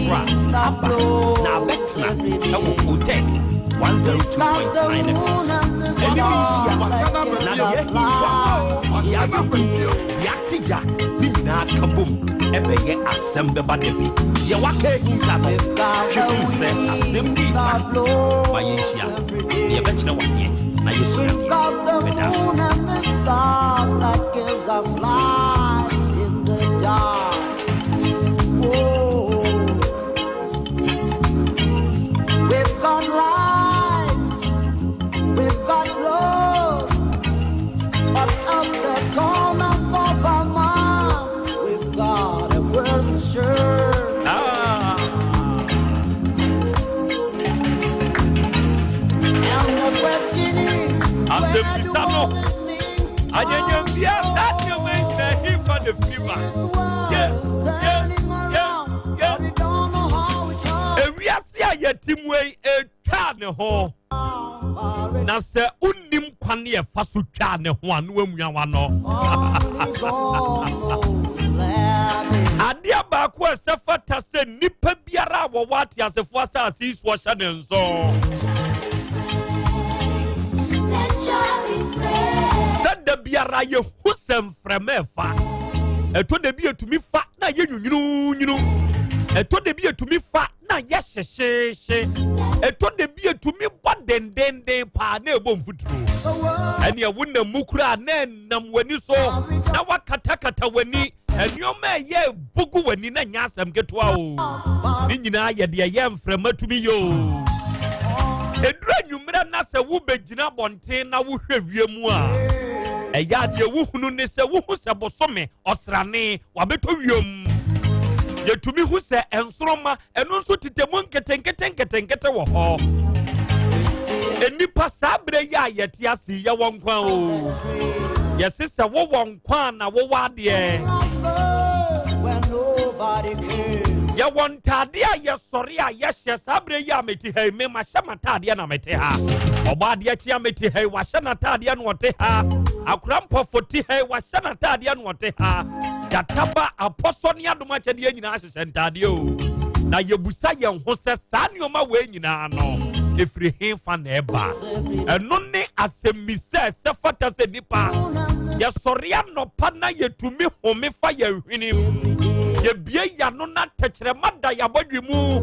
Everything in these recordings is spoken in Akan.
foforɔ a aba na abɛtena ɛwɔ Otec 102.9 FM so. Ɛne me nhyia na deɛ ahinta, deɛ ayɛ hu, deɛ ate gya ne nyinaa ka bom ɛbɛyɛ asɛm bɛba da bi. Deɛ waka ahinta no, hwɛ hu sɛ asɛm bi ba. Ma yɛnhyia na yɛbɛkyerɛ wadeɛ na yɛsua adeɛ. Meda ase. We've got life, we've got love, but at the corners of our minds, we've got a question. Ah. And the question is, where do Asɛmmisa no, all these things anyanyambia saa nneɛma yi nyinaa hefa na firi ba? This world Yeah, is yeah, turning yeah, around, yeah. but we don't know how it happened. Ewiase a yɛte mu yi etwaa ne ho na sɛ wonnim kwan ne yɛfa so twaa ne ho a na wamua wano. Only God knows. Let me Adeɛ baako a ɛsɛ fata sɛ nnipa biara a wɔwɔ ateasefoɔ asase yi so ɔhyɛ ne nso sɛ da biara yɛhu sɛ mframa ɛfa ɛtɔ da bi yɛtumi fa na yɛ nwunwununwunu, ɛtɔ da bi yɛtumi fa na yɛ hyehyeehye, ɛtɔ da bi yɛtumi bɔ dendenden paa na ɛbɔ mfuturo. Ɛneɛ wonam mu koraa na ɛnam w'ani so na wakatakata w'ani, nneɛma a ɛyɛ bugu w'ani na nyɛ asɛm ketewa o. Ne nyinaa yɛ deɛ ɛyɛ mframa tumi yɛ o. Ɛduru anwummerɛ na sɛ wobɛgyina abɔnten na wohwɛ wiem a, ɛyɛ adeɛ wohunu ne sɛ wohu sɛ bosome ɔsrane wabɛtɔ wiem. Yɛtumi hu sɛ nsoroma ɛno nso tete mu nketenkete nketenkete wɔ hɔ. Nnipa saa berɛ yi a yɛte ase yi, yɛwɔ nkwa o. Yɛse sɛ wowɔ nkwa a na wowɔ adeɛ. When nobody cares. Yɛwɔ ntadeɛ a yɛsɔre a yɛhyɛ. Saa berɛ yi a mete ha yi, me mahyɛ m'atadeɛ na mete ha. Ɔbɔ adeɛ kye a mete ha yi, wahyɛ n'atadeɛ na ɔte ha. Akora mpɔfo te ha yi, wahyɛ n'atadeɛ na ɔte ha. Gyataba apɔsɔ ne adom akyɛdeɛ nyinaa hyehyɛ ntadeɛ o. Na yɛbusa yɛn ho sɛ saa nneɛma wei nyinaa no ɛfiri he fa na ɛba? Ɛno ne asɛmmisa ɛsɛ fata sɛ nnipa yɛsɔre anɔpa na yɛtumi home fa yɛn hwenem, yɛbie yɛano na tɛkyerɛma da yɛabɔdwe mu,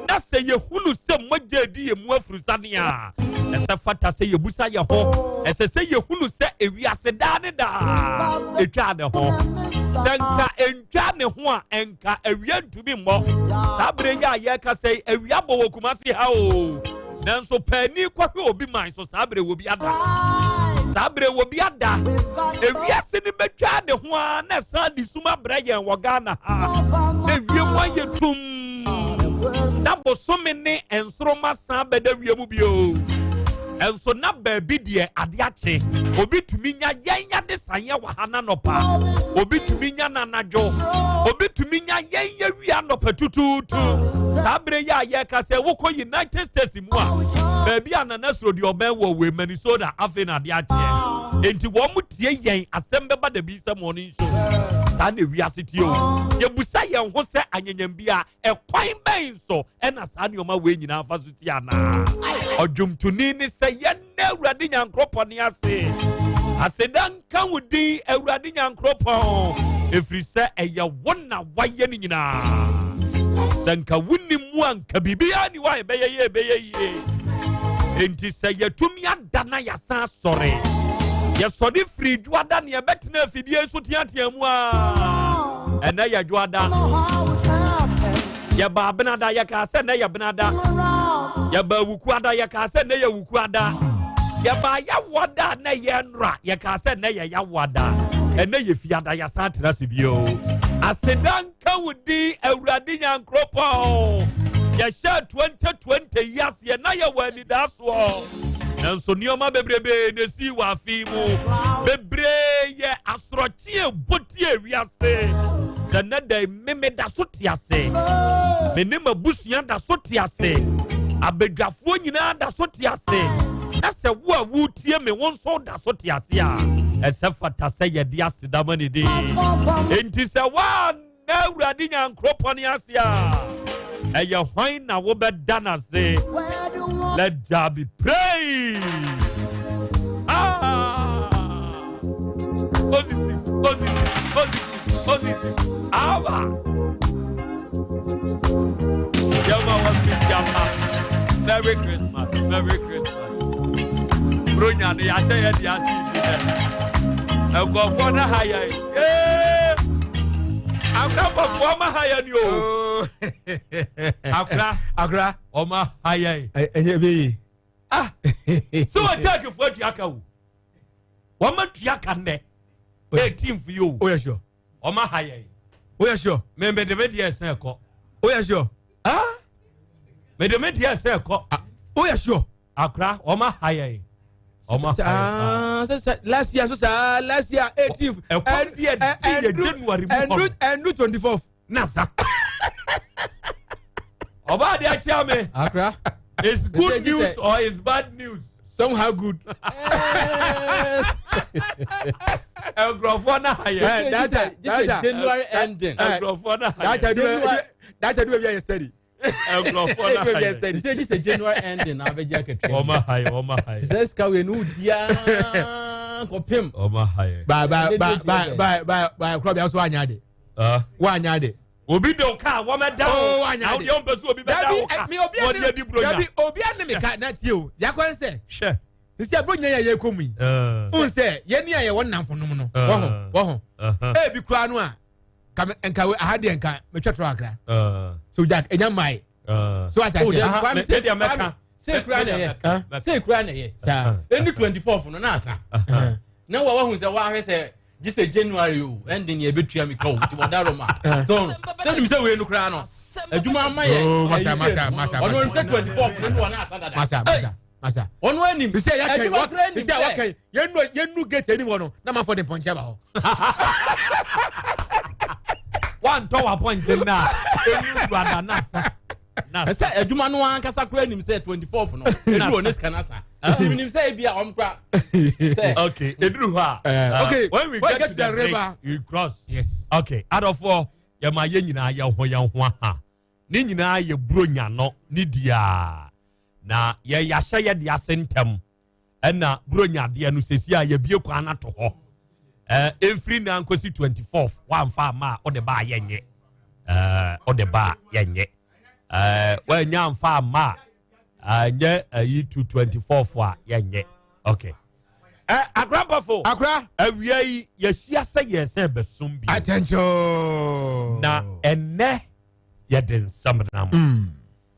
na sɛ yɛhunu sɛ mogya adi yɛn mu afurusane a, ɛsɛ fata sɛ yɛbusa yɛn ho. Ɛsɛ sɛ yɛhunu sɛ ewiase daa ne daa ɛtwaa ne ho. Sɛ nka ɛntwaa ne ho a, ɛnka awia ntumi mmɔ saa berɛ yi a yɛreka sɛ awia bɔ wɔ Kumase ha o. Nanso paani kɔhwɛ obi man so, saa berɛ wɔ bi ada, saa berɛ wɔ bi ada. Ewiase no bɛtwa ne ho a na ɛsan de sum abrɛ yɛn wɔ Ghana ha na wiem ayɛ tum na bosome ne nsoroma san bɛda wiem bio. Ɛnso na baabi deɛ ade akye. Obi tumi nya yɛn yade sanyɛ wɔ ha n'anɔpa, obi tumi nya n'anadwo, obi tumi nya yɛn yɛ wia anɔpa tutuutu. Saa berɛ yi a yɛreka sɛ wokɔ United States mu a, baabi a Nana Soro deɛ ɔbɛn wɔ wɔ Minnesota, afei na ade akyeɛ. Enti wɔn mo tie yɛn asɛm bɛba da bi sɛ morning show. Saa na ewiase tie o. Yɛbusa yɛn ho sɛ anyanyam bi a ɛkwan bɛn so ɛna saa nneɛma wei nyinaa fa so tie anaa? Ɔdwomtoni ne sɛ yɛn na Awurade Nyankoropɔn ase. Aseda nka wo din Awurade Nyankoropɔn, ɛfiri sɛ ɛyɛ wo na wayɛ no nyinaa. Sɛ nka wonim mu a, nka biribiara ni hɔ a ɛbɛyɛ yie, ɛbɛyɛ yie. Enti sɛ yɛtumi ada na yɛasan asɔre, yɛsɔre firi dwoada ne yɛbɛtena afidie so teatea mu a, ɛnɛ yɛ dwoada. Yɛba abenada, yɛkaa sɛ nnɛ yɛ benada. Yɛba awukuada, yɛkaa sɛ nnɛ yɛ wukuada. Yɛba yawoada na yɛ nnora, yɛkaa sɛ nnɛ yɛ yawoada. Ɛnɛ yɛ fiada, yɛasan atena ase bio. Aseda nka wo din Awurade Nyankoropɔn. Yɛhyɛ 2020 yi aseɛ na yɛwɔ anidasoɔ, nanso nneɛma bebrebe na esi wɔ afe mu. Bebree yɛ asorɔkye ebotie wiase. Na nnɛ da yi, meme da so te ase, me ne m'abusua da so te ase, abadwafoɔ nyinaa da so te ase. Na sɛ wo a wotie me, wo nso da so te ase a, ɛsɛ fata sɛ yɛde aseda ma ne din. Enti sɛ woanna Awurade Nyankoropɔn ase a, Ɛyɛ hwan na wobɛda n'ase? Where do I Let Jah be praised. Ah! Osisi, osisi, osisi, osisi. Aba. Yɛma wɔ fitiama. Merry Christmas, Merry Christmas. Bronya no yɛahyɛ yɛ de ase bi dɛ. Nkurɔfoɔ no ha yɛn. Ee! Akora bɔfoɔ ɔma ha yɛn ni o. Akora. Akora. Ɔma ha yɛn. Ɛnyɛ bɛ yi. Ah! Sɛ wɔ tɛkifoɔ atua ka o. Wɔn atua ka nnɛ. 18th yi o. O yɛ sure. Ɔma ha yɛn. O yɛ sure. Mɛ mɛ de me deɛ ɛsɛn kɔ. O yɛ sure. Ah! Mɛ de me deɛ ɛsɛn kɔ. O yɛ sure. Akora ɔma ha yɛn. Ɔma ha yɛn. Sɛ last year so saa last year 18th. Ɛkɔm bi ɛdi yɛ January mu hɔ. Ɛndu ɛndu 24th. Nasa. Ɔbaa de akyia me. Akra. It's good news or it's bad news? Somehow good. Nkurɔfoɔ na ha yɛ. That January ending. Nkurɔfoɔ na ha yɛ. That do bi yɛ steady. Nkurɔfoɔ na ha yɛ. Sɛ gye sɛ January ending na abɛgye akatua. Ɔma ha yɛ, ɔma ha yɛ. Sɛ sika wei no diaa kɔpem. Ɔma ha yɛ. Ba ba ba ba ba ba ba kura bi aso anya de. Wa anya de. Obi de o kaa wɔn bɛ da o. Wanya de. Na o deɛ ɔmpɛ so obi bɛ da o ka. Wɔde adi buronya. Dabi obi ani mi ka na tie o. Yakɔ nsɛ. Hwɛ. Sisi aburonya yɛ yɛ kɔ mu yi. N sɛ yɛn ni a yɛ wɔ nnamfo nom no. Wɔho wɔho. Ebi kura no a ka nka aha deɛ nka metwa toro akra. So Jack enya mmaa yi. So ati ase. Kwame se kwame se kura na yɛ se kura na yɛ. Eni 24 no na asa. Na wa wahu sɛ wahwɛ sɛ gye sɛ January o ɛnde nea ɛbɛtua mi ka o nti wɔda roma so sɛ nim sɛ wei no koraa no adwuma ama yɛ masa masa masa ɔno nim sɛ 24 no ne wɔne asa dada masa masa masa ɔno anim sɛ yɛaka adwuma koraa nim sɛ waka yɛnu yɛnu gate anim hɔ no na manfɔ de mpɔnkyɛ ba hɔ Wantɔ wapɔnkye na enu wurada na asa. Ɛsɛ adwuma no ankasa koraa nim sɛ 24 no ɛduru ɔne sika no asa nti menim sɛ ebi a ɔm kora sɛ Okay, eduru hɔ a. Okay, when we get to the river, you cross. Yes. Okay, adɔfoɔ yɛma yɛn nyinaa yɛn ho yɛn ho aha. Ne nyinaa yɛ buronya no ne diaa. Na yɛ yɛahyɛ yɛ de ase ntɛm. Ɛna buronya adeɛ no sɛsi a yɛbie kwan ato hɔ. Ɛmfiri na nkosi 24th wamfa ama a ɔde ba a yɛnyɛ. Ɔde ba a yɛnyɛ. Wanya amfa ama a nyɛ ayi to 24th a yɛnyɛ. Okay. Akrampafo. Akra. Awia yi yɛhyia sɛ yɛn sɛ bɛsom bi. Attention. Na ɛnɛ yɛde nsɛm nam.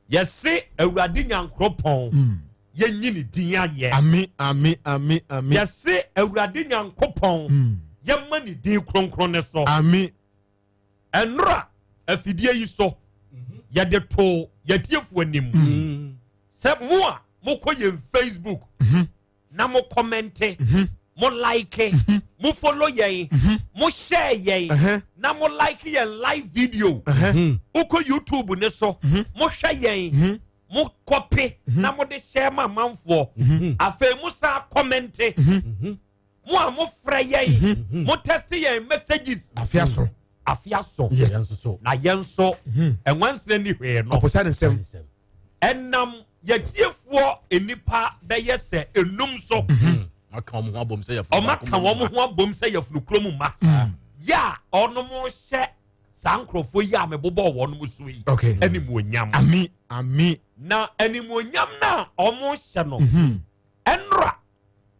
Yɛse Awurade Nyankoropɔn yɛnyi ne din ayɛ. Ami ami ami ami. Yɛse Awurade Nyankopɔn yɛma ne din kronkron ne so. Ami. Ɛnora afidie yi so yɛde to yɛtiefoɔ anim sɛ mo a mokɔ yɛn Facebook na mo kɔmɛnte, mo like, mo follow yɛn, mo share yɛn, na mo like yɛn live video. Wokɔ YouTube ne so, mo hwɛ yɛn, mo kɔpe na mo de share ma amanfoɔ. Afei mo san kɔmɛnte, mo a mo frɛ yɛn, mo test yɛn messages. Afia so. Afia so. Yes. Na yɛn nso, ɛnwansena ni hwee no. Ɔposa ne nsɛm. Ɛnam yɛtiefoɔ nnipa bɛyɛ sɛ enum so. Ɔka wɔn ho abom sɛ yɛfunu Ɔma ka wɔn ho abom sɛ yɛfunu kurom ma. Yɛ a ɔnom hyɛ saa nkurɔfoɔ yi a mebobɔ wɔn so yi. Okay. Animuonyam. Ami ami. Na animuonyam na ɔmo hyɛ no. Ɛnora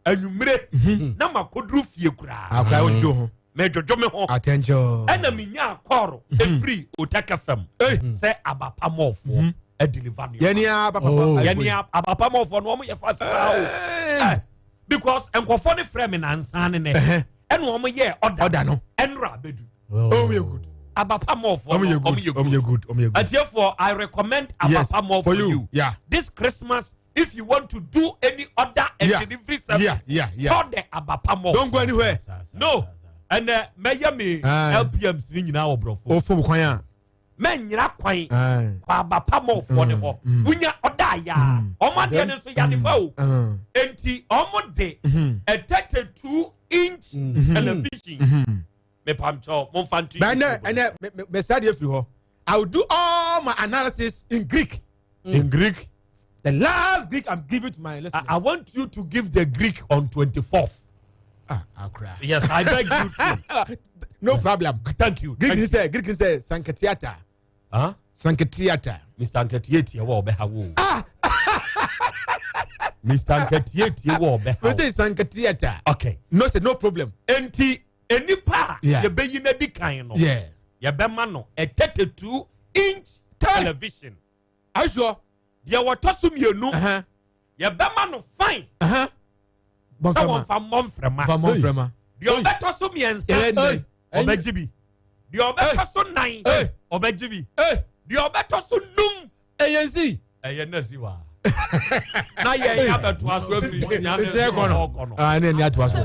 anwummere na makoduru fie koraa. Akra o do ho. Mɛdwodwo me ho. Attention. Ɛna menya akɔɔro efiri Otaka fam. Sɛ abapamɔfoɔ adeliver ne. Yɛni abapapa. Yɛni abapamɔfoɔ no wɔn yɛ fast paa o. Because nkɔfoɔ ne frɛ me nansan ne nɛ. Ɛna wɔn yɛ ɔda. Ɔda no. Ɛnora abedu. Oh, we good. Abapamɔfoɔ Ɔmo no yɛ good. Ɔmo yɛ good. Ɔmo yɛ good. Atiefoɔ, I recommend Yes, abapamɔ for you. Yeah. This Christmas, if you want to do any order and delivery service, call the abapamɔ. Don't go anywhere. No. And mɛyɛ me LPMs ni nyinaa wɔ borɔfo. O fom kwan a. Mɛnyina kwan. Kɔ abapamɔfoɔ ne hɔ. Wunya ɔda ya. Ɔmo adeɛ no nso yade pa o. Enti ɔmo de a 32-inch television. Mepamkyɛw, momfa nto YouTube. Bɛn nɛ ɛnɛ mɛsa deɛ firi hɔ. I will do all all my analysis in Greek. In Greek. The last Greek I'm giving to my listeners. I want you to give the Greek on 24th. Ah, Accra. Yes, I beg you to. No problem. Thank you. Greek Thank you. say Greek say Sanketiata. Huh? Sanketiata. Mr. Nketiatia wa obeha wo. Ah. Mr. Nketiatia wa obeha. We say Sanketiata. Okay. No say no problem. Enti enipa Yeah. yebeyi na di kan no. Yeah. Yɛbɛma no a 32-inch television. Are you sure? Deɛ wɔtɔ so mmienu yɛbɛma no fine. Sɛ wɔmfa mmɔ mframa. Fa mmɔ mframa. Deɛ ɔbɛtɔ so mmiɛnsa ɔbɛgye bi. Deɛ ɔbɛtɔ so nan ɔbɛgye bi. Deɛ ɔbɛtɔ so num. Ɛyɛ nsi. Ɛyɛ nasi wa. Na yɛn yɛ abɛto aso afiri nsia ne Nsia kɔ no. ɔkɔ no. Ah, ne ni ato aso.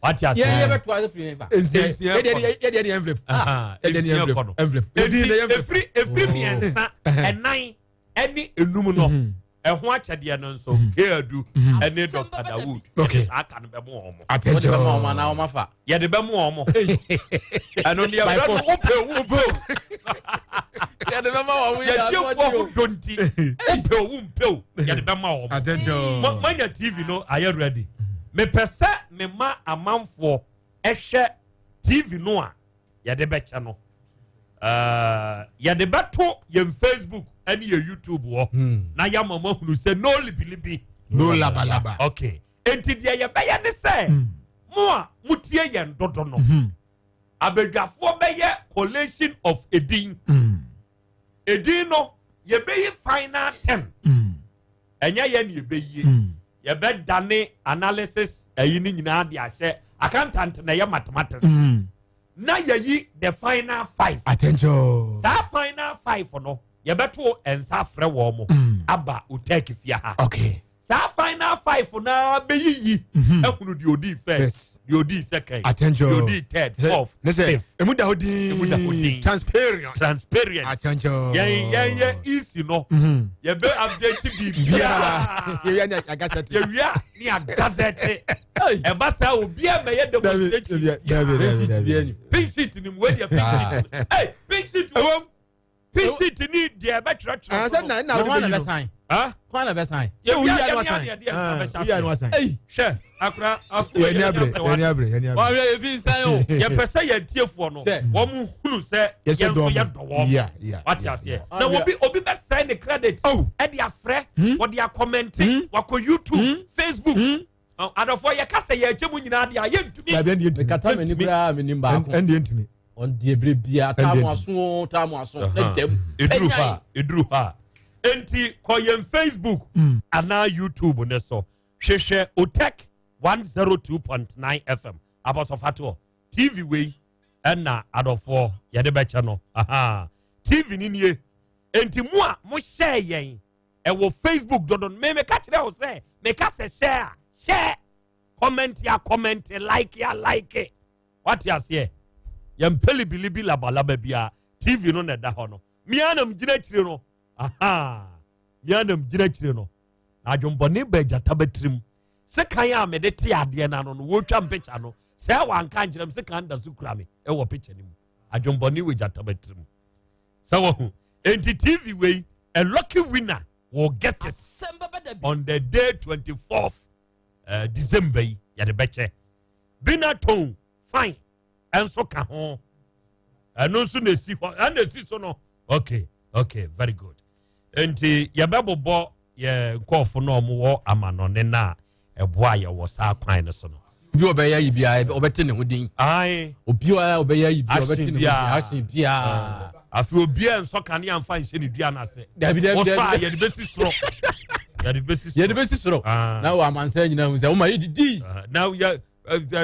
Wate ase. Yɛn yɛ bɛto aso firi yɛn fa. Nsia. Yɛ deɛ deɛ envelope. Yɛ deɛ Nsia kɔ no. envelope. Envelope. Eti efiri mmiɛnsa ɛnan ɛne enum no ɛho akyɛdeɛ no nso Keadu ɛne Dr. Dawood Okay. ɛde saa aka no bɛmo wɔn. Attention. Wɔde bɛma wɔn anaa wɔn afa. Yɛde bɛmo wɔn. Ɛno deɛ By bɛrɛ no force. wopɛ wo wopɛ o. Yɛde bɛma wɔn yɛ Yɛtiefoɔ ho dɔ nti wopɛ o wompɛ o yɛde bɛma wɔn. Attention. Manya TV no ayɛ ready. Mepɛ sɛ mema amanfoɔ ɛhwɛ TV no a yɛde bɛkyɛ no. Yɛde bɛto yɛn Facebook ɛne yɛn YouTube hɔ na yɛama mo ahunu sɛ no libilibi. No labalaba. Okay. Enti deɛ yɛbɛyɛ ne sɛ mo a motie yɛn dodo no abadwafoɔ bɛyɛ collation of edin. Edin no yɛbɛyi final 10. Ɛnyɛ yɛn na yɛbɛyie. Yɛbɛdane analysis ɛyi ne nyinaa de ahyɛ accountant na ɛyɛ mathematics. Na yɛyi the final 5. Attention. Saa final 5 no yɛbɛto nsa afrɛ wɔn mo aba Otec fie ha. Okay. Saa final 5 na bɛyiyi ehunu deɛ odi first, deɛ odi second, Attention. deɛ odi third, fourth, fifth. Emu da hɔ din. Emu da hɔ din. Transparent. Transparent. Attention. Yɛn yɛn yɛ easy no. Yɛbɛ update biribiara. Yɛwia ni agazette. Yɛwia ni agazette. Ɛba saa obiara mɛyɛ demonstration. Dabi dabi dabi. Pink sheet ni mu wei deɛ pink sheet. Hey, pink sheet. Ɛwɔm. Pink sheet ni deɛ ɛbɛtwerɛtwerɛ. Sɛ na na Na hwan na ɔde bɛ bɛ sign? Ah? Hwan na bɛ sign? Yɛwia yi yɛ no ni asan. adeɛ deɛ nsa bɛhyɛ Yi ano aseɛ. asan. Hwɛ akora afo Yɛni abere yɛni abere yɛni abere. Wɔn yɛ ebi nsan o. Yɛpɛ sɛ yɛn tiefoɔ no Sɛ. wɔn mu hunu sɛ Yɛsɛ yɛn nso dɔm. yɛ dɔ wɔn. Yeah, yeah, Wate yeah, aseɛ. yeah. Na obi obi bɛ sɛn ne credit. Oh. Ɛde afrɛ wɔde akɔmɛnti wakɔ YouTube, Facebook. Adɔfoɔ yɛka sɛ yɛn mu nyinaa deɛ a yɛntumi. Dabi ɛni yɛntumi. Mekata m'ani koraa m'anim baako. Ɛni yɛntumi. Ɔn deɛ ebire bia taamu aso taamu aso ne dɛm. Eduru hɔ a eduru hɔ a enti kɔ yɛn Facebook anaa YouTube ne so hwehwɛ Otec 102.9 FM abɔsɔfatoɔ TV wei ɛna adɔfoɔ yɛde bɛkyɛ no. Aha. TV ni nie. Enti mu a mo share yɛn ɛwɔ Facebook dodo no me meka kyerɛ wo sɛ meka sɛ share a share, comment ya comment, like ya like. Wate aseɛ? Yɛn mpɛ libilibi labalaba bia TV no na ɛda hɔ no. Mia na gyina akyire no. Aha. Mia na gyina akyire no. Na adwombɔne ba agyata bɛtirim. Sekan a mede te adeɛ na no no wɔtwa mpicture no. Sɛ wanka nkyerɛ m sekan da so kura me ɛwɔ picture no mu. Adwombɔne wɔ agyata bɛtirim. Sɛ wɔhu. Enti TV wei a lucky winner will get it on the day 24th December yi yɛde bɛkyɛ. Binaton fine. Ɛnso ka ho. Ɛno nso na esi hɔ. Ɛna esi so no. Okay, okay, very good. Enti yɛbɛbobɔ yɛ nkɔɔfo na ɔmo wɔ amanɔne na ɛboa yɛ wɔ saa kwan no so no. Obi a ɔbɛyɛ yi bia ɔbɛte ne ho din. Aye. Obi a ɔbɛyɛ yi bia ɔbɛte Action ne ho din. biara. Action biara. Afei obiara nsɔ kanea mfa nhyɛ ne dua n'ase. Dabi dabi Wɔsɔ a dabi. yɛde bɛsi soro. Yɛde bɛsi soro. Yɛde bɛsi soro. Ah. Na wɔ amansan nyinaa hu sɛ woma yɛ didi. Na yɛ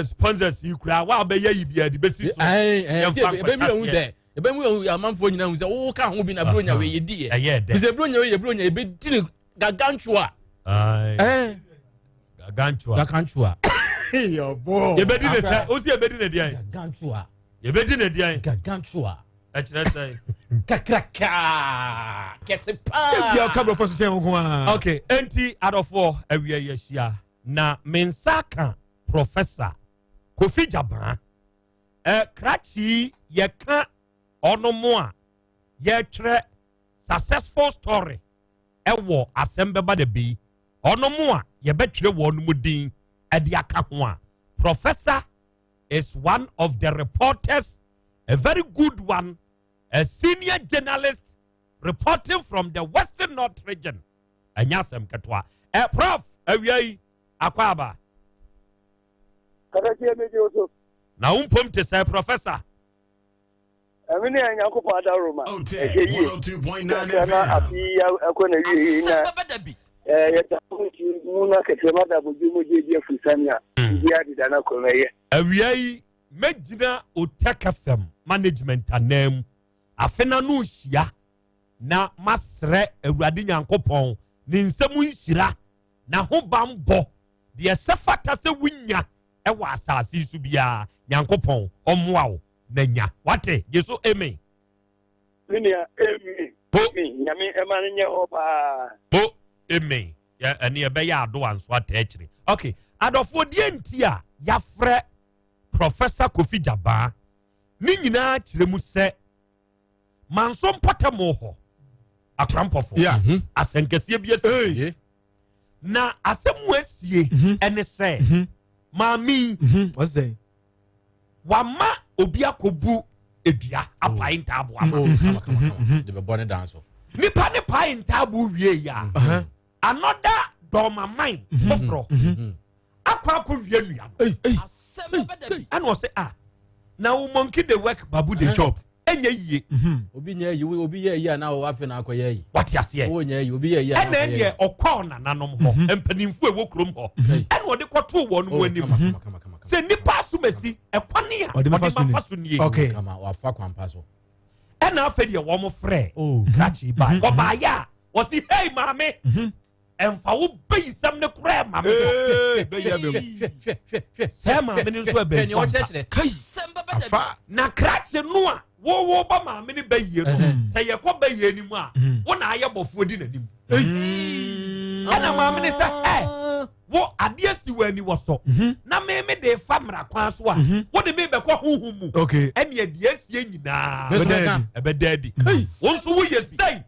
sponsors yi koraa wa bɛyɛ yi bia yɛde bɛsi soro. Ɛn ɛn Yɛmfa sɛ ebe mi nkɔhyɛ ehu aseɛ. sɛ ebe mi ehu amanfoɔ nyinaa hu sɛ wo ka ho bi na buronya wei yɛ di yɛ. Ɛyɛ dɛ. Bisɛ buronya wei yɛ buronya ebe di ne gargantua. Aye. Ɛn Gargantua. gargantua. Yɔbɔ. Yɛbɛdi ne sɛ osi yɛbɛdi ne deɛn. Gargantua. Yɛbɛdi ne deɛn. Gargantua. Ɛkyerɛ sɛ. Kakraka kɛse paa. Ebi a ɔka borɔfo so kyɛn wo nko ara. Okay, enti adɔfoɔ awia yi ahyia na me nsa ka Professor Kofi Jabaa. Krakye yɛka ɔno mo a yɛtwerɛ Successful story ɛwɔ asɛm bɛba da bi ɔno mu a yɛbɛtwerɛ wɔn mu din ɛde aka ho a, Professor is one of the reporters, a very good one, a senior journalist reporting from the Western North Region. Ɛnyɛ asɛm ketewa. Prof, awia yi akɔ aba. Katakyie, megye wo so. Na wo mpom te sɛ, Professor? Ɛme ne Nyankopɔn adaworoma, ɛhwɛ yie kakra na afe yi akɔ na wie yi na yɛda nti mu no akɛseɛ ma da abɔdwe mu gye di afurusane a biribiara deda no akɔ ɛyɛ. Awia yi mɛgyina Otec FM management anan mu afe na no hyia na masrɛ Awurade Nyankopɔn ne nsɛm nhyira na ho bambɔ deɛ ɛsɛ fata sɛ wonya ɛwɔ asase yi so biara. Nyankopɔn ɔmmoa wo na nya wate gye so. Amen. Me nua, amen. Po. Amen. Nyame ɛma no nyɛ hɔ paa. Po, amen. Yɛ ɛne ɛbɛyɛ adoa nso ata akyire. Okay, adɔfoɔ, deɛ nti a yɛafrɛ Professor Kofi Gyabaa ne nyinaa kyerɛ mu sɛ Manso mpɔtam hɔ akorampɔfo asɛnkɛseɛ bi asi na asɛm mu asie ɛne sɛ maame yi Ɔsɛ wama obi akɔbu edua apae ntaabo ama. Oh, kama kama kama de bɛbɔ ne dan so. Nipa ne pae ntaabo wie yi a, another dɔɔmaman foforɔ akɔ wie nua no. Ɛna ɔsɛ a na wo monkey dey work, baboon dey chop, ɛnyɛ yie. Obi nyɛ yi, obi yɛ yi a na afei na akɔyɛ yi. Wate aseɛ? Owó nyɛ yi, obi yɛ yi a na ɛna akɔyɛ yi. ɛneɛ ɔkɔɔ nananom hɔ, mpanimfoɔ a ɛwɔ kurom hɔ, ɛna ɔde kɔtoo wɔn mu Oh, anim kama kama kama kama sɛ nipa asomasi ɛkwane a Ɔde ɔde bɛfa so mafa so nie. Kama wafa kwampa so. Ɛna afei deɛ wɔn frɛ Oh. krakye ba wɔbaayɛ a wɔsi, "Hey maame, ɛnfa wo bɛyisɛm ne korɛ maame so." Bɛyɛ bɛ mu. Hwɛ hwɛ hwɛ hwɛ. Sɛ maame no nso Hwɛ ɛbɛn nea ɔkyerɛkyerɛ. Kai afa. Na krakye no a wɔwɔ ba maame no bɛyie no, sɛ yɛkɔ bɛyie no mu a, wo na ayɛ bɔfoɔ di n'anim. Ɛna maame no sɛ ɛ wo adeɛ si wɔ ani wɔ so na meme de fa mmara kwan so a wode me bɛkɔ honhom mu, ɛne adeɛ asie nyinaa Bɛsɛ Bɛda bɛka. adi. Ɛbɛda adi. Wo nso woyɛ sei.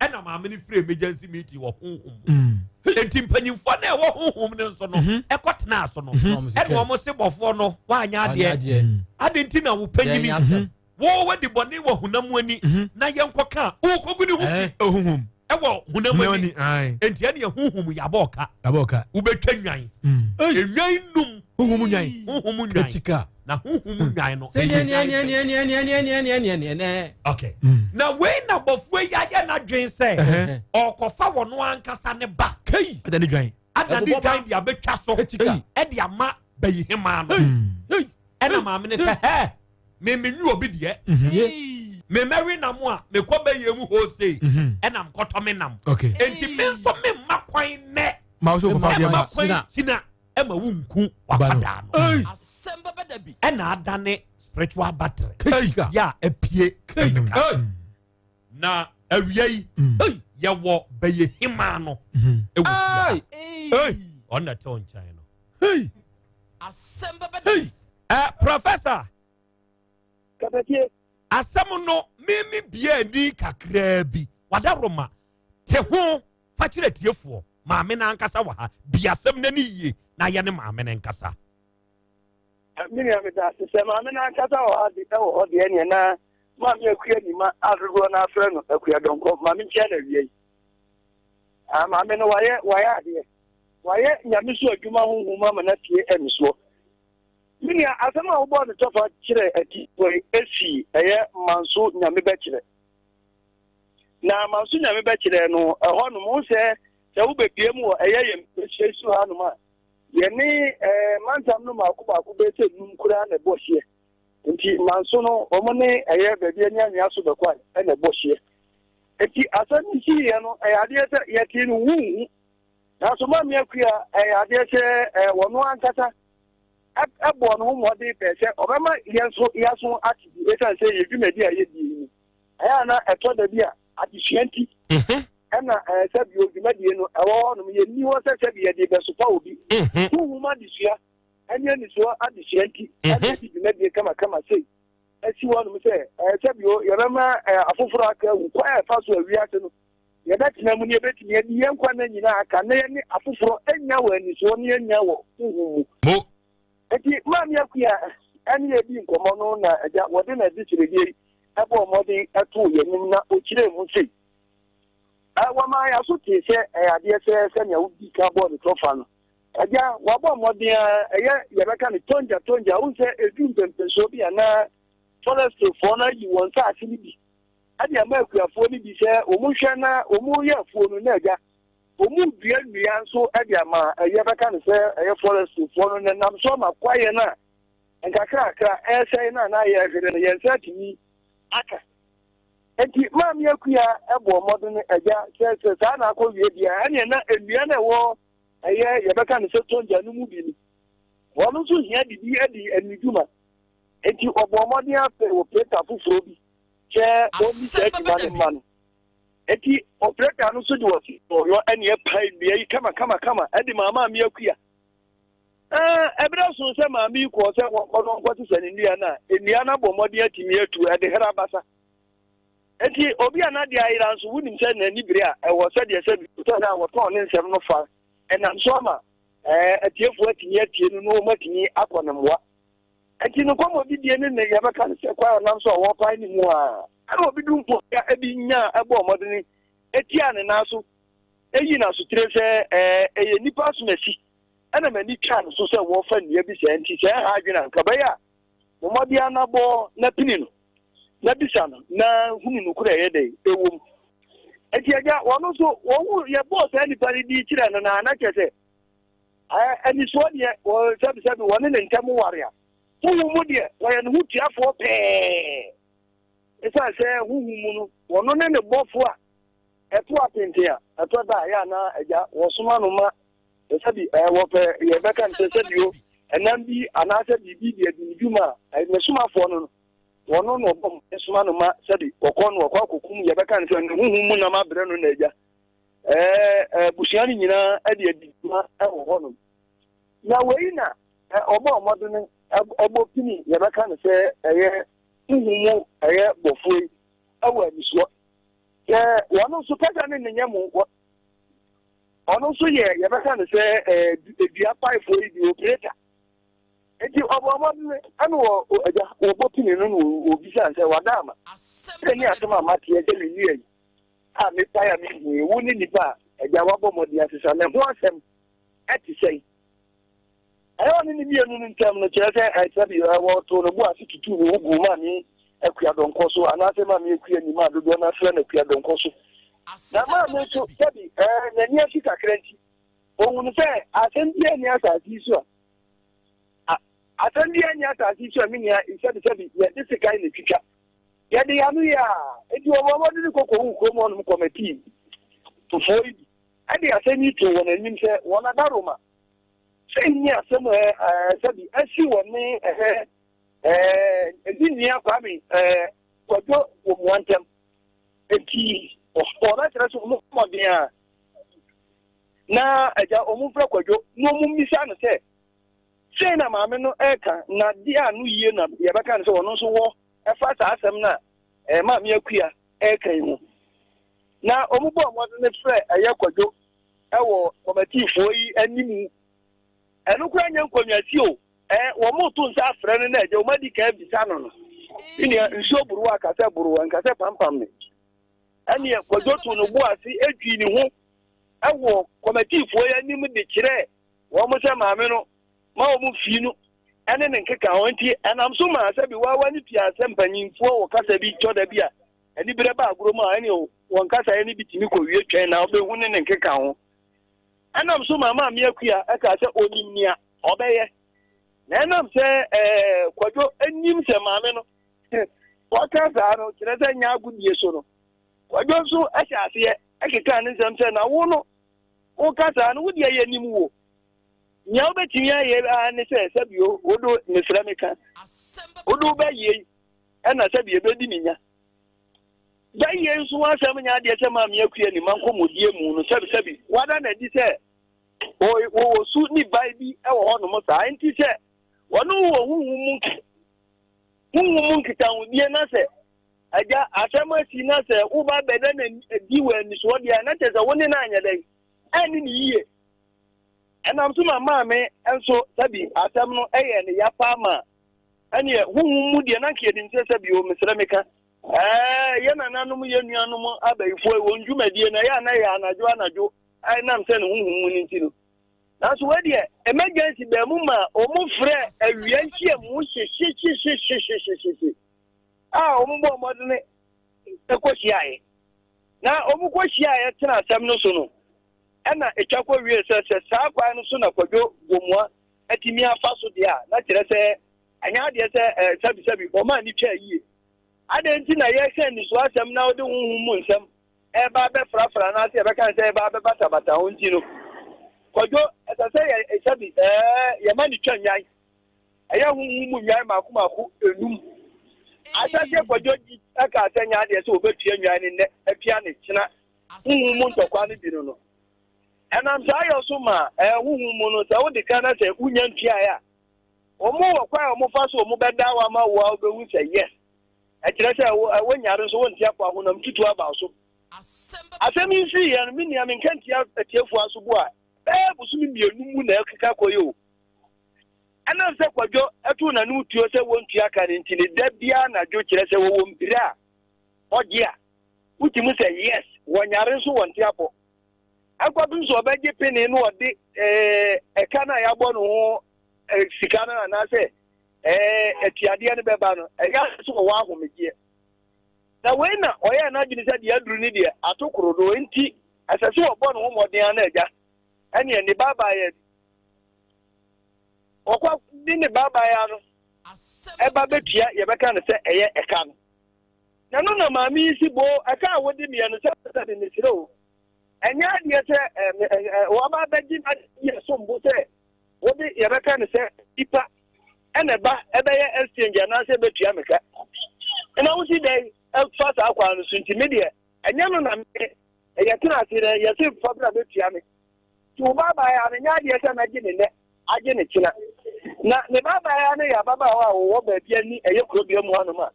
Ɛna maame no firi emergency meeting wɔ honhom mu, enti mpanyimfoɔ no a ɛwɔ honhom no nso no ɛkɔ tenaa so no, Wɔn sɛ ɛna wɔn se bɔfoɔ no woanyɛ Wanyɛ adeɛ. adeɛ. Ade nti na wo Yɛnyɛ panyini asɛm. wo wadi bɔne wɔ honam ani na yɛnkɔ ka a wokɔgu ne ho fi Ohuhum. ɛwɔ honam Honam ani. ani, ae. Enti ɛne ɛhuhum yɛabɔ ɔka. Abɔ ɔka. Wobɛtwa nwan, enwan num. Huhum nwan. Huhum nwan. Kachika. Na huhum nwan no Sɛ ɛyɛ neɛ neɛ nwan neɛ bɛn? neɛ neɛ neɛ neɛ neɛ neɛ neɛ neɛ neɛ. Okay, na wei na bɔfoɔ yi ayɛ n'adwen sɛ ɔkɔfa wɔn ankasa ne ba. Kai. Ɛda ne dwan. Ada ne Ɛbobɔ ba. dwan de abɛtwa so Kachika. ɛde ama bɛyi hemaa no. Hey. Ɛna maame ne sɛ hɛ memmenwi obi deɛ. Ye. Memɛwe nam a mekɔ bɛyɛ mu hɔ sei ɛna mkɔtɔ me nam. Enti me nso memma kwan nnɛ. Ma wo so kɔfa deɛ ɛma ma. kwan Sina. kyina ɛma wo nku Ba no. wakwadaa no. Ɛna adane spiritual battery Kachika. yɛ a apue physical. Na awia yi yɛwɔ bɛyɛ hemaa no ɛwɔ fie ha. Hey. Ɔno na ɛte wo nkyɛn no. Hey. Hey. Professor. Katakyie. Asɛm no mimi bia ani kakraa bi wada roma te ho fa kyerɛ tiefoɔ. Maame no ankasa wɔ ha bi, asɛm no ani yie na yɛ ne maame no nkasa. Me nua, meda ase sɛ maame no ankasa wɔ ha de ɛwɔ hɔ deɛ neɛ na maame Akua Nima a dodoɔ no afrɛ no Akua Dɔnkɔ, maame nkyɛn na awia yi. Ah, maame no wayɛ adeɛ, wayɛ Nyame so adwuma honhom ama no atie ɛne soɔ. Me nua, asɛm a wobɔɔ ne tɔfa kyerɛ atifoɔ yi esi ɛyɛ Manso Nyame bɛkyerɛ na Manso Nyame bɛkyerɛ no ɛhɔ nom wo sɛ wobɛpie mu wɔ ɛyɛ yɛn mpɛhyɛ su hanom a yɛne mantam no maako maako bɛyɛ sɛ num koraa na ɛbɔ hyeɛ. Nti Manso no wɔn ne ɛyɛ baabi ani anwea so bɛkɔ a ɛna ɛbɔ hyeɛ. Nti asɛm yi siiɛ no, ɛyɛ adeɛ sɛ yɛtee no huhu, nanso maame Akua, ɛyɛ adeɛ sɛ wɔno ankasa ɛbɔɔ ne ho mmɔden pɛɛ sɛ ɔbɛma yɛn nso yɛaso ate bi, ɛsiane sɛ yɛ dwumadi a yɛdie yi no ɛyɛ ana ɛtɔ da bi a adesua nti ɛna sɛ bio dwumadie no ɛwɔ hɔ nom yɛnni hɔ sɛ bi yɛde bɛsopa obi. Huhum adesua ɛne anisoɔ adesua nti ɛna yɛde dwumadie kamakama sei. asi hɔnom sɛ ɛɛ sɛbio yɛbɛma ɛɛ afoforɔ aka ahu kwan a ɛfa so a wiase no yɛbɛtena mu ne yɛbɛtumi adi yɛn nkwa nna nyinaa aka na yɛne afoforɔ anya wɔ anisoɔ ne yɛnya wɔ honhom mu. Mo. Enti Maame Akua ɛne yɛdi nkɔmmɔ no na agya wɔde n'adesrɛdeɛ yi ɛbɔɔ mmɔden ɛtoo yɛn anim na ɔkyerɛɛ mu sei. Ɛ wɔmaa yɛn aso tee sɛ ɛyɛ adeɛ sɛ sɛnea wodi kan bɔɔ ne tɔfa no. Agya, wabɔ mmɔden ara, ɛyɛ yɛbɛka no tonja tonja, wohu sɛ ɛduru mpɛmpɛnsoɔ bi a na forestryfoɔ no ayi wɔn nsaase no bi de ama akuafoɔ no bi sɛ wɔn nhwɛ na wɔn reyɛ afuo no na agya wɔn redua nnua nso de ama yɛbɛka no sɛ ɛyɛ forestryfoɔ no na nam so ama kwaeɛ no a nkakrakra ɛresɛe no a na yɛrehwere no yɛn nsa atumi aka. Enti Maame Akua bɔɔ mmɔden agya sɛ sɛ saa na akɔ wie deɛ ɛneɛ na nnua no ɛwɔ ɛyɛ yɛbɛka no sɛ tɔngya no mu bi no, wɔn nso hia de bi adi anidwuma. Enti ɔbɔɔ mmɔden afɛ opreta foforɔ bi sɛ ɔnni saa adwuma no mma no. Enti opreta no nso de ɔsi ɔyɔ ɛne ɛpae nnua yi kama kama kama ɛde maa Maame Akua. Ɛɛ ɛberɛ so sɛ maame yi kɔɔ sɛ wɔnkɔ no nkɔsesa ne nnua no a, nnua no abɔ mmɔden atumi atu ɛde hera basa. Enti obi a n'ade ayera nso, wunim sɛ n'ani bere a ɛwɔ sɛdeɛ sɛ bi a wɔtɔn ne nsɛm no fa ɛnam so ama atiefo atumi atie no na wɔatumi akɔ no mmoa. Enti ne nkɔmmɔdidie ne ne yɛbɛka no sɛ kwan a ɔnam so a wɔrepae ne mu a ɛna obi du mpo bi nyaa ɛbɔɔ mmɔden tiaa ne nan so yii no asotire sɛ ɛyɛ nnipa asomasi ɛna m'ani twaa no so sɛ wɔrefa nnua bi saa nti sɛ ɛha adwene a nka bɛyɛ a bɔ mmɔden ara na bɔ na pini no na bisa no na hunu nokorɛ ɛyɛ dɛn ɛwɔ mu. Enti agya, wɔn nso wɔhu yɛbɔɔ saa nipa no din kyerɛ no na na kyerɛ sɛ anisoɔ deɛ sɛbisɛbi wɔne ne ntam ware a, honhom mu deɛ wɔyɛ ne ho tuafoɔ pɛɛ. Ɛsiane sɛ honhom mu no wɔno ne ne bɔfoɔ a ɛto atenten a ɛtɔ da a yɛ anaa agya wɔsoma no ma sɛbi wɔpɛ yɛbɛka no sɛ sɛbio ɛnam bi anaasɛ biribi de adi ne dwuma a ne somafoɔ no no wɔno na ɔbɔ mmɔden soma no ma sɛbi wɔkɔ no wɔkɔ akɔkum yɛbɛka no sɛ ne honhom mu nam abrɛ no na agya ɛɛ abusua no nyinaa de adi dwuma wɔ hɔnom na wei na ɔbɔ mmɔden ɛbɔ pini yɛbɛka no sɛ ɛyɛ honhom mu ɛyɛ bɔfoɔ yi ɛwɔ anisoɔ sɛ wɔn nso kasa ne ne nyɛ mo ɔno nso yɛ yɛbɛka no sɛ ɛɛ dua paefoɔ yi bi operator nti ɔbɔ ɔmɔden ɛna wɔ agya wɔbɔ pini no na wɔbisa sɛ wada ama sɛ ne asɛm a mateɛ sɛ me nua yi a mepae a mehu yi wo ne nipa a agya wabɔ mmɔden asesa ne ho asɛm ɛte sɛn ɛyɛ ɔne ne mmienu no ntam no kyerɛ sɛ ɛsɛ bi wɔto no bo ase tutu ne ho gu maame akua dɔnkɔ so anaasɛ maame akua nim a dodoɔ no afrɛ no akua dɔnkɔ so na maame nso sɛbi ɛɛ n'ani ahye kakra nti ohun sɛ asɛm bi ani asase yi so a asɛm bi ani asase yi so a me nua sɛbi sɛbi yɛde sekan na twitwa yɛde yano yɛ a eti wɔn wɔn de ne koko wu kurom hɔnom kɔmɛtii fufuo yi bi ɛde asɛm yi to wɔn anim sɛ wɔn adaroma sɛ nyi asɛm ɛɛ sɛbi asi wɔn ne ɛɛ ɛɛ ne nua Kwame ɛɛ Kwadwo wɔ mua ntɛm. Enti wɔbɛkyerɛ sɛ wɔn mmɔden a na agya wɔn mfrɛ Kwadwo na wɔn mmisa no sɛ sei na maame no ɛreka na deɛ a no yie na yɛbɛka no sɛ wɔn nso wɔ ɛfa saa asɛm no a ɛɛ maame Akua ɛreka yi ho. Na wɔn bɔ mmɔden frɛ ɛyɛ Kwadwo ɛwɔ kɔmɛtiifoɔ yi anim. Ɛno koraa nyɛ nkonnwasi o. Ɛ wɔreto nsa afrɛ no na agya wɔn adi kan abisa no no. Me nua, nsuo boro wo a, ka sɛ boro, nka sɛ pampam me. Ɛneɛ Kwadwo too no bo ase dwii ne ho wɔ kɔmɛtiifoɔ yi anim de kyerɛɛ wɔn sɛ maame no ma wɔn fii no ne ne nkeka ho. Nti ɛnam so maa sɛbi wawa ne pia sɛ mpanyinfoɔ wɔ kasa bi tɔ da bi a aniberɛ ba agorɔ mu a ɛne wɔn kasaeɛ no bi tumi kɔwie twɛn na wobɛhu ne ne nkeka ho. Ɛnam so maa Maame Akua kaa sɛ onim nea ɔbɛyɛ. Na ɛnam sɛ ɛɛ Kwadwo nim sɛ maame no wɔka saa no kyerɛ sɛ nyɛ agodie so no, Kwadwo nso hyɛ aseɛ kekaa ne nsɛm sɛ na wo no woka saa no wo deɛ yɛnim wo. Nea wobɛtumi ayɛ ara ne sɛ sɛbio wodo mesrɛ meka wode wobɛyie ɛna sɛbi ɛbɛdi ne nya. Bayie nso ho asɛm nyɛ adeɛ sɛ Maame Akua nim ankɔmmɔdie mu no sɛbisɛbi wada no adi sɛ wɔwɔ su ne ban bi wɔ hɔnom saa nti sɛ wɔne wo wɔ honhom mu nka. Honhom mu nkitahodie na sɛ agya asɛm asi na sɛ woba bɛda no adi wɔ anisoɔ deɛ a, na kyerɛ sɛ wo ne no anyɛ dɛn? Anni no yie. Ɛnam so ma maame nso sɛbi asɛm no yɛɛ ne ya paa ma ɛneɛ honhom mu deɛ na nka yɛnim sɛ sɛbi o mesrɛ meka ɛɛ yɛ nananom yɛ nuanom abayifoɔ wɔn dwumadie no ɛyɛ a na ɛyɛ anadwo anadwo ɛnam sɛ ne honhom mu no nti no. Nanso wei deɛ emergency baa mu ma wɔn frɛ awia nhyiamu hyehyehyehyehyehyehyehye a wɔn bɔ mmɔdene kɔ hyiaeɛ. Na wɔn kɔ hyiaeɛ tena asɛm no so no, ɛna etwa kɔ wie sɛ sɛ saa kwan no so na Kwadwo Gomoa atumi afa so deɛ a, na kyerɛ sɛ ɛnyɛ adeɛ sɛ ɛɛ sɛbisɛbi wɔn a ne twa yie. Adɛn nti na yɛreka nnisoɔ asɛm na wode honhom mu nsɛm ɛreba abɛfrafra anaasɛ yɛbɛka no sɛ ɛreba abɛbatabata ho nti no, Kwadwo, ɛsɛ sɛ yɛ sɛbi ɛɛ yɛma ne twa nnwan. Ɛyɛ honhom mu nnwan mmaako mmaako enum. Ahyɛseɛ Kwadwo gye ɛkaa sɛ nyɛ adeɛ sɛ wɔbɛtua nnwan no nnɛ atua ne kyena honhom mu ntɔkwa no bi no no. Ɛnam saa yɔ so ma ɛɛ honhom mu no sɛ wode ka na sɛ wonya ntuaeɛ a, wɔn wɔ kwan a wɔfa so wɔn bɛda wo ama wo a wobɛhu sɛ yes Ɛkyerɛ sɛ wo ɛ wonyare nso wonte apɔ ahonam tutu aba wo so. Asɛm yi siiɛ no, me nua menka ntia atiefoɔ aso bo a, bɛyɛ bosome mmienu mu na ɛkeka kɔ yi o. Ɛnam sɛ Kwadwo too n'anom tuo sɛ wɔntua ka no nti ne da biara anadwo kyerɛ sɛ wɔwɔ mpire a ɔgye a, wotumi sɛ yes, wɔnyare nso wɔnte apɔ. Ɛkɔpem sɛ ɔbɛgye pene na ɔde ɛka no a yɛabɔ no ho sika no anaasɛ ɛɛ atuadeɛ no bɛba no, ɛyɛ ade sɛ ɔwɔ ahomegyeɛ. Na wei na ɔyɛɛ n'adwene sɛ deɛ aduru ne deɛ ato korodo nti ɛsɛ sɛ ɔbɔ ne ho mmɔden ara na agya ɛneɛ ne baabaeɛ ɔkɔ de ne baabaeɛ no ɛba bɛtua yɛbɛka no sɛ ɛyɛ ɛka no. Na no na maame yi si boo ɛka a wode meɛ no sɛ sɛ de mesrɛ o ɛnyɛ adeɛ sɛ wɔaba abɛgye n'adeɛ sombo sɛ Wode yɛbɛka no sɛ nipa ɛna ɛba ɛbɛyɛ exchange anaasɛ ɛbɛtua me ka ɛna wosi dɛn ɛfa saa kwan no so nti me deɛ ɛnyɛ no na me ɛyɛ tena ase dɛ yɛse fa bra bɛtua me nti wo baabaeɛ a menyɛ adeɛ sɛ mɛgye ne nnɛ agye ne kyena na ne baabaeɛ no yɛ ababaawa a wɔwɔ baabi ani ɛyɛ kurobea mu hanom a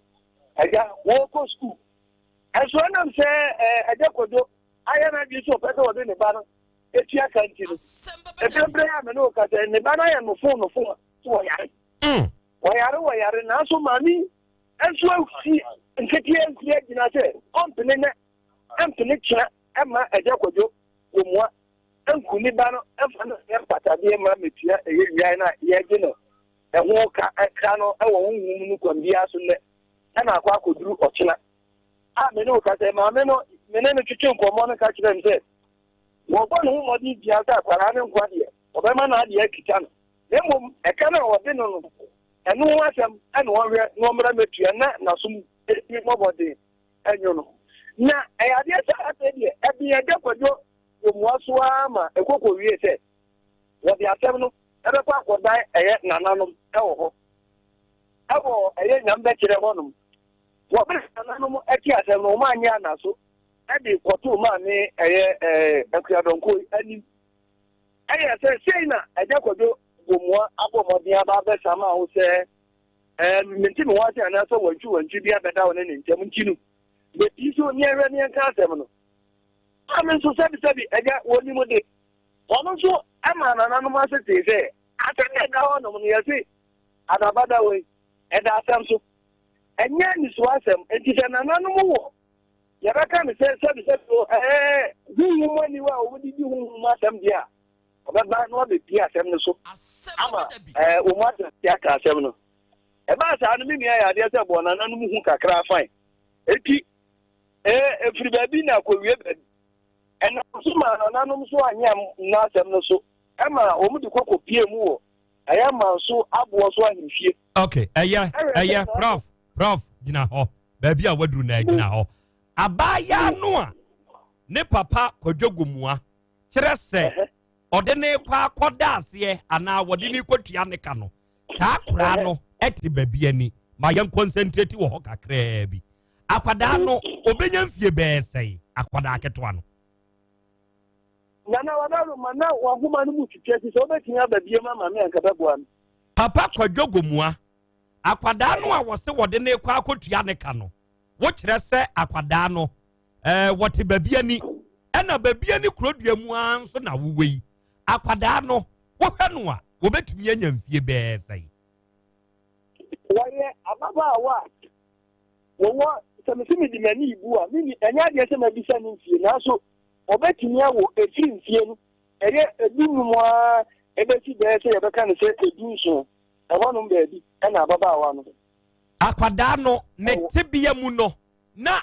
agya wɔkɔ sukuu ɛnso ɛnam sɛ agya Kojo ayɛ n'adwene sɛ ɔpɛ sɛ ɔde ne ba no etua ka nti no, mprempren a me ne wo kasa yi, ne ba no ayɛ nofo nofo a sɛ wɔyare. Mm. Wɔyare wɔyare, nanso maame yi nso asi nketewa nsi agyina sɛ ɔmpene nɛ, ɛmpene kyena ɛma agya Kwadwo Gomoa nku ne ba no ɛmfa no nyɛ mpatadeɛ ma metua ɛyɛ wiae no a yɛgye no ɛho ka ɛka no ɛwɔ honhom no kwan biara so nnɛ ɛna akɔ akɔduru ɔkyena a me ne wo kasa yi, maame no me ne no twetwe nkɔmmɔ no ka kyerɛ me sɛ Wɔbɔ ne ho mmɔden pia sɛ akwadaa no nkwa deɛ, wɔbɛma n'adeɛ akita no, na mmom ɛka no a wɔde no no, ɛno ho asɛm na ɔnhwɛ na ɔmmra mmɛtua na n'asom ntumi mmɔ mmɔden nnwo no. Na ɛyɛ adeɛ sɛ afei deɛ ɛbea Agya Kwadwo wɔ mua so ara ma ɛkɔ kɔwie sɛ wɔde asɛm no bɛkɔ akɔdan ɛyɛ nananom wɔ hɔ, ɛwɔ ɛyɛ Nyambɛkyerɛ hɔnom. Wɔ berɛ a nananom te asɛm no, wɔn anyɛ anaso de kɔtoo maame ɛyɛ ɛɛ Akuadɔnko yi anim. Ɛyɛ sɛ sei na Agya Kwadwo Gomoa abɔ mmɔden aba abɛsa ma wo sɛ ɛɛ mente me ho ase anaasɛ wantwi wantwi bi abɛda wo ne ne ntam nti no bɛpii so ne ɛhwɛ ne yɛnka asɛm no. Maame nso sɛbisɛbi agya wɔnim de ɔno nso ɛma nananom ase tee sɛ asɛm na ɛda hɔ nom no yɛse adabada wei ɛda asɛm so ɛnyɛ anisoɔ asɛm nti sɛ nananom wɔ Yɛbɛka no sɛ sɛbisɛbi o, ɛɛ, honhom mu aniwa a wɔde di honhom mu asɛm deɛ a, ɔbɛba na wabɛpie asɛm no so ama ɛɛ wɔn asɛm aka asɛm no. Ɛbaa saa no, me nua yɛ adeɛ sɛ bɔɔ nananom hu kakra fine. Eti, ɛɛ, ɛfiri baabi na akɔwie baabi. Ɛnam so maa nananom so anyɛ nna asɛm no so ɛma wɔn de kɔ kɔpie mu wɔ ɛyɛ manso aboɔ so ahemfie. Okay, ɛyɛ, ɛyɛ, prof, prof, gyina hɔ. Baabi a waduru na gyina hɔ. Abaayaa no a ne papa Kwadwo Gomoa kyerɛ sɛ ɔde ne kɔ akɔda aseɛ anaa wɔde ne kɔtua ne ka no, saa koraa no ɛte baabi ani. Ma yɛn concentrate wɔ hɔ kakraa bi. Akwadaa no, obɛnya mfie bɛɛ sɛn? Akwadaa ketewa no. Nana Wadaro, ma na wahoma no mu twitwa si sɛ wobɛtumi aba biom ama me anka bɛboa me. Papa Kwadwo Gomoa. Akwadaa no a wɔse wɔde no rekɔ akɔtua ne ka no, wokyerɛ sɛ akwadaa no ɛɛ wɔte baabi ani, ɛna baabi ani kurodua mu ara nso na wowɔ yi. Akwadaa no, wohwɛ no a, wɔbɛtumi anya mfie bɛɛ sɛn? Wɔyɛ ababaawa a wɔwɔ sɛ mese mede m'ani bu a, menni ɛnyɛ adeɛ sɛ mabisa ne mfie, nanso wɔbɛtumi awo ɛfiri mfie no ɛyɛ 15 ara ɛbɛsi bɛyɛ sɛ yɛbɛka no sɛ 17 ɛhɔnom baabi ɛna ababaawa no. Akwadaa no ne tebea mu no na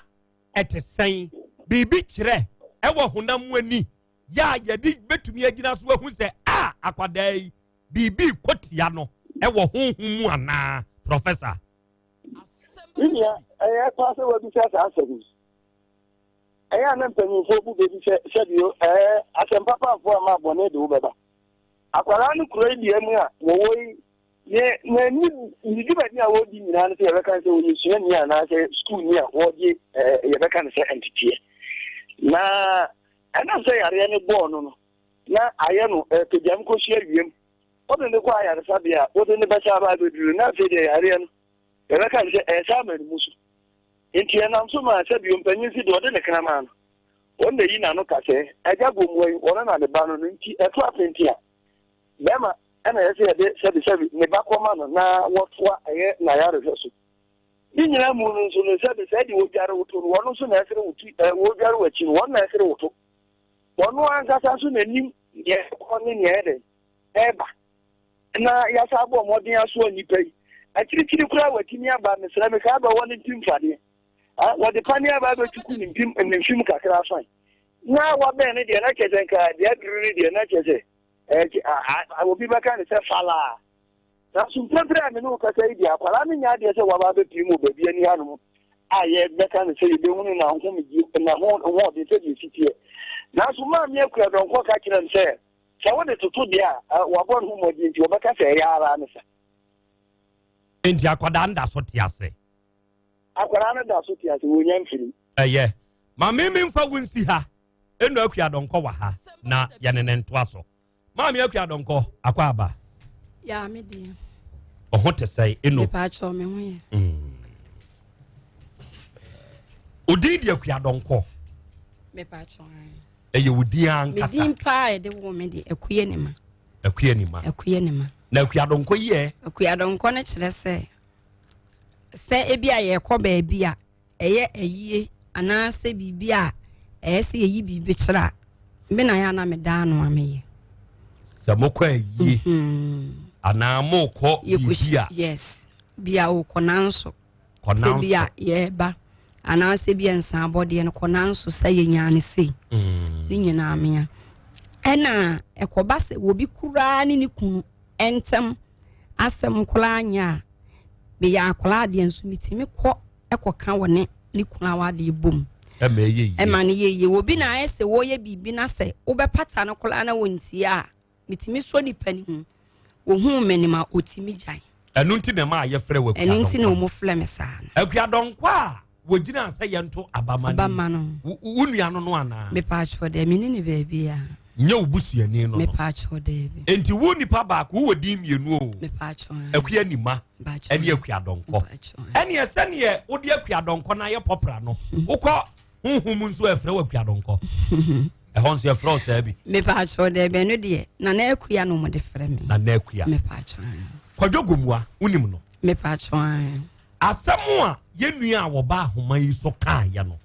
ɛte sɛn? Biribi kyerɛ ɛwɔ honam mu ani yɛ a yɛde bɛtumi agyina so ahu sɛ a akwadaa yi biribi kɔ tia no ɛwɔ honhom mu anaa, Professor? Me nua, ɛyɛ paa sɛ wabisa saa asɛm yi. Ɛyɛ a na mpanyimfoɔ bu baabi sɛ sɛbio ɛɛ asɛm papafoɔ ama bɔne de wo bɛba. Akwadaa no kura yi deɛ mu a wɔwɔ yi ne n'ani ne dwumadi a wɔredi nyinaa no sɛ yɛbɛka no sɛ wɔyɛ suani anaasɛ sukuuni a wɔregye ɛɛ yɛbɛka no sɛ nteteɛ. Na ɛnam sɛ yareɛ no bɔɔ no no na ayɛ no ɛpagya mu kɔsi awiem. Wode no kɔ ayaresabea a wode no bɛsa aba abɛduru na afei deɛ yareɛ no yɛbɛka no sɛ ɛsa ama ne mu so. Nti ɛnam so maa sɛ bio mpanyin si deɛ ɔde ne kraman no wɔn na yi n'ano ka sɛ agya gomoa yi wɔn na ne ba no no nti ɛto apenten a bɛrima ɛna yɛsɛ yɛde sɛbisɛbi ne ba kɔma no na wɔtoa ɛyɛ n'ayarehwɛ so. Ne nyinaa mu no nso no sɛbi sɛ de wɔdware wo to no wɔn nso na ɛsere wo ti ɛɛ wɔdware w'akyi no wɔn na ɛsere wo to. Wɔn ankasa nso n'anim nea ɛkɔ ne nea ɛdɛ ɛɛba na yɛasa abɔ mmɔden asoa nnipa yi akyirikyiri koraa watumi aba mesrɛ me saa bɛwɔ ne mpim fadeɛ wɔde pane aba abɛtuku ne mpim ne mfim kakra afan na wabɛn ne deɛ na kyerɛ sɛ nka deɛ aduru ne deɛ na kyerɛ sɛ ɛɛ obi bɛka ne sɛ falaa nanso mprempren a me ne wo kasa yi deɛ akwadaa no nya adeɛ sɛ waba abɛpie mu wɔ baabi ani hanom a yɛbɛka no sɛ yɛbɛhunu n'ahomegye n'ahoɔden sɛdeɛ ɛsi teɛ. Nanso maame Akua Dɔnkɔ ka kyerɛ no sɛ sɛ wode toto deɛ a wabɔ ne ho mmɔden nti wɔbɛka sɛ ɛyɛ ara ne sa. Enti akwadaa no da so te ase? Akwadaa no da so te ase, wɔnya mfiri. Ɛyɛ. Ma me memfa wo nsi ha. Eno Akua Dɔnkɔ wɔ ha na yɛne ne ntoa so. Maame Akua Dɔnkɔ, akɔ aba. Ya me deɛ. Ɔho te sɛn Eno? Mepa kyɛw me ho yɛ. Odin de Akua Dɔnkɔ. Mepa kyɛw. Ɛyɛ wo din ankasa. Me din paa yɛde wo me de Akua Nima. Akua Nima. Akua Nima. Na Akua Dɔnkɔ yi yɛ? Akua Dɔnkɔ no kyerɛ sɛ sɛ ebi a yɛkɔ baabi a ɛyɛ ayie anaasɛ biribi a ɛyɛ sɛ yɛyi biribi kyerɛ a me na yɛ ana meda ano a meyɛ. Sɛ mokɔ ayie anaa mokɔ biribi a. Yes, bia wokɔ nanso. Sɛ bia yɛba anaasɛ bia nsa abɔdeɛ no kɔ nanso sɛ yɛnyaa ne sei. Ne nyinaa mea. Ɛna ɛkɔba sɛ obi koraa ne ne kunu ntɛm asɛm koraa nyɛ a meyɛ akwaraa deɛ nso metumi kɔ ɛkɔka wɔ ne ne kunu awadeɛ bom. Ɛma ɛyɛ yie. Ɛma no yɛ yie. Obi na ayɛ sɛ wɔyɛ biribi na sɛ wobɛpata no koraa na wɔntie a metumi sɔ nipa no mu. Wɔhuu me nim a ɔtumi gyae. Ɛno nti na ɛma a yɛfrɛ wɔ Akua Ɛno nti na wɔn frɛ me saa no. Akua Dɔnkɔ a wɔgyina sɛ yɛnto abama no. Wo nua no no anaa? Mepa atwerɛ dɛ mene ne baabi a. Nyɛ wo busuani no no. Mepa atwerɛ dɛ bi. Enti wo nipa baako wowɔ din mmienu o. Mepa atwerɛ. Akua Nima ɛne Akua Dɔnkɔ. Ɛneɛ sɛneɛ wode Akua Dɔnkɔ no ayɛ pɔpra no wokɔ honhom nso ɛfrɛ wo Akua Dɔnkɔ. Ɛhɔ nso ɛfrɛ wo saa bi. Mepa atwerɛ dɛ bɛno deɛ Nana Akua no wɔde frɛ me. Nana Akua. Mepa atwerɛ. Kwadwo Gomua wonim no? Mepa atwerɛ. Asɛm a yɛn nua a wɔba ahoma yi so kaeɛ no,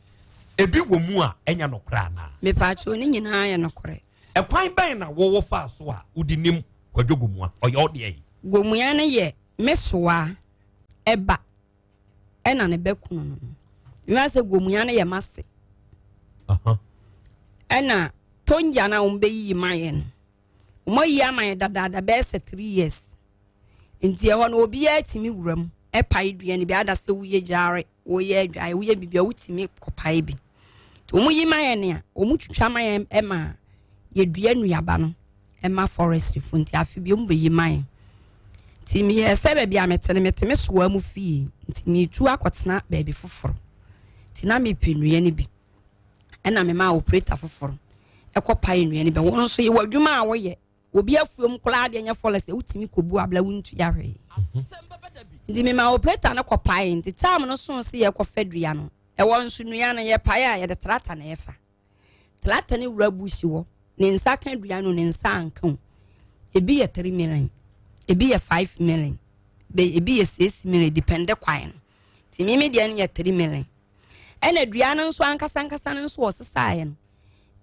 ebi wɔ mu a ɛnyɛ nokorɛ anaa? Mepaakyɛw, ne nyinaa yɛ nokorɛ. Ɛkwan bɛn na wɔwɔ faa so a wode nim Kwadwo Gomua? Ɔyɛ wo deɛ yi? Gomua no yɛ me soa ɛba ɛna ne bɛ kunu no no. Mewia sɛ Gomua no yɛ m'ase. Ɛna Tonja no a wɔn bɛyiyi ma yɛ no, wɔn ayi ama yɛ dadaada bɛyɛ sɛ 3 years. Nti ɛhɔ no obiara tumi wura mu ɛpae dua no bi ada sɛ woyɛ gyaare, woyɛ adwae, woyɛ biribi a wotumi kɔpae bi. Nti wɔn yi ma yɛn a, wɔn twitwa ma yɛn ɛma yɛdua nnuaba no ɛma forestry fo nti afe bi wɔn bɛyi ma yɛn. Nti meyɛ sɛ baabi a mete no mete me soa mu fie nti metu akɔtena baabi foforɔ. Nti na mepɛ nnua no bi ɛna mema operator foforɔ ɛkɔpae nnua no bi. Wɔn nso yɛwɔ adwuma a wɔyɛ. Obi afuom koraa deɛ nyɛ forest wotumi kɔbu abla wontua hwee. Nti mema operator no kɔpae. Nti time no soo sɛ yɛkɔfa dua no, ɛwɔ nso nnua no yɛpae a yɛde trata na ɛfa. Trata no wura bush hɔ, ne nsa ka dua no, ne nsa anka o. Ebi yɛ 3 million, ebi yɛ 5 million, ebi yɛ 6 million, depende kwan no. Nti me me deɛ no yɛ 3 million. Ɛna dua no nso ankasa ankasa no nso wɔsesaeɛ no,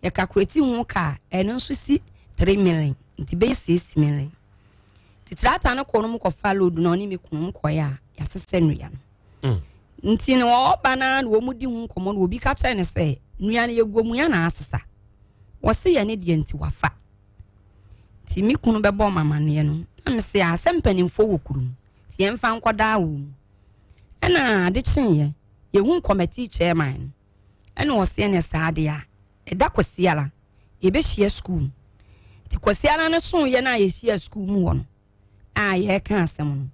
yɛkakurati ho ka a, ɛno nso si 3 million, nti bɛyɛ 6 million. Nti trata no kɔ no mu kɔfa load na ɔne me kunu mu kɔeɛ a, yɛasesa nnua no. Nti no ɔba no ara na wɔn di ho nkɔmmɔ na obi ka kyerɛ no sɛ nnua no yɛgu mu ya na asesa. Wɔse yɛ ne deɛ nti wafa. Nti me kunu bɛbɔ ma amaneɛ no na me se asɛ mpanimfoɔ wɔ kurom nti yɛmfa nkɔdaa wɔ mu. Ɛna ade kyeeɛ yɛhu kɔmɛti chairman no ɛna ɔse ɛne saa deɛ a ɛda Kwasiara yɛbɛhyia sukuu mu. Nti Kwasiara no soeɛ no a yɛhyia sukuu mu hɔ no a yɛreka asɛm no.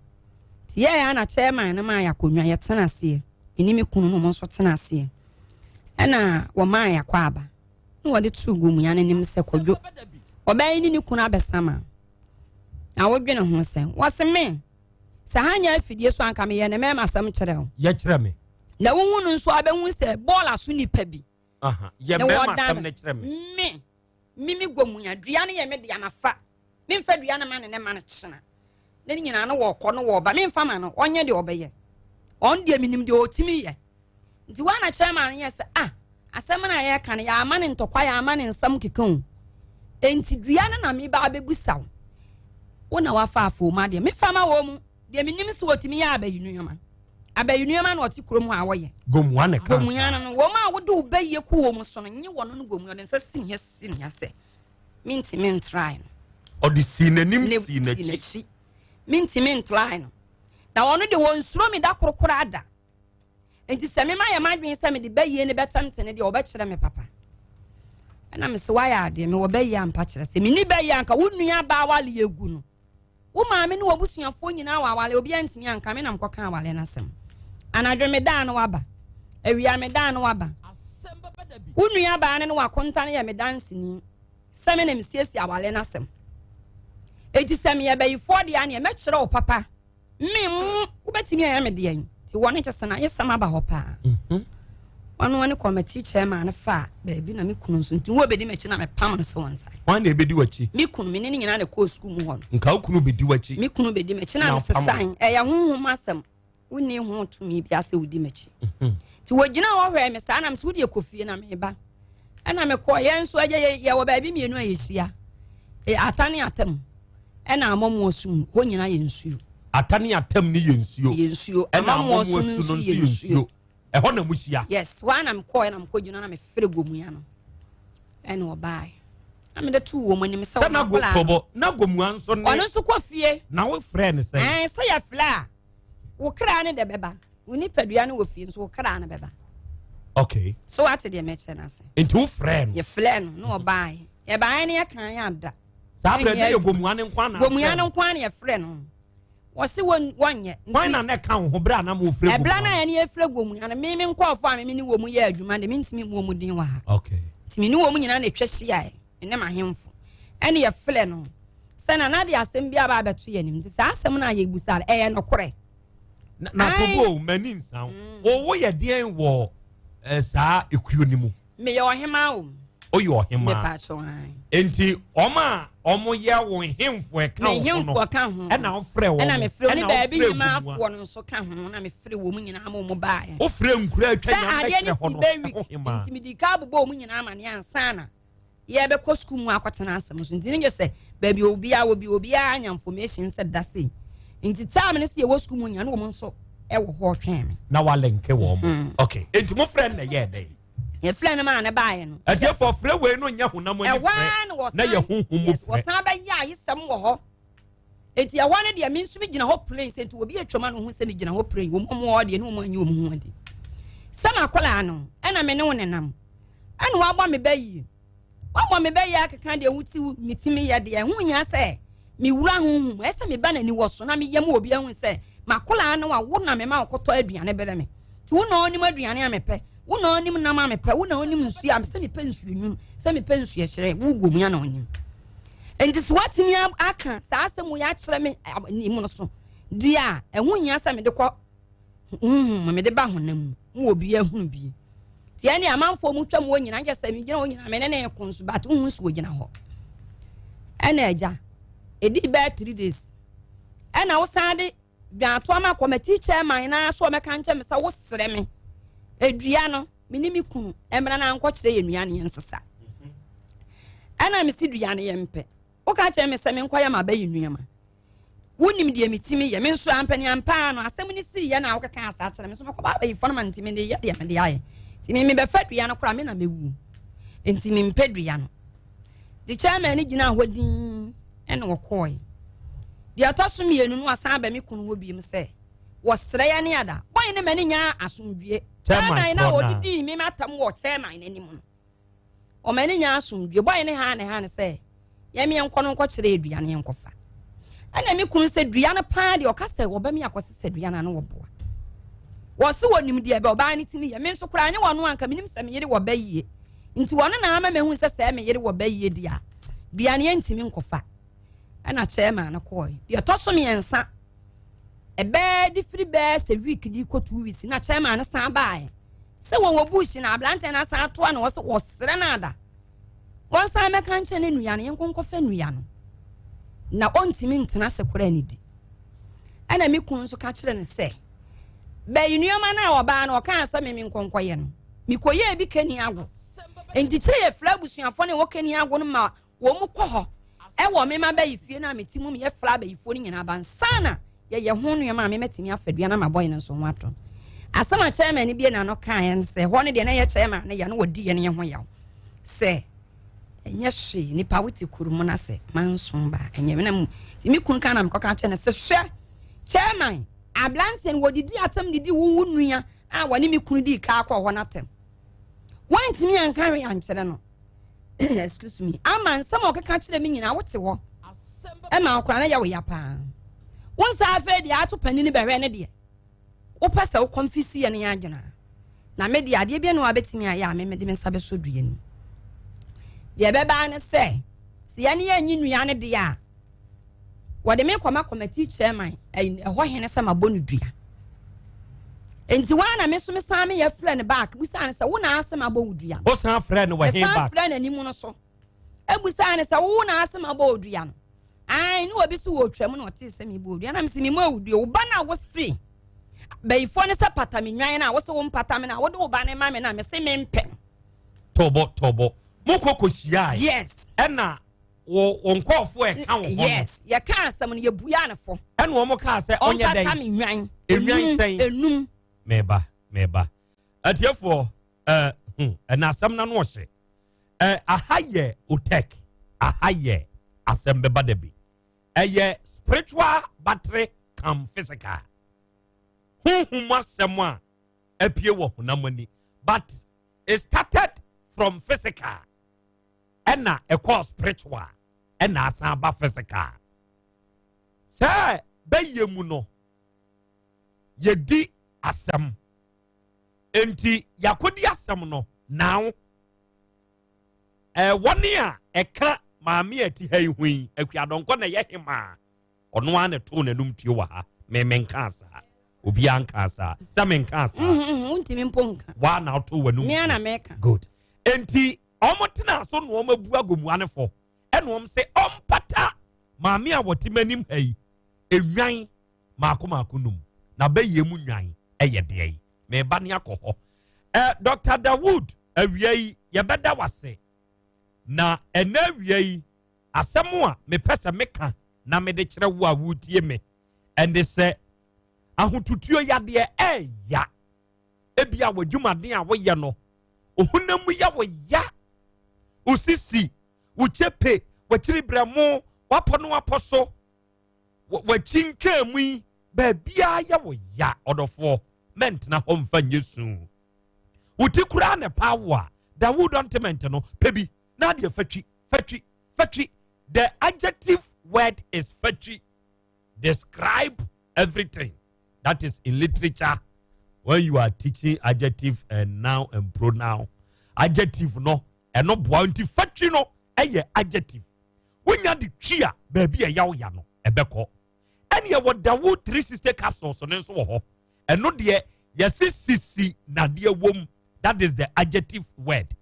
Nti yɛɛ a na chairman no maa yɛ akonnwa yɛtena aseɛ. Me ne me kunu no nso tena aseɛ. Ɛna wɔmaa yɛ akɔ aba. Na wɔde too Gomua no anim sɛ Kwadwo ɔbaa yi ne ne kunu abɛsama. Na wodwene ho sɛ wɔse me sɛ ha nyɛ afidie so anka meyɛ ne mɛma asɛm kyerɛ wo. Yɛkyerɛ me. Na wohu no nso abɛhu sɛ bɔɔl aso nipa bi. Yɛ mɛma asɛm no kyerɛ me. Me me me Gomua dua no yɛ me dea mafa. Memfa dua no ma ne ne ma no kyena. Ne nyinaa no wɔkɔ no wɔba memfa ma no ɔnyɛ deɛ ɔbɛyɛ. Ɔno deɛ menim deɛ ɔtumi yɛ. Nti wɔn na kyerɛ ma no yɛ sɛ ah asɛm no a yɛka no yɛama ne ntɔkwa yɛama ne nsɛm keka o. Nti dua no na meba abɛbusa wo. Wo na wafa afɔ mu adeɛ mefa ma wɔ mu deɛ menim sɛ wɔtumi yɛ abayi nneɛma. Abayi nneɛma na ɔte kurom hɔ a wɔyɛ. Gomua na ka. Gomua no no wɔn a wode wo bɛyɛ ku wɔn so no nye wɔn no gomua ɔde nsa si ne ha si ne ha sɛ mentumi ntrae no. Ɔde sii n'anim sii n'akyi. Mentumi ntrae no. Na wɔn de wɔn nsuro me da korokoro ada. Nti sɛ mema yɛ m'adwene sɛ mede bɛyie ne bɛtɛmte ne deɛ ɔbɛkyerɛ me papa. Ɛna me sɛ wayɛ adeɛ mewɔ bɛyie ampa kyerɛ sɛ menni bɛyie anka wo nua baa wale egu no. Wo maame ne w'abusuafoɔ nyinaa wɔ awale obiara ntumi anka me na mekɔka awale no asɛm. Anadwo medaa no waba. Awia medaa no waba. Wo nua baa no ne w'akonta no yɛ me danseni sɛ me na mesiesie awale no asɛm. Enti sɛ meyɛ bayifoɔ deɛ a neɛ mɛkyerɛ wo papa. Me mo wobɛtumi ayɛ me deɛ nti wɔne kyɛ sɛ na ayesɛm aba hɔ paa. Wɔn wɔne kɔmɛti chairman no faa baabi na me kunu nso nti wɔbɛdi m'akyi na mepam no sɛ wɔn nsa. Wɔn na ebedi w'akyi. Me kunu me ne ne nyinaa na ɛkɔɔ sukuu mu hɔ no. Nka wo kunu bɛdi w'akyi. Me kunu bɛdi m'akyi na mesesan ɛyɛ honhom asɛm wonni ho tumi bi asɛ wodi m'akyi. Nti wɔgyina hɔ hwɛɛ me saa na mesɛ wode ɛkɔ fie na meba. Ɛna mekɔɔ yɛn nso agya yɛwɔ baabi mmienu a yɛhyia ata ne atam ɛna amɔmoɔ so mu hɔ nyinaa yɛ nsuo. Ata ne atam ne yɛ nsuo. Yɛ nsuo. Ɛna amɔmoɔ su no nso yɛ nsuo. Ɛhɔ na mo hyia. Yes, hɔ a na mekɔɔ na mekɔ gyina na mefrɛ gomua no ɛna ɔbaeɛ na mede too wɔn anim sɛ wɔn akɔla no na gomua nso ne ɔno nso kɔ fie. Na wofrɛ no sɛ. Ɛn sɛ yɛfrɛ a wo kra ne de bɛba wo nipadua no wɔ fie nso wo kra no bɛba. Okay. So wate deɛ mɛkyerɛ no ase. Nti wofrɛ no. Yɛfrɛ no na ɔbaeɛ yɛbaeɛ no yɛka yɛ ada. Saa berɛ ne yɛ gomua no nko ana. Gomua no nko ana yɛfrɛ no. Wɔsi wɔn wɔnyɛ. Wɔn na na ɛka wo ho berɛ a na mo frɛ gomua. Ɛberɛ na yɛne yɛfrɛ gomua no me me nkɔɔfoɔ a me ne wɔn yɛ adwuma de mentumi mu wɔn din wɔ ha. Okay. Nti me ne wɔn nyinaa na atwa hyiaeɛ me ne m'ahemfo ɛne yɛfrɛ no sɛ na na de asɛm bi aba abɛto yɛn anim nti saa asɛm no a yɛbusa no ɛyɛ nokorɛ. Na tobo m'ani nsa wo wo yɛ deɛn wɔ saa ekuo no mu. Meyɛ ɔhemaa wɔ mu. Woyɛ ɔhemaa. Nti wɔn a wɔyɛ wo nhemfo ɛka wo ho no ɛna wofrɛ wɔn ɛna mefrɛ wɔn ne baabi hemaafoɔ no nso ka ho na mefrɛ wɔn nyinaa ma wɔn baeɛ. Wofrɛ nkura atwa nyame bɛkyerɛ hɔ no ɛho hemaa. Nti medi ka abobɔ wɔn nyinaa ama ne ansa na yɛbɛkɔ sukuu mu akɔtena asɛm so nti ne nyɛ sɛ baabi obiara wɔ bi obiara anya information sɛ da sei nti time ne sɛ yɛwɔ sukuu mu nyinaa ne wɔn nso ɛwɔ hɔ twɛn me. Na walenke wɔn. Okay nti mo frɛ no na ɛyɛɛ dɛn? Yɛfrɛ no maa ne baeɛ no. Atiefoɔ frɛ wei no nyɛ honam ani frɛ na yɛ honhom mu frɛ. Wɔsan bɛyɛ ayesɛm wɔ hɔ. Enti ɛhɔ no deɛ me nso megyina hɔ plain sɛ nti obi atwam ano ho sɛ megyina hɔ plain wɔn mu hɔ deɛ ne wɔn anyi wɔn ho adi. Sɛ makɔlaa no ɛna me ne wo nenam ɛna wabɔ me bɛ yie. Wabɔ me bɛ yie akeka deɛ wote metumi yɛ deɛ ɛho hia sɛ mewura honhom ɛsɛ meba n'ani wɔ so na meyɛ mu obi ahu sɛ makɔlaa no a wo na mema wokɔtɔ aduane brɛ me. Nti wo na ɔnim aduane a mepɛ, wo na ɔnim nam a mepɛ, wo na ɔnim nsuo a sɛ mepɛ nsuo nwunu, sɛ mepɛ nsuo hyerɛ, wo gomua na ɔnim. Nti sɛ woatumi aka saa asɛm yi akyerɛ me anim no so. Deɛ a ɛho hia sɛ mede kɔ honhom mu, mede ba honam mu, ma obi ahunu bi. Nti ɛne amanfoɔ mu twam hɔ nyinaa, nkyɛ sɛ megyina hɔ nyinaa, me ne ne ko nso, but wohu nso wɔgyina hɔ. Ɛna agya, ɛdii bɛyɛ 3 days, ɛna wosan de dwantoa ma committee chairman na so ɔmɛka nkyɛn me sɛ wosrɛ me edua no, me ne me kunu mmra na nkɔkyerɛ yɛ nua ne yɛn nsesa. Ɛna me si dua no yɛ mpɛ. Woka kyerɛ me sɛ menkɔyɛ ma bɛyɛ nneɛma, wonim deɛ metumi yɛ. Me nso ampani ampaa no, asɛm no sii yɛ na wokeka asa kyerɛ me nso mekɔba abayifoɔ no ma nti mede yɛ deɛ mede ayɛ. Nti me mebɛfa dua no koraa, me na mɛwu, nti mempɛ dua no. De chairman no gyina hɔ din ɛna wɔkɔɔe. Deɛ ɛtɔ so mmienu no, asan aba me kunu hɔ biem sɛ wɔsrɛ yɛ ne ada bɔn ne ma ne nya asomdwie. Chairman na wɔdidii me matam wɔ chairman n'anim no, ɔma ne nya asomdwie. Bɔn ne ha ne ha ne sɛ yɛmeɛ nkɔ no nkɔkyerɛ aduane yɛnkɔfa. Ɛna me kunu sɛ dua no paa deɛ, ɔka sɛ wɔbɛ me akɔsesɛ dua no ano, wɔboa wɔse wɔnim deɛ bɛ ɔbaa no tumi yɛ. Me nso koraa ne wɔno anka menim sɛ meyere wɔ bɛ yie, nti wɔno na ama mahu sɛ meyere wɔ bɛ yie deɛ a, dua no yɛntumi nkɔfa. Ɛna chairman no kɔɔe. Deɛ ɛtɔ so mmiɛnsa, ɛbɛɛ de firi bɛɛ sɛ week de kɔ 2 weeks, na chairman no san baeɛ sɛ wɔn wɔ bush na aberanteɛ no asan atoa na wɔsɛ wɔsrɛ no ada wɔn san bɛka nkyɛn ne nnua no, yɛn nkɔfɛ nnua no na ɔntumi ntena ase koraa ne di. Ɛna me kunu nso ka kyerɛ no sɛ bɛyi nneɛma no a ɔbaa no ɔkaa sɛ meme nkɔnkɔyɛ no, mekɔyɛɛ bi kani ago. Nti kyerɛ yɛ frɛ abusuafoɔ no ɛwɔ kani ago no ma wɔn mu kɔ hɔ ɛwɔ mema bɛyi fie no a mete mu, meyɛ fra abɛyifoɔ no nyinaa ba nsa na yɛyɛ ho nneɛma a mematumi afa dua no ama bɔyɛ no nso ho atɔ. Asɛm a chairman no bie n'ano kaeɛ no sɛ hɔ no deɛ na yɛ chairman no yɛ no wɔdi yɛ no yɛ ho yaw sɛ ɛnyɛ hwee, nipa wote kuro mu no sɛ manson ba ɛnyɛ me na mu. Nti me kunu ka na mekɔka kyerɛ no sɛ, hwɛ chairman, aberanteɛ no wɔdidi atam didi wo wo nua a wɔne me kunu dii kaa kɔɔ hɔ no atam, wɔntumi anka hwee ankyerɛ no. Excuse me, ama nsɛm a ɔkeka kyerɛ me nyinaa, wote hɔ ɛma akora no yɛ wo ya paa. Wo nsa afei deɛ ato panini bɛhwɛ ne deɛ wopɛ sɛ wokɔmfisi yɛ no yɛ adwena na me deɛ adeɛ bi na wabɛtumi ayɛ a me mede me nsa bɛsɔ dua no. Deɛ ɛbɛbaa ne sɛ yɛne yɛnyi nnua no deɛ a, wɔde me kɔma committee chairman ɛhɔ hene sɛ mabɔ no dua. Nti wɔn na me nso me san me yɛ frɛ no back busa no sɛ wo na asɛm abɔ wo dua no. O san frɛ no wɔ he mesan back? Frɛ n'anim no so ebusa no sɛ wo na asɛm abɔ wo dua no. Ayi ne obi so wɔ otwa mu na ɔte sɛ mi bɔ odua na mi si mi mu awu dua. Wo ba na wo se bɛyifoɔ ne sɛ pata mi nwan na wo se wo mpata mi na wode wo ba ne ma mi na mi se mi mpɛ no. Tɔbɔ tɔbɔ mo kɔ kɔ hyia. Yes. Ɛna wo nkɔɔfoɔ ɛka wo hɔ no. Yes, yɛka asɛm no, yɛbua ne fo. Ɛna wɔn kaa sɛ ɔnyɛ ɔmpata dɛn? mi nwan. Enwan sɛn? Enum. Mɛba, mɛba. Atiefoɔ, ɛna asɛm na no ɔhyɛ aha yɛ otek, aha yɛ asɛm bɛba da bi. Ɛyɛ spiritual battery come physical, honhom asɛm a apue wɔ honam ani, but it started from physical ɛna ɛkɔɔ spiritual ɛna asan aba physical. Sɛ bɛyɛ mu no, yɛdi asɛm nti yɛakɔdi asɛm no now. Wɔne a ɛka maame a ɛte ha yi ho yi, Akuadɔnkɔ na ɛyɛ hemaa, ɔno ara na ɛtoo n'anum tuo wɔ ha. Me menka saa, obiara nka saa sɛ menka saa. Wontumi mpo nka. Waa na ɔtoo w'anum mea tuo. Na meka. Good. Nti ɔmo tena so na ɔmo abu agomua ne fɔ, ɛna ɔmo sɛ ɔmpata maame a wɔte m'anim ha yi enwan maako maako num na bɛyɛ mu nwan. Ɛyɛ deɛ yi mɛba ne akɔ hɔ. Dr Dawood, awia yi yɛbɛda wase na ɛnɛ awia yi asɛm a mepɛ sɛ meka na mede kyerɛ wo a wotie me ɛne sɛ ahotutuo yadeɛ ɛɛya. Ebi a w'adwumaden a woyɛ no, ohunam mu yɛ wo ya, osisi wo kyepe, w'akyiri brɛmo, wapɔ no wapɔ so, w'akyi nkaa mu yi, baabiara yɛ wo ya. Ɔdɔfoɔ, mɛntena hɔ mfa nyɛ suu. Wo ti koraa na ɛpa wo a, Dawood ointment no pɛ bi na adeɛ fatwi fatwi fatwi. The adjective word is fatwi, describe everything. That is in literature when you are teaching adjective and noun and pronoun. Adjective no ɛno boa nti fatwi no ɛyɛ adjective. Wonya de twi a, baabi a ɛyɛ wo ya no ɛbɛkɔ. Ɛne yɛwɔ Dawood 360 capsules no nso wɔ hɔ. Ɛno deɛ yɛse sisi nadeɛ wom. That is the adjective word.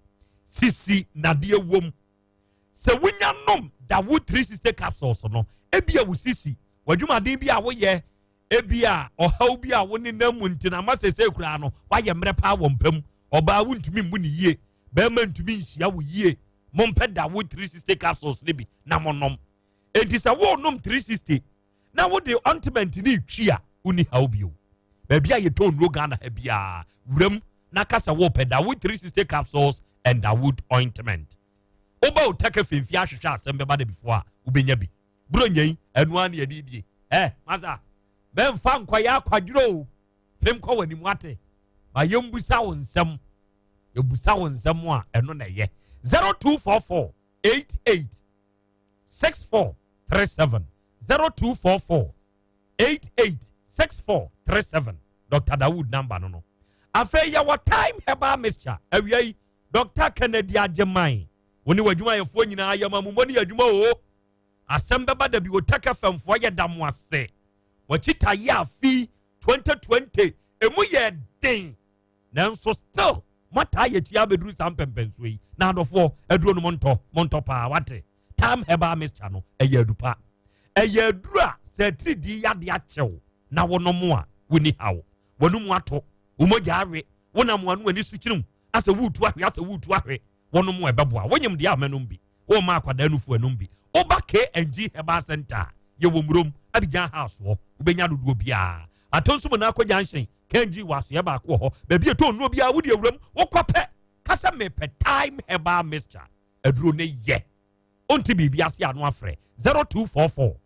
Sisi nadeɛ wom. Sɛ wonya nom Dawood 360 capsules no, ebia wo sisi, w'adwumaden bi a woyɛ, ebia ɔhaw bi a wo nenam mu nti na ama sese koraa no woayɛ mmerɛ paa wɔ mpa mu. Ɔbaa wontumi mmu ne yie, bɛrima ntumi nhyia wo yie. Mompɛ Dawood 360 capsules no bi na monom. Enti sɛ wonom 360 na wode ointment ne twi a, wonni haw bio. Baabi a yɛtɔn nnuro Ghana ha biara, wuram na ka sɛ wopɛ Dawood 360 capsules and Dawood ointment. Woba Otaka Femfie ahwehwɛ asɛm bɛba da before a, wobɛnya bi. Buronya yi, ɛno ara ne yɛde die. Ɛ, masa, bɛmfa nkɔyɛ akwadworɔ o. Fem kɔ w'anim wate. Ma yɛmbusa wo nsɛm. Yɛbusa wo nsɛm a, ɛno na ɛyɛ. 0244 88 6437 0244 88 6437 Dr. Dawood number no no. Afei yɛwɔ Time Herbal Mixture awia yi Dr. Kennedy Agyeman wo ne w'adwumayɛfoɔ nyinaa yɛ ma mumɔ ne adwuma o. Asɛm bɛba da bi Otaka famfoɔ yɛ da mo ase. Wɔkyita yɛ afi 2020 emu yɛ den. Nanso still moataa yɛ akyi abɛduru saa mpɛmpɛnsoɔ yi. Na adɔfoɔ, aduro no montɔ, montɔ paa, wate? Tam herbal mixture no, ɛyɛ adu pa. Ɛyɛ aduro a sɛ atiridii yadeɛ akyɛw na wonom a, wonni haw. W'anum ato, wo mogya awe, wonam ano ani so kyiniw, asɛ woretu ahwe, asɛ woretu ahwe, wonom a ɛbɛboa. Wonyem deɛ a mɛnom bi. Woma akwadaa nufu anom bi. Woba KNG Herbal Center a, yɛwɔ Murom, Abidjan House hɔ. Wobɛnya dodoɔ biara. Atonso mu na akɔ junction, KNG wɔ asoɛ baako wɔ hɔ. Baabi a ɛtɔ nnuro biara, wode awuram, wokɔ pɛ, ka sɛ mepɛ Thyme Herbal Mixture. Aduro no yɛ. Wonte biribi ase a, no afrɛ 0244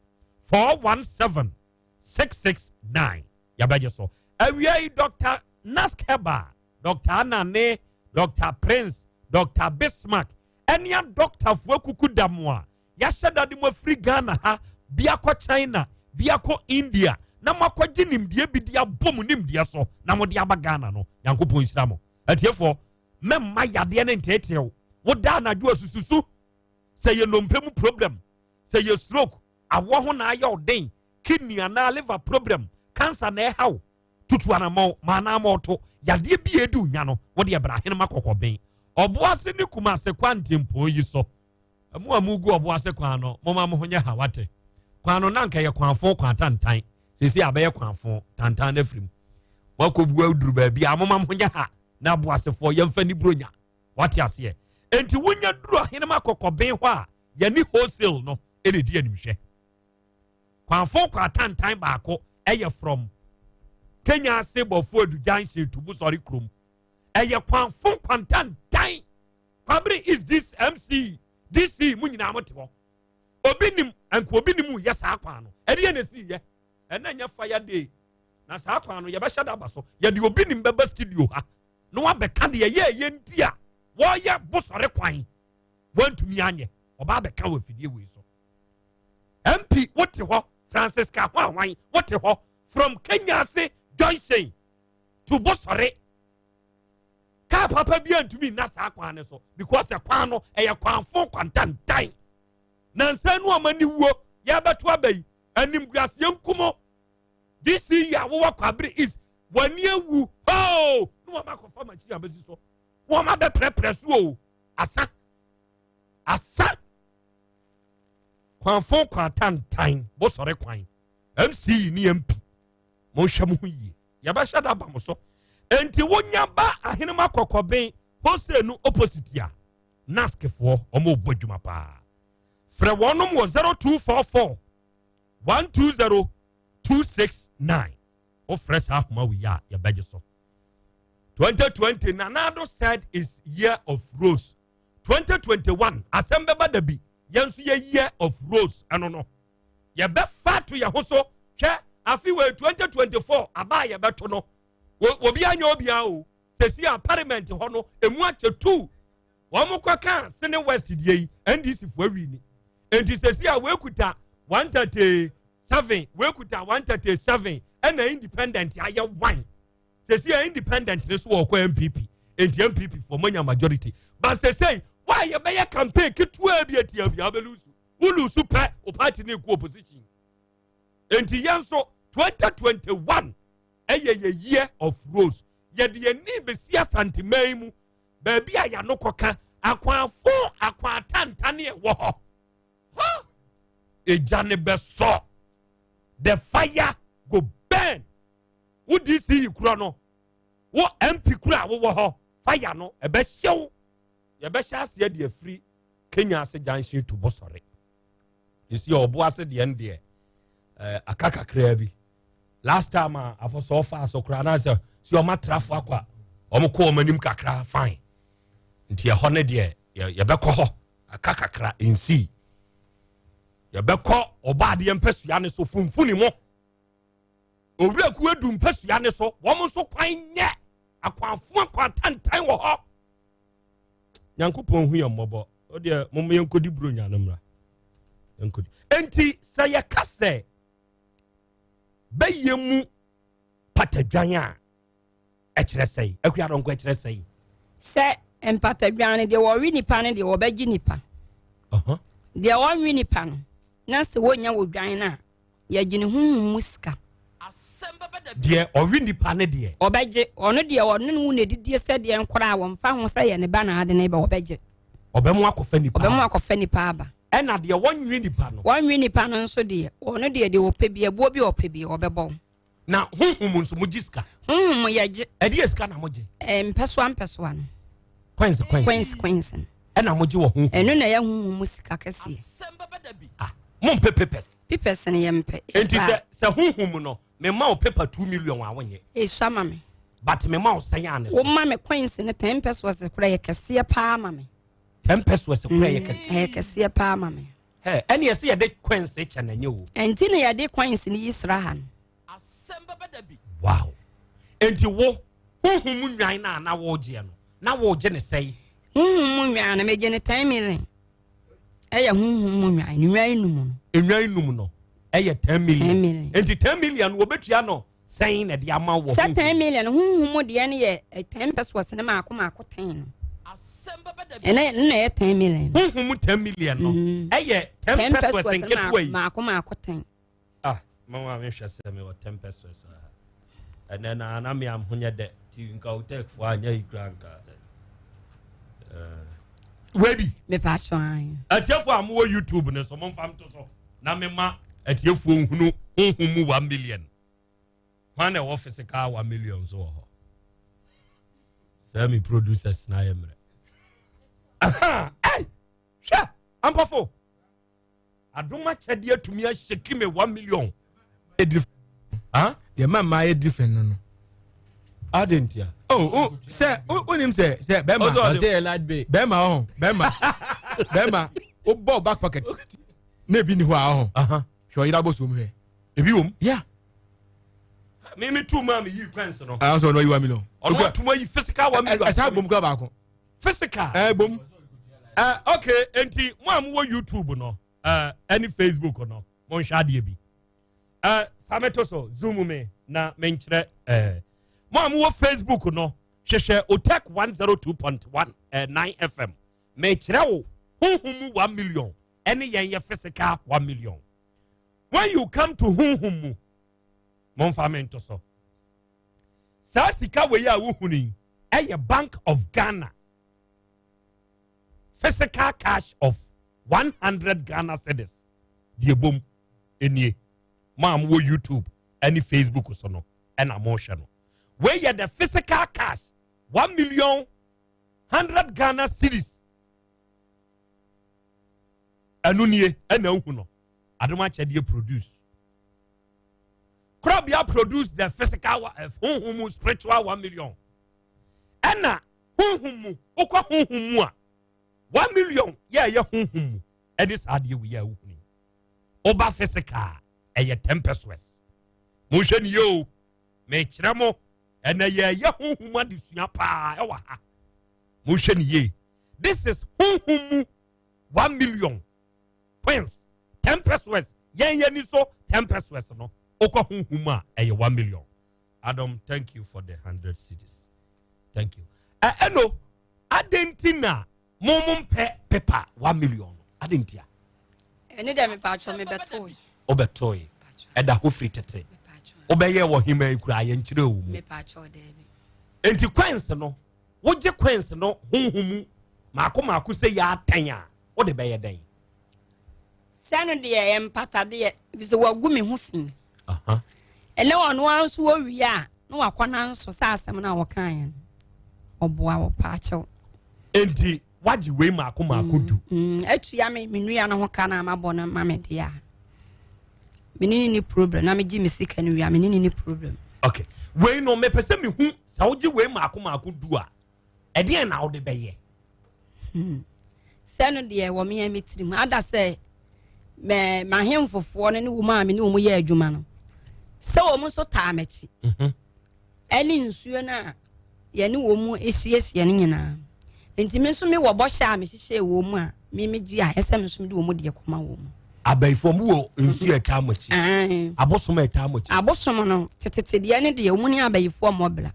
417 669. Yɛbɛgye so. Awia yi, Dr. Nask Herbal, Dr. Anane, Dr. Prince, Dr. Bismarck, ɛne adɔktafoɔ akuku da mo a yɛahyɛ da de mo afiri Ghana ha bi akɔ China, bi akɔ India na moakɔgye nimdeɛ bi de abɔ mo nimdeɛ so na mode aba Ghana no. Nyankopɔn nhyira mo. Atiefoɔ, mɛmma yadeɛ no nteeteew. Woda anadwo asususu sɛ yɛ nnompe mu problem, sɛ yɛ stroke, awoɔ ho na ayɛ wo den, kidney anaa liver problem, cancer na ɛha wo, tutu anammɔn ma anammɔn to yadeɛ bi a ɛdi wo nya no, wo deɛ bra Ahenema Kɔkɔben, Ɔboase ne Kumase kwantempɔn yi so. Mo a mogu Ɔboase kwan no, momma mo ho nyɛ ha, wate? Kwan no, na anka ɛyɛ kwanfo, kwan tantan. Seesei abɛyɛ kwanfo, tantan no afiri mu. Moakɔbu aduru baabi a, momma mo ho nyɛ ha, na Aboasefoɔ, yɛmfa ni Buronya. Wate aseɛ? Enti wonya duru Ahenema Kɔkɔben hɔ a, yɛne wholesale no na ɛdi animhwɛ. Kwanfo kɔ atantan baako ɛyɛ from Kenya ase bɔfo adu junction to Busɔre kurom. Ɛyɛ kwanfo kwantantan. Kwabere is this MC DC mu nyinaa mo te hɔ. Obi nim nka obi nim yɛ saa kwan no. Ɛdeɛ na esi yɛ. Ɛna nyɛ fire day. Na saa kwan no yɛbɛhyɛ da aba so. Yɛde obi nim bɛba studio ha na wabɛka deɛ yɛ ɛyɛ nti a wɔyɛ Busɔre kwan. Wɔntumi anyɛ. Ɔba abɛka wɔ afidie wei so. MP wote hɔ Francisca Hwanhwan wote hɔ from Kenyase junction to Bosore kaa papa bi antumi nna saa kwan no so because kwan no ɛyɛ kwanfo kwantantan nansa nu ɔma ni wuo yɛbɛto aba yi animguaseɛ nkumo this year wowɔ Kwabere East w'ani awu hoo ne wɔn akɔfa machine abɛsi so wɔn abɛprɛprɛ so o asa asa kwanfo kwantantan bosɔre kwan mce ne mp monhwɛ mo ho yie yɛbɛhyɛ da ba mo so enti wonya ba ahenema kɔkɔben hosɛ no opposite a naskfoɔ ɔmo bɔ adwuma paa frɛ wɔnom wɔ 0244 120 269 wofrɛ saa ahoma wei a yɛbɛgye so 2020 Nana said is year of rose 2021 asɛm bɛba da bi yɛn nso yɛ year of rose ɛno no yɛbɛfa to yɛn ho so hwɛ afi wɔ 2024 aba a yɛbɛto no obi anyɛ obiara o sɛsi a parliament hɔ no emu akyɛ tu wɔn kɔ ka sene west deɛ yi ndc fo awi ni nti sɛsi a wɔkuta 137 wɔkuta 137 ɛna independent ayɛ 1 sɛsi a independent ne so wɔkɔ npp nti npp fo monya majority but sɛsɛi wa yɛbɛyɛ campaign ketewa bi atia bi abɛlusu wolusu pɛ o party ne ku opposition. Enti yɛn nso 2021 ɛyɛ yɛ year of rose. Yɛde yɛn ani bɛsi Asanteman mu baabi a yɛano kɔka akwanfo akwanatantane ɛwɔ hɔ. Ha! Egya ne bɛsɔ. The fire go burn. Wo DC yi korɔ no, wo MP korɔ a wowɔ hɔ, fire no ɛbɛhyew. Yɛbɛhyɛ aseɛ de afiri Kenya ase junction to Bosɔre. Yɛsi ɔbo ase deɛ no deɛ eh, aka kakraa bi. Last time a apɔsɔ ɔfa so koraa na sɛ si ɔma trafo akɔ a ɔmo kɔ ɔmo anim kakra fine. Nti ɛhɔ no deɛ yɛbɛkɔ hɔ aka kakra nsi. Yɛbɛkɔ ɔbɔ adeɛ mpasua ne so funfuni mo. Owura kuo edu mpasua ne so wɔn nso kwan nyɛ akwanfo akwantantan wɔ hɔ. Nyankopɔn hu yɛn mmɔbɔ. O deɛ mo yɛnkɔdi buronya no mmra. Yɛnkɔdi. Enti sɛ yɛka sɛ bɛyɛ mu patadwan a ɛkyerɛ sɛe akua dɔnkɔ ɛkyerɛ sɛe. Sɛ mpatadwan no deɛ wɔwe nipa no deɛ wɔbɛgye nipa. Deɛ wɔnwe nipa no na sɛ wɔnya wɔ dwan no a yɛgye ne honhom mu sika. Deɛ ɔwe nipa no deɛ. Ɔbɛgye ɔno deɛ ɔne no na ɛdidie sɛ deɛ nkora a wɔmfa ho sɛ yɛ ne ba na ade ne ba ɔbɛgye. Ɔbɛmo akɔfa nipa. Ɔbɛmo akɔfa nipa aba. Ɛna deɛ wɔnwe nipa no. Wɔnwe nipa no nso deɛ ɔno deɛ deɛ ɔpɛ bi ɛboɔ bi ɔpɛ bi ɔbɛbɔ wo. Na honhom nso mogye sika. Honhom yɛgye. Ɛdeɛ sika na mogye. Ɛɛ mpɛsoa mpɛsoa no. Coins coins. Coins coins no. Ɛna mogye wɔ honhom. Ɛno na ɛyɛ honhom mu sika kɛseɛ. Ah, mompɛ papers. Papers no yɛmpɛ. Enti sɛ sɛ honhom no mema wo paper 2 million a wonyɛ. Esua ma me. But mema wo sɛn a ne so. Woma me coins no 10 pesewas kora yɛ kɛseɛ paa ma me. 10 pesewas kora yɛ kɛseɛ. Ɛyɛ kɛseɛ paa ma me. Ɛ ɛne ɛsɛ yɛde coins kyɛ na nyɛ o. Ɛnti na yɛde coins no yi sra ha no. Wow. Enti wo honhom nwan na na wɔregyeɛ no na wɔregye ne sɛe. Honhom mu nwan no megye ne 10 million. Ɛyɛ honhom mu nwan nwan num no. Nwan num no ɛyɛ 10 million. 10 million. Enti 10 million no wɔbɛtua no sɛn na ɛde ama wɔ. Sɛ 10 million honhom mu deɛ no yɛ 10 pesewas ne maako maako 10 no. Ɛnɛ na ɛyɛ 10 million. Honhom mu 10 million no ɛyɛ 10 pesewas nketewa yi. Maako maako 10. Ah, mama mehwɛ sɛ mewɔ 10 pesewas a ɛnɛ na na meam ho nyɛ dɛ ti nka hotelfoɔ anyɛ yi kura nka webi. Mepa atwa an. Atiefoɔ a mowɔ YouTube no so momfa nto so na mema atiefoɔ nhunu honhom mu 1 million. Hwan na ɛwɔ physical 1 million so wɔ hɔ sɛ me producers na ayɛ mmerɛ? Hwɛ ampɔfo adom akyɛdeɛ atumi ahyɛki me 1 million. Deɛ ma mmaa yɛ different no. Ade ntia. Oh, oh, sɛ wonim sɛ bɛrima bɛrima ɔho bɛrima bɛrima wobɔ back pocket na ebi ni hɔ a ɔho hwɛ ɔyere abɔ som hwɛ. Ebi wom. Yeah. Mi tu mu a mi yi coins no. Ayi sɔ ɔno ayi 1 million. Ɔno atum ayi physical 1 million. Ɛsɛ abom kura baako. Physical. Ɛɛ bom. Ɛ okay, nti mo a mo wɔ YouTube no ɛne Facebook no, mo nhwɛ adeɛ bi. Ɛ fa mi to so, zoom mi na mi nkyerɛ. Ɛ mo a mo wɔ Facebook no, hwehwɛ Otec 102.1 9 FM. Mɛ kyerɛ wo huhum mu 1 million ɛne yɛn yɛ physical 1 million. When you come to huhum mu, mo nfa mi nto so. Saa sika wei a wohunu yi ɛyɛ Bank of Ghana physical cash of 100 Ghana cedis. Deɛ bom nie, mo a mowɔ YouTube ɛne Facebook so no ɛna mohwɛ no, wei yɛ the physical cash, 1 million 100 Ghana cedis. Ɛno nie ɛna ohu no. Adom akyɛdeɛ produce korabea produce the physical honhom mu spiritual 1 million. Ɛna honhom mu, wokɔ honhom mu a, 1 million yɛ ɛyɛ honhom mu ɛne saa adeɛ wei a wohunu. Woba physical, ɛyɛ 10 pesewas. Monhwɛ ne yie o, mekyerɛ mo ɛnɛ yɛyɛ honhom adesua paa ɛwɔ ha. Monhwɛ ne yie. This is honhom mu 1 million coins, 10 pesewas. Yɛn yɛ ni so 10 pesewas no, wokɔ honhom mu a ɛyɛ 1 million. Adam, thank you for the 100 cedis, thank you. Ɛ ɛno adɛn nti na mo mpɛ paper 1 million no? Adɛn nti a? Ɛne deɛ mepa atwa mebɛtoe. Wobɛtoe. Ɛda hɔ firi tete. Wobɛyɛ wɔ hema yi koraa yɛnkyerɛ wo mu. Enti coins no, wogye coins no honhom mu maako maako sɛ yɛ atɛn a, wode bɛyɛ dɛn? Sɛ no deɛ ɛyɛ mpatadeɛ, efisɛ wagu me ho fi. Ɛnɛ ɔno ara nso wɔwie a, na wakɔ nanso sɛ asɛm no a wɔkaeɛ no, ɔboa wɔ paakyɛw. Enti wagye wei maako maako mm, du. Mm, atua me me nua no ho ka na mabɔ no ma me deɛ a. Me ne ne ni problem na megye me sika no wie a me ne ne ni problem. Okay. Wei no mepɛ sɛ mehu sɛ wogye wei maako maako du a ɛdeɛn na wode bɛyɛ? Hmm. Sɛ no deɛ wɔ me me tirim ada sɛ mɛ m'ahemfofoɔ no ne wɔn a me ne wɔn yɛ adwuma no sɛ wɔn nso taa m'akyi. Mhm. Ɛne nsuo no a yɛne wɔn mu siesie no nyinaa. Nti me nso mewɔ bɔhyɛ a mehyehyɛɛ wɔn mu a me megye a ɛsɛ me nso mede wɔn deɛ kɔma wɔn mu. Abayifoɔ mu wɔ nsuo ɛtaa mo akyi. Abosom ɛtaa mo akyi. Abosom no tetete deɛ ne deɛ wɔn ne abayifoɔ mmɔ bra.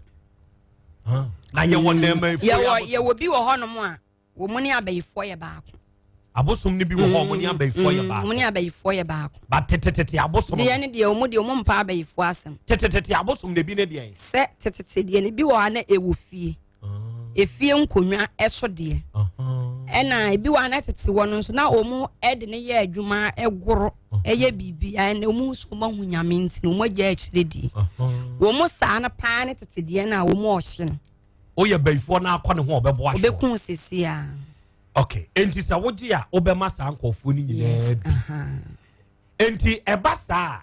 Na yɛwɔ nneɛma yɛwɔ yɛwɔ bi wɔ hɔnom a Wɔn ne abayifoɔ yɛ baako. Abosom no bi wɔ hɔ wɔn ne abayifoɔ yɛ baako. Wɔn ne abayifoɔ yɛ baako. Ba tetetete abosom. Deɛ ne deɛ wɔn deɛ wɔn mpa abayifoɔ asɛm. Tetetete abosom na ebi ne deɛ. Sɛ tetete deɛ ne bi wɔ ha na ɛwɔ fie. Ah. Efie nkonnwa ɛso deɛ. Ɛna ebi wɔ ha na tete wɔ no nso na wɔn ɛde ne yɛ adwuma ɛgoro ɛyɛ biribi ɛna wɔn nso wɔn ahu nyame nti na wɔn agya akyire die. Wɔn saa no paa ne tete deɛ na wɔn ɔhye no. Woyɛ bayifoɔ na akɔ ne ho a ɔbɛbɔ ahwɛ. Ɔbɛku sisi a. Okay, enti sɛ wogye a wobɛma saa nkurɔfoɔ no nyinaa bi. Enti ɛba saa a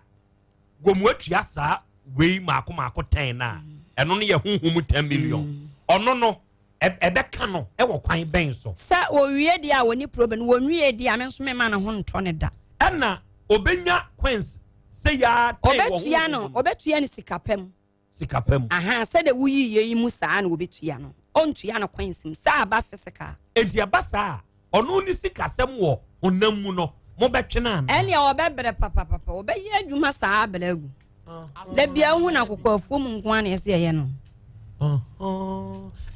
gomu atua saa wei maako maako tɛn no a mm. ɛno no yɛ honhom 10 million. Mm. Ɔno no ɛbɛka no ɛwɔ kwan bɛn so. Sɛ wɔwie deɛ a wɔni problem wɔnwie deɛ a me nso mema ne ho ntɔ ne da. Ɛna ɔbɛnya coins sɛ yɛa tɛn wɔ honhom. No ɔbɛtua no sika pɛ mu. Sika pa mu. Ahaa, sɛdeɛ woyii yei mu saa na wɔbɛtua no. Ɔntua no coins mu, sɛ aba physical. Enti ɛba saa a, ɔno ne sikasɛm wɔ honam mu no, mobɛtwe no anaa? Ɛnneɛ ɔbɛbrɛ papapapa, ɔbɛyɛ adwuma saa abrɛ agu. Da biara wohu no akokoafuo mu nko ara na ɛsɛ ɛyɛ no.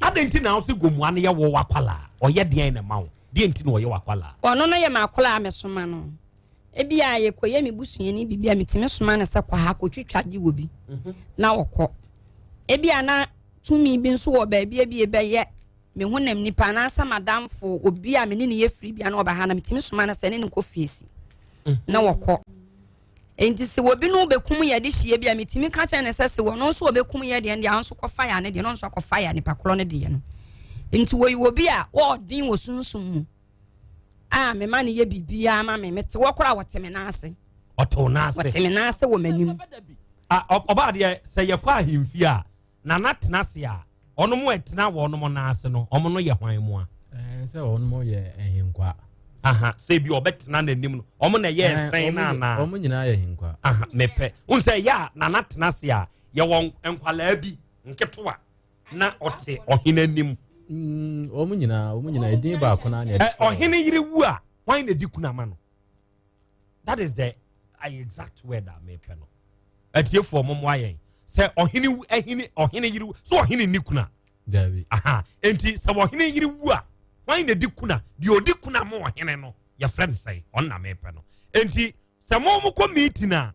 Adɛn nti na wose Gomoa no yɛ wo w'akwadaa? Ɔyɛ deɛn na ɛma wo? Deɛn nti na ɔyɛ w'akwadaa? Ɔno no yɛ m'akwadaa a mesoma no. Ebia yɛkɔyɛ me busuani biribi a metumi soma no sɛ kɔ ha kɔtwitwa gye wɔ bi mhm. na ɔkɔ. Ebia na tumi bi nso wɔ baabi ebi bɛyɛ me honam nipa anaasɛ madamfo obi a me ne ne yɛ firi bia na ɔba ha na metumi soma no sɛ ne ne nkɔ fie si mhm. na wɔkɔ. Nti sɛ obi no bɛkum yɛ de hyia bi a metumi ka kyerɛ ne sɛ sɛ wɔno nso wɔbɛkum yɛ deɛ deɛ nso kɔfa yɛ ne deɛ no nso akɔfa yɛ nipa korɔ no deɛ no. Nti wɔyi obi a wɔɔden wɔ sunsum mu. a mema no yɛ biribiara ma me mete hɔ koraa wɔte me nan ase ɔte wo nan ase wɔte me nan ase wɔ m'anim ɔbaa deɛ sɛ yɛkɔ ahemfie a nana tena ase a ɔnom ɛtena wɔ ɔnom nan ase no ɔmo no yɛ hwan mu a sɛ ɔnom yɛ ɛhenkwa aha sɛ bi ɔbɛtena n'anim no ɔmo na ɛyɛ ɛsɛn no anaa ɔmo nyinaa yɛ henkwa aha mepɛ n sɛ yɛ a nana tena ase a yɛwɔ nkwalaa bi nketewa na ɔte ɔhene anim. Mm, wɔn nyinaa wɔn nyinaa edin baako naa na ɛde. Ɔhene yere wu a wɔn na edi kuna ama no that is the exact word a mepɛ no atiefoɔ mo mmoa yɛn sɛ ɔhene wu ɛhene ɔhene yere wu so ɔhene ni kuna. Dabi. Aha nti sɛ ɔhene yere wu a wɔn na edi kuna deɛ odi kuna ma ɔhene no yɛfrɛ no sɛn ɔno na mepɛ no nti sɛ mo mo kɔ meeting a.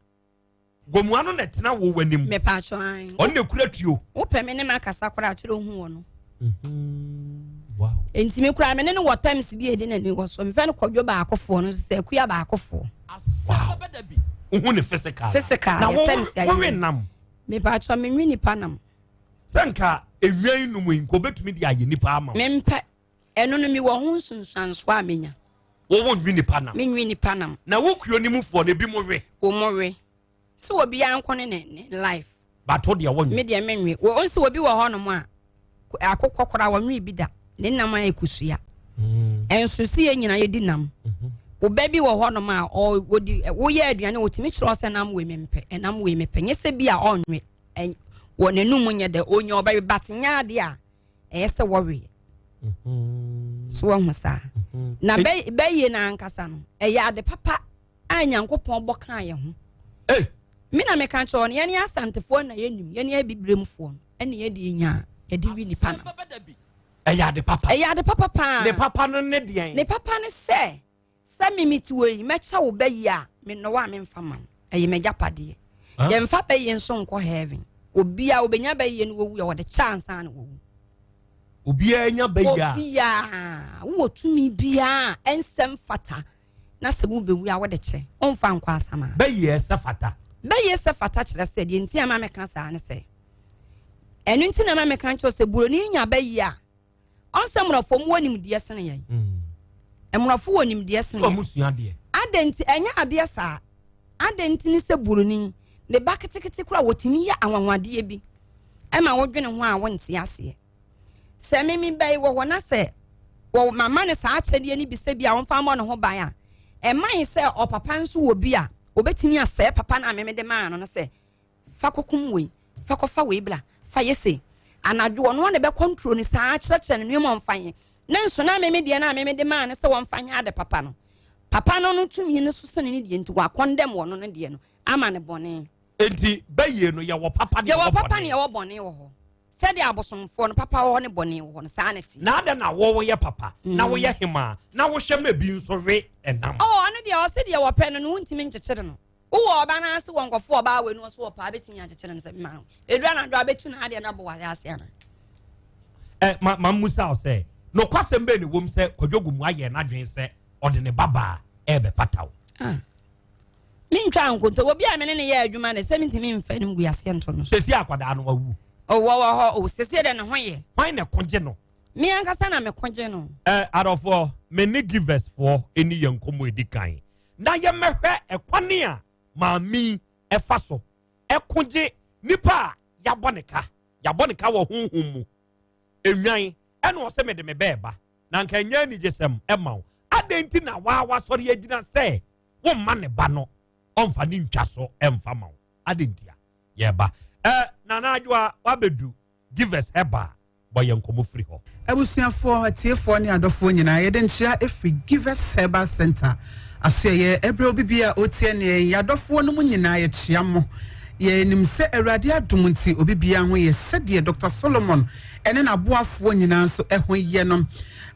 Gomua no na ɛtena wo w'anim. Mepatwɔ an. Ɔno na ekura tuo. Wopɛ me ne me akasa koraa kyerɛ ohu wɔ no. Mhm. Wow. Nti me koraa me ne no wɔ terms bi a edi n'ani wɔ so. Mefɛ no kɔdwo baakofoɔ no nso sɛ akuya baakofoɔ. Wow. Wohu ne physical. Physical. Na wo wo nam. Mepatwɔ me nwi nipa nam. Sɛ nka enwia yi num yi nka obetumi de ayɛ nipa ama wo. Mempɛ. Ɛno no mewɔ ho nsunsuansoɔ a menya. Wo wo nwi nipa nam. Me nwi nipa nam. Na wo kuo ne mu foɔ no ebi mo we. Wo mo we. Sɛ obiara nko ne ne ne life. But wo deɛ wo nwi. Me deɛ me nwi. Wo nso obi wɔ hɔ nom a akokɔ koraa wɔnwi bi da. Ne nam ayɛ kusua. Ɛnso si yɛ nyina yɛdi nam. Mm-hmm. Wo ba bi wɔ hɔ nom a ɔdi woyɛ aduane otumi kyerɛ sɛ nam wei mempɛ ɛnam wei mepɛ nyɛ sɛ bi a ɔnwe wɔ n'anum nyɛ dɛ onya ɔbɛwe but nyɛ adeɛ a ɛyɛ sɛ wɔweɛ mhm. so wahu saa mhm. na bɛyie no ankasa no ɛyɛ ade papa a nyankopɔn bɔ kaa yɛ ho me na meka kyerɛ no yɛne asantefoɔ na yɛnim yɛne abibiremfoɔ no ɛne yɛde nya yɛde wi nipa no ɛyɛ ade papa ɛyɛ ade papa paa ne papa no ne deɛn ne papa no sɛ sɛ me mete wɔ yi mɛkyɛ wo bɛyi a menɔwɔ a memfa ma wo. Ɛyɛ m'agyapadeɛ. Yɛmfa bɛyɛ nso nkɔ heaven. Obiara obɛnya bɛyɛ no wɔwu a wɔde kyɛ ansa na wɔwu. Obiara nya bɛyɛ a. Obiara wowɔ tumi biara ɛnsɛm fata na sɛ wobɛwu a wode kyɛ. Womfa nkɔ asama. Bɛyɛ sɛ fata. Bɛyɛ sɛ fata kyerɛ sɛ deɛ nti ama meka saa ne sɛ ɛno nti na ma meka nkyerɛ sɛ buroni nya bɛyɛ a ɔnsɛ mmorɔfo mu wɔ nimdeɛ sene yɛn. Mmorɔfo wɔ nimdeɛ sene yɛn. Adɛn nti ɛnyɛ adeɛ saa? Adɛn nti ne sɛ buroni ne ba ketekete koraa wɔtumi yɛ anwanwadeɛ bi ɛma wodwene ho a wonte aseɛ. Sɛ meme bɛyi wɔ hɔ na sɛ wɔ mama ne saa akyɛdeɛ no bi sɛ bi a wɔmfa mmɔ ne ho ban a, ɛma yi sɛ ɔpapa nso wɔ bi a obɛtumi asɛe papa no a meme de maa no no sɛ fa kɔkum wei, fa kɔfa wei bla, fa yɛ sei. Anadwo ɔno na ɛbɛkɔntro no saa kyerɛkyerɛ no nneɛma ɔmfa nyɛ. Ne nso na meme deɛ no a meme de maa no sɛ wɔmfa nyɛ ade papa no, papa no no tumi no so sene ne deɛ nti wakɔndɛm wɔ no no deɛ no ama ne bɔne. Enti bɛyie no yɛwɔ papa ne yɛwɔ papa ne yɛwɔ bɔne wɔ hɔ. Sɛdeɛ abosomfoɔ no papa wɔ hɔ ne bɔne wɔ hɔ no saa ne te. Na adɛn na wɔyɛ papa na woyɛ hemaa na wohyɛ ma bi nso we ɛnam? Oh, ɔno deɛ ɔse deɛ wɔpɛ no no wontumi nkyekyere no. Wowɔ ɔba no ase wɔ nkɔfo ɔbaa wei no ɔso ɔpaa bɛtumi akyekyere no sɛ mma no. Ɛduru anadwo a bɛtu no adeɛ no abɔ wɔ ase ana? Ɛ ma ma mmusa wo sɛ nokwasɛm bɛn na ɛwom sɛ Kwadwo Gomu ayɛ n'adwene sɛ ɔde ne babaa ɛrebɛpata wo? Ah. Mentwa nkonto. Obi a me ne ne yɛ adwuma no sɛ mentumi mfa no ngu aseɛ nto no so. Sɛsi akwadaa no wawu. Ɔwɔ wɔ hɔ o sɛsi dɛ ne ho yɛ. Hwan na ɛko gye no? Me ankasa na meko gye no. Ɛ adɔfoɔ, me ne Givers foɔ ɛni yɛn nkɔmmɔ ɛdi kan na yɛmmɛhwɛ ɛkwane a maame yi ɛfa so ɛko gye nipa a yɛabɔ ne ka, yɛabɔ ne ka wɔ honhom mu. Enwan ɛna ɔsɛ mede me bɛɛba na nka ɛnyɛ anigyesɛm ɛma wo. Adɛn nti na waa wasɔre agyina sɛ womma ne ba no ɔmfa ne ntwa so ɛmfa ma wo? Adɛn ntia? Yɛba. Ɛ Nana Adwoa wabɛdu Givers Herbal bɔ yɛn nkɔmmɔ firi hɔ. Abusuafoɔ, atiefoɔ ne adɔfoɔ nyinaa, yɛde nkyea ɛfiri Givers Herbal Center asoɛeɛ. Ɛberɛ obi biara a ɔretie ne yɛn, yɛn adɔfoɔ no mu nyinaa yɛkyea mo. Yɛnim sɛ Awurade adom nti obi biara ho yɛ sɛdeɛ Dr. Solomon ne n'aboafoɔ nyinaa nso ho yɛ no.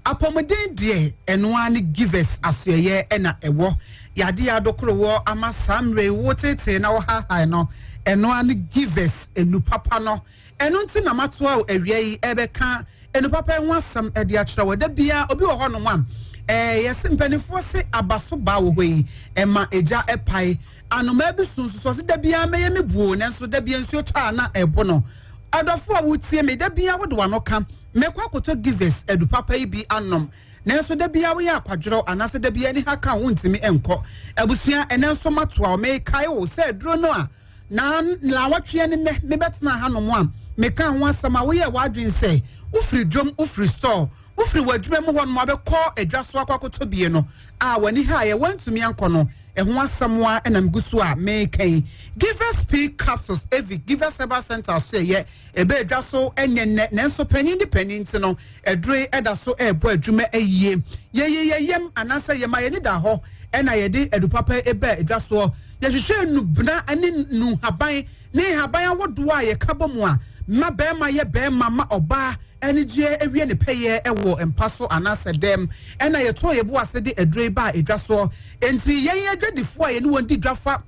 Apɔmuden deɛ, ɛno ara ne Givers asoɛeɛ na ɛwɔ. Yadeɛ a adokoro ama saa mmerɛ yi wotetee na wohaahae no, ɛno ara ne Givers enu papa no. Ɛno nti na matoa wo awia yi ɛrebɛka enu papa yi ho asɛm de akyerɛ wo. Da biara obi wɔ hɔnom a, ɛɛ yɛse mpanimfoɔ se aba so baa wɔ hɔ yi, ɛma egya ɛpae. Anomaa bi su nso so ɔse da biara mɛyɛ me buo, nanso da biara nsuo tɔ a na ɛbo no. Adɔfo a wotie me, da biara wode w'ano ka, mɛkɔ akɔtɔ Givers adu papa yi bi anom. Nanso da biara woyɛ akwadworɔ anaasɛ da biara aniha ka wo wontumi nkɔ. Abusua, ɛnnɛ nso matoa wo, mekae wo sɛ aduro no a na nnawɔtwe ne nnɛ mebɛtenaa hanom a mekaa ho asɛm a woyɛɛ w'adwene sɛ wofiri dwom, wofiri store, wofiri w'adwuma mu hɔnom abɛkɔ adwa so akɔ akɔtɔ bie no a w'ani haeɛ woantumi ankɔ no, ɛho asɛm a na megu so a meka yi. Givers Pea Capsules evi Givers Herbal Center so ɛyɛ ɛbɛ adwa so ɛnyɛ nnɛ nanso panin de panin nti no aduro yi ɛda so ɛrebɔ adwuma ayie. Yɛyi yɛ yam anaasɛ yɛma yɛni da hɔ ɛna yɛde adu papa ɛbɛ adwa soɔ. Yɛhwehwɛ nnubena ne nnuhaban ne nhaban ahodoɔ a yɛka bɔ mu a ma bɛrima yɛ bɛrima ma ɔbaa anigyeɛ awie ne pɛyɛ wɔ mpa so anaasɛ dɛm ɛna yɛtɔɔ yɛbo ase de aduro yi baa adwa soɔ. Enti yɛn adwadifoɔ a yɛne wɔn di dwa fa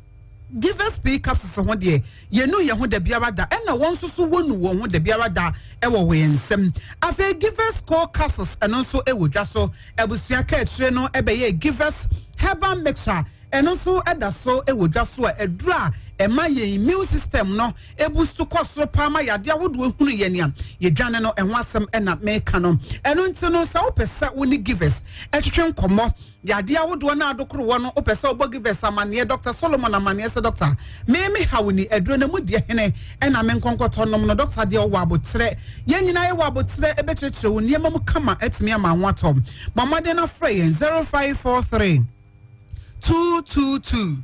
Givers Pea Capsules ho deɛ, yɛnnu yɛn ho da biara da, ɛna wɔn nso so wɔnnu wɔn ho da biara da wɔ wɔn nsam. Afei Givers Core Capsules, ɛno nso wɔ dwa so. Abusua kaakyire no bɛyɛɛ Givers Herbal Mixture, ɛno nso da so wɔ dwa so a aduru a ɛma yɛn immune system no boost kɔ soro paa ma yadeɛ ahodoɔ hunu yɛn a yɛdwane no, ɛho asɛm na meka no. Ɛno nti no, sɛ wopɛ sɛ wo ne Givers twetwe nkɔmmɔ, yadeɛ ahodoɔ no adokoro no, wopɛ sɛ wobɔ Givers amanneɛ, Dr. Solomon amanneɛ sɛ, Dr. Me me haw ni, aduro no mu deɛ hene ɛna me nkɔnkɔtɔ nom no, Dr. deɛ ɔwɔ aboterɛ, yɛn nyinaa yɛwɔ aboterɛ, ɛbɛkyerɛkyerɛ wo nneɛma mu kama atumi ama ho atɔ. Bɔ mmɔden na frɛ yɛn 0543 222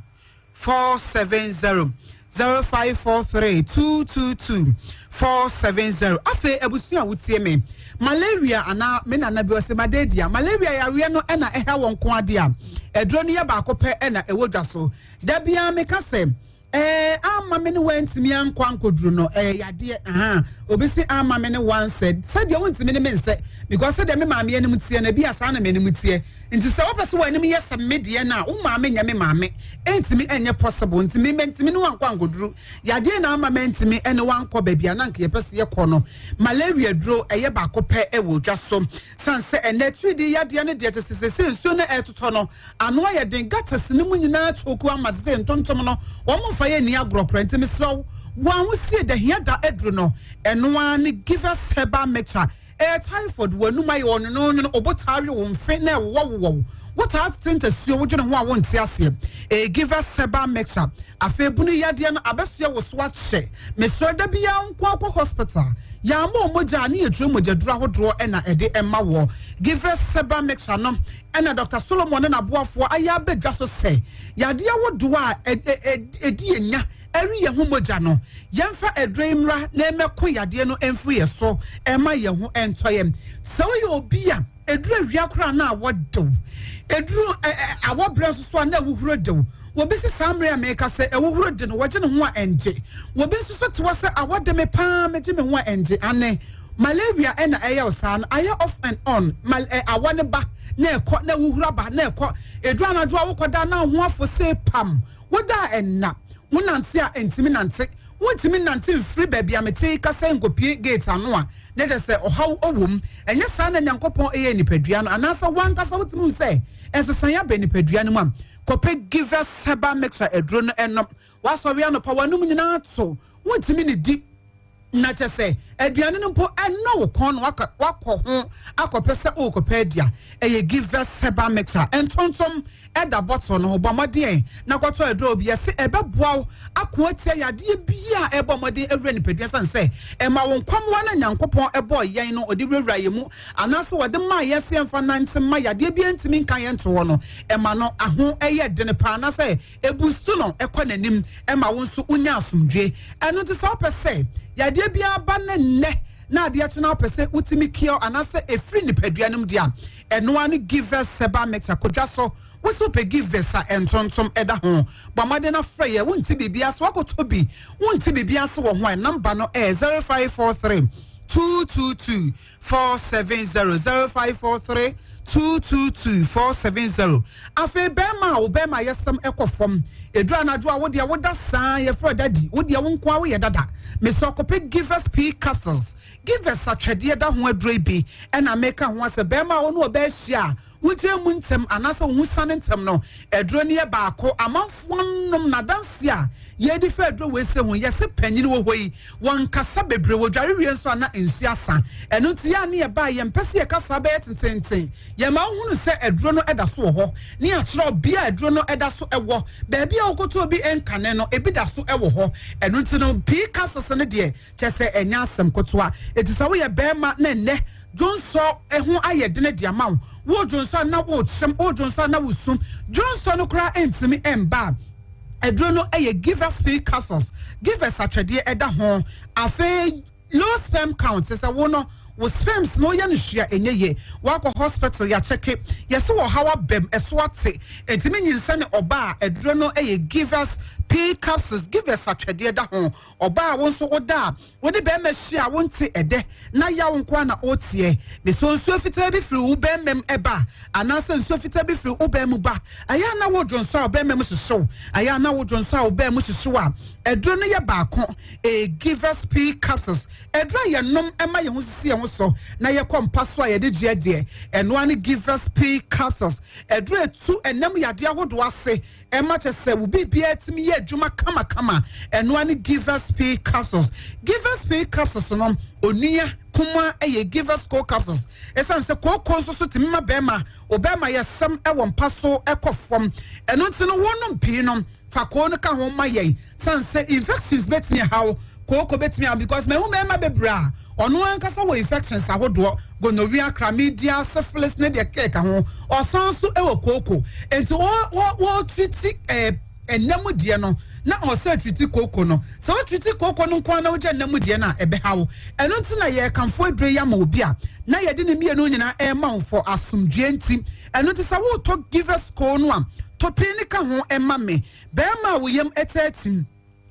470 0543 222 470. Afei abusua a wotie me, malaria anaa me nana bi ɔsɛ malaria, malaria yareɛ no ɛna ɛha wɔn nko adeɛ a aduro no yɛ baako pɛ ɛna ɛwɔ dwa so. Da biara meka sɛ Ɛɛ amma me ne woantumi ankɔ ankɔduru no ɛyɛ yadeɛ ahaa obi se amma me ne woansɛ sɛdeɛ wontumi ne me nsɛ because sɛdeɛ me maame anim teɛ no ebi a saa na m'anim teɛ nti sɛ wopɛ sɛ w'anim yɛ sɛ me deɛ no a wo maame nyɛ me maame ɛntumi ɛnyɛ possible nti me mantumi ne woankɔ ankɔduru yadeɛ na ama mantumi ɛne woankɔ baabi a na anka yɛpɛ sɛ yɛkɔ no. Malaria duro ɛyɛ baako pɛ ɛwɔ dwa so sane sɛ ɛnɛ tiridii yadeɛ no deɛ te sɛ sɛsɛ nsuo no ɛretotɔ no Ano ayɛ den, gutters no mu nyinaa choke ama sesei ntontom no wɔn mfa yɛn nni agorɔ koraa nti mesrɛ wo wo ahosie da hia da aduru no ɛno ara ne Givers herbal mixture ɛyɛ typhoid w'anum ayɛ ɔnwononwono obo taa we wo mfe na ɛwowɔ wowɔ wo wo taa tete ntasuo wodwene ho a wonte aseɛ ɛyɛ Givers herbal mixture afei bunu yadeɛ no abɛsoɛ wo so akyɛ mesrɛ da biara nko akɔ hospital yɛama mogya a ne yɛduro mogyaduro ahodoɔ ɛna ɛde ɛma wɔ Givers herbal mixture no Ɛnna Dɔkta Solomon ne n'aboafoɔ ayɛ aba dwa so sɛ, yadeɛ ahodoɔ a ɛdi yɛn nya ɛwe yɛn ho mogya no, yɛmfa aduro yi mmra na ɛmmɛko yadeɛ no mfiri yɛn so mma yɛn ho ntɔ yɛn. Sɛ woyɛ obi a ɛduru awia koraa na awɔ de wo, ɛduru awɔ berɛ nso so a na awuhuro de wo, obi si saa mmerɛ a meka sɛ awuhuro de no, wɔgye ne ho a ɛngye. Obi nso so te hɔ sɛ awɔ de me paa, megye me ho a ɛngye. Ane. Malaria na ɛyɛ wo saa no, ayɛ off and on, mal ɛ awɔ no ba na ɛkɔ na wuhura ba na ɛkɔ, ɛduru anadwo a wokɔda na wo ho afo see pam, woda a ɛnna, wonante a ɛntumi nante, wontumi nnante mfiri baabi a mete yi kasa yi nkɔpue gate ano a, na kyerɛ sɛ ɔhaw wɔ mu. Ɛnyɛ saa na Nyankopɔn yɛɛ nipadua no, anaasɛ w'ankasa wotumi hu sɛ nsesaeɛ aba nipadua no mu a, kɔpɛ Givers Herbal Mixture aduro no nom. Woasɔre anɔpa, w'anom nyinaa ato, wontumi nnidi. Na kyɛ sɛ aduane no mpo ɛnnɔ wo kɔn na wakɔ wakɔ ho akɔpɛ sɛ worekɔpɛ adi a, ɛyɛ Givers Herbal Mixture. Ntontom ɛda bottle no ho. Bɔ mmɔden na kɔtɔ aduro bi. Yɛse ɛbɛboa wo ako atia yadeɛ biara a ɛrebɔ mmɔden awura nipadua ɛsiane sɛ ɛma wo nkwammoa no a Nyankopɔn bɔɔ yɛn no ɔde wurawura yɛn mu anaasɛ ɔde maa yɛn sɛ yɛmfa nnante mma yadeɛ biara ntumi nka yɛn nto hɔ no, ɛma no aho yɛ dene paa anaasɛ Ebusu no kɔ n'anim ma wo nso wonya asomdwoe. Ɛno nti sɛ wopɛ sɛ yadeɛ biara ba ne nnɛ na adeɛ kye na wopɛ sɛ wotumi cure anaasɛ ɛfiri nipadua no mu deɛ a, ɛno ara ne Givers Herbal Mixture. Kɔ dwa so, wo sɛ wopɛ Givers a ntontom ɛda ho. Bɔ mmɔden na frɛ yɛ, wonte biribiara ase, woakɔtɔ bi, wonte biribiara ase wɔ ho a, namba no ɛyɛ 0543 222 470 0543 222 470 Afei bɛrima a wo bɛrima ayɛsɛm kɔ fam ɛduru anadwo a wo deɛ woda saa yɛfrɛ dadi wo deɛ wo nko a woyɛ dada mesɛ ɔkɔpɛ Givers P capsules Givers atwɛdeɛ da ho aduro yi bi ɛna meka ho asɛ bɛrima a wo ne ɔbaa hyia a wogyina mu ntɛm anaasɛ wo ho sane ntɛm no, aduro no yɛ baako. Amanfoɔ nom no adanseɛ a yɛredi fa aduro wei sɛ ho. Yɛse panyin wɔ hɔ yi, wɔnkasa bebree, wɔdware wie nso a na nsuo asa. Ɛno nti yɛ a ne yɛba a yɛmpɛ sɛ yɛkasa bɛyɛ tententen. Yɛma wohunu sɛ aduro no da so wɔ hɔ ne yɛakyerɛ wo bea a aduro no da so wɔ. Baabi a wokɔtɔɔ bi nkane no, ebi da so wɔ hɔ. Ɛno nti no, pii capsules no deɛ, Kyerɛ sɛ ɛnyɛ asɛm ketewa. Enti sɛ woyɛ barima na ɛnnɛ dwonsɔ ho ayɛ dene de ama wo, woredwonsɔ a na worekyem, woredwonsɔ a na woresu, dwonsɔ no koraa ntumi mba a, aduro no yɛ Givers P capsules. Givers atwɛdeɛ ɛda ho. Afei low sperm count, sɛ wo no wo sperms no woyɛ no hwee a ɛnyɛ yie. Woakɔ hospital yɛakyɛke, yɛse wɔ ɔhaw abam, ɛso ate, ɛntumi nyinsɛne ɔba a, aduro no yɛ Givers P capsules. Givers atwɛdeɛ da ho. Ɔbaa a wo nso woda a wo ne barima hyia a wonte ɛdɛ na yaw nko ara na woteɛ. Ne so nsuo fitaa bi firi wo barima mu ba anaasɛ nsuo fitaa bi firi wo baa mu ba. Ɛyɛ a na wo dwonsɔ a wo barima mu hyehye wo. Ɛyɛ a na wo dwonsɔ a wo baa mu hyehye wo a, aduro no yɛ baako. Ɛyɛ Givers P capsules. Aduro a yɛnom ma yɛn ho sisi yɛn ho so na yɛkɔ mpa so a yɛde gyeɛ deɛ, ɛno ara ne Givers P capsules. Aduro a ɛtu ɛnam yadeɛ ahodoɔ ase. Ɛma kyɛ sɛ wo biribiara tumi yɛ adwuma kamakama. Ɛno ara ne Givers P capsules. Givers P capsules no, onua kumaa yɛ Givers Co capsules. Ɛsiane sɛ kooko nso so tumi ma bɛrima, ɔbɛrima yɛ sɛm wɔ mpa so kɔ fam. Ɛno nti no, wonom pii no, fa koo no ka ho ma yɛn. Sane sɛ infections bɛtumi ahaw, kooko bɛtumi ahaw because mahu mmarima bebree a ɔno ankasa wɔ infections ahodoɔ, gonorrhea, chlamydia, syphilis ne deɛ keka ho, ɔsan nso wɔ kooko. Nti wɔtriti ɛnna mu deɛ no na ɔsɛ triti kooko no. Sɛ wotriti kooko no nko ara na wogya nna mu deɛ no a, ɛbɛha wo. Ɛno nti na yɛrekamfo aduro yi ama obi a na yɛde ne mmienu nyinaa ɛrema wo for asomdwoeɛ nti. Ɛno nti sɛ wotɔ Givers koo no a, tɔ pii no ka ho ma me. Barima a wo yam taa tim.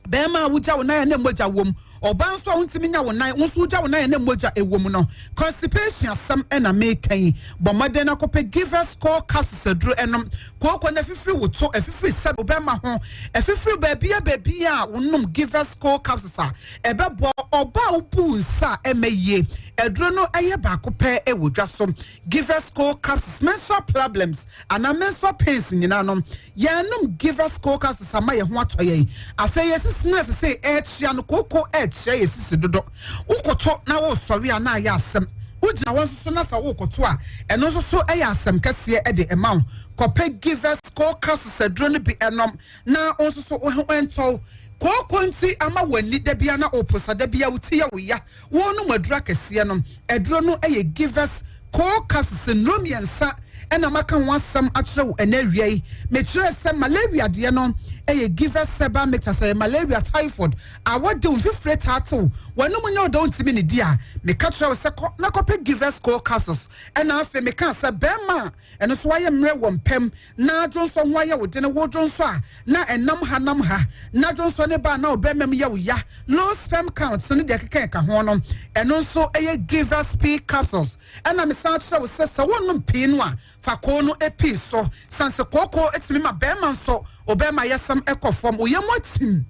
Bɛrima a wogya wo nan a na mogya wom, ɔbaa nso a wontumi nya wo nan, wo nso wogya wo nan a na mogya wɔ mu no, constipation asɛm na meka yi. Bɔ mmɔden na kɔpɛ Givers Core Capsules aduro nom. Kooko no afifiri wo to, afifiri sɛbe wo bɛrima ho, afifiri baabia baabia a wonom Givers Core Capsules a, ɛbɛboa wo. Ɔbaa a wobu wo nsa a ɛmma yie, aduro no yɛ baako pɛ wɔ dwa so. Givers Core Capsules, menstrual problems anaa menstrual pains nyinaa no, Yɛnom Givers Kooko asesa ma yɛn ho atɔ yɛn. Afei yɛn sisi no ɛsese ɛrekyea no, kooko ɛrekyea yɛn sisi dodo. Wokoto na woresɔre a na ayɛ asɛm. Wogyina hɔ nso so na sɛ worekoto a, ɛno nso so ɛyɛ asɛm kɛseɛ de ɛma wo. Kɔpɛ Givers Kooko asesaduro no bi nom na wo nso so wo ho ntɔ wo. Kooko nti ama w'ani da biara na woposa, da biara wo ti yɛ wo ya. Wonom aduro akɛseɛ no, aduro no yɛ Givers Cold Capsules nnuro mmiɛnsa na maka ho asɛm akyerɛ wo ɛnɛ awia yi. Mekyerɛɛ sɛ malaria deɛ no yɛ Givers Herbal Mixture, sɛ ɛyɛ malaria, typhoid, awɔ de wo, mfifire taa te wo, w'anum nyɛ wo dɛ wontumi nnidi a, meka kyerɛ wo sɛ kɔ na kɔpɛ Givers Cold Capsules. Ɛna afei mekaa sɛ bɛrima a Ɛno nso woayɛ mmerɛ wɔ mpam na dwonsɔ ho ayɛ wo dene, wo dwonsɔ a na ɛnam ha nam ha, na dwonsɔ no ba a na wo bɛmam yɛ wo ya, low sperm count ne deɛ ɛkeka ɛka ho no, ɛno nso ɛyɛ Givers Pea Capsules. Ɛna mesan kyerɛ wo sɛ, sɛ wonnom pii no a, fa koo no pii so, sane sɛ kooko tumi ma bɛrima nso wo bɛrima yɛsɛm kɔ fam, wo yam atim.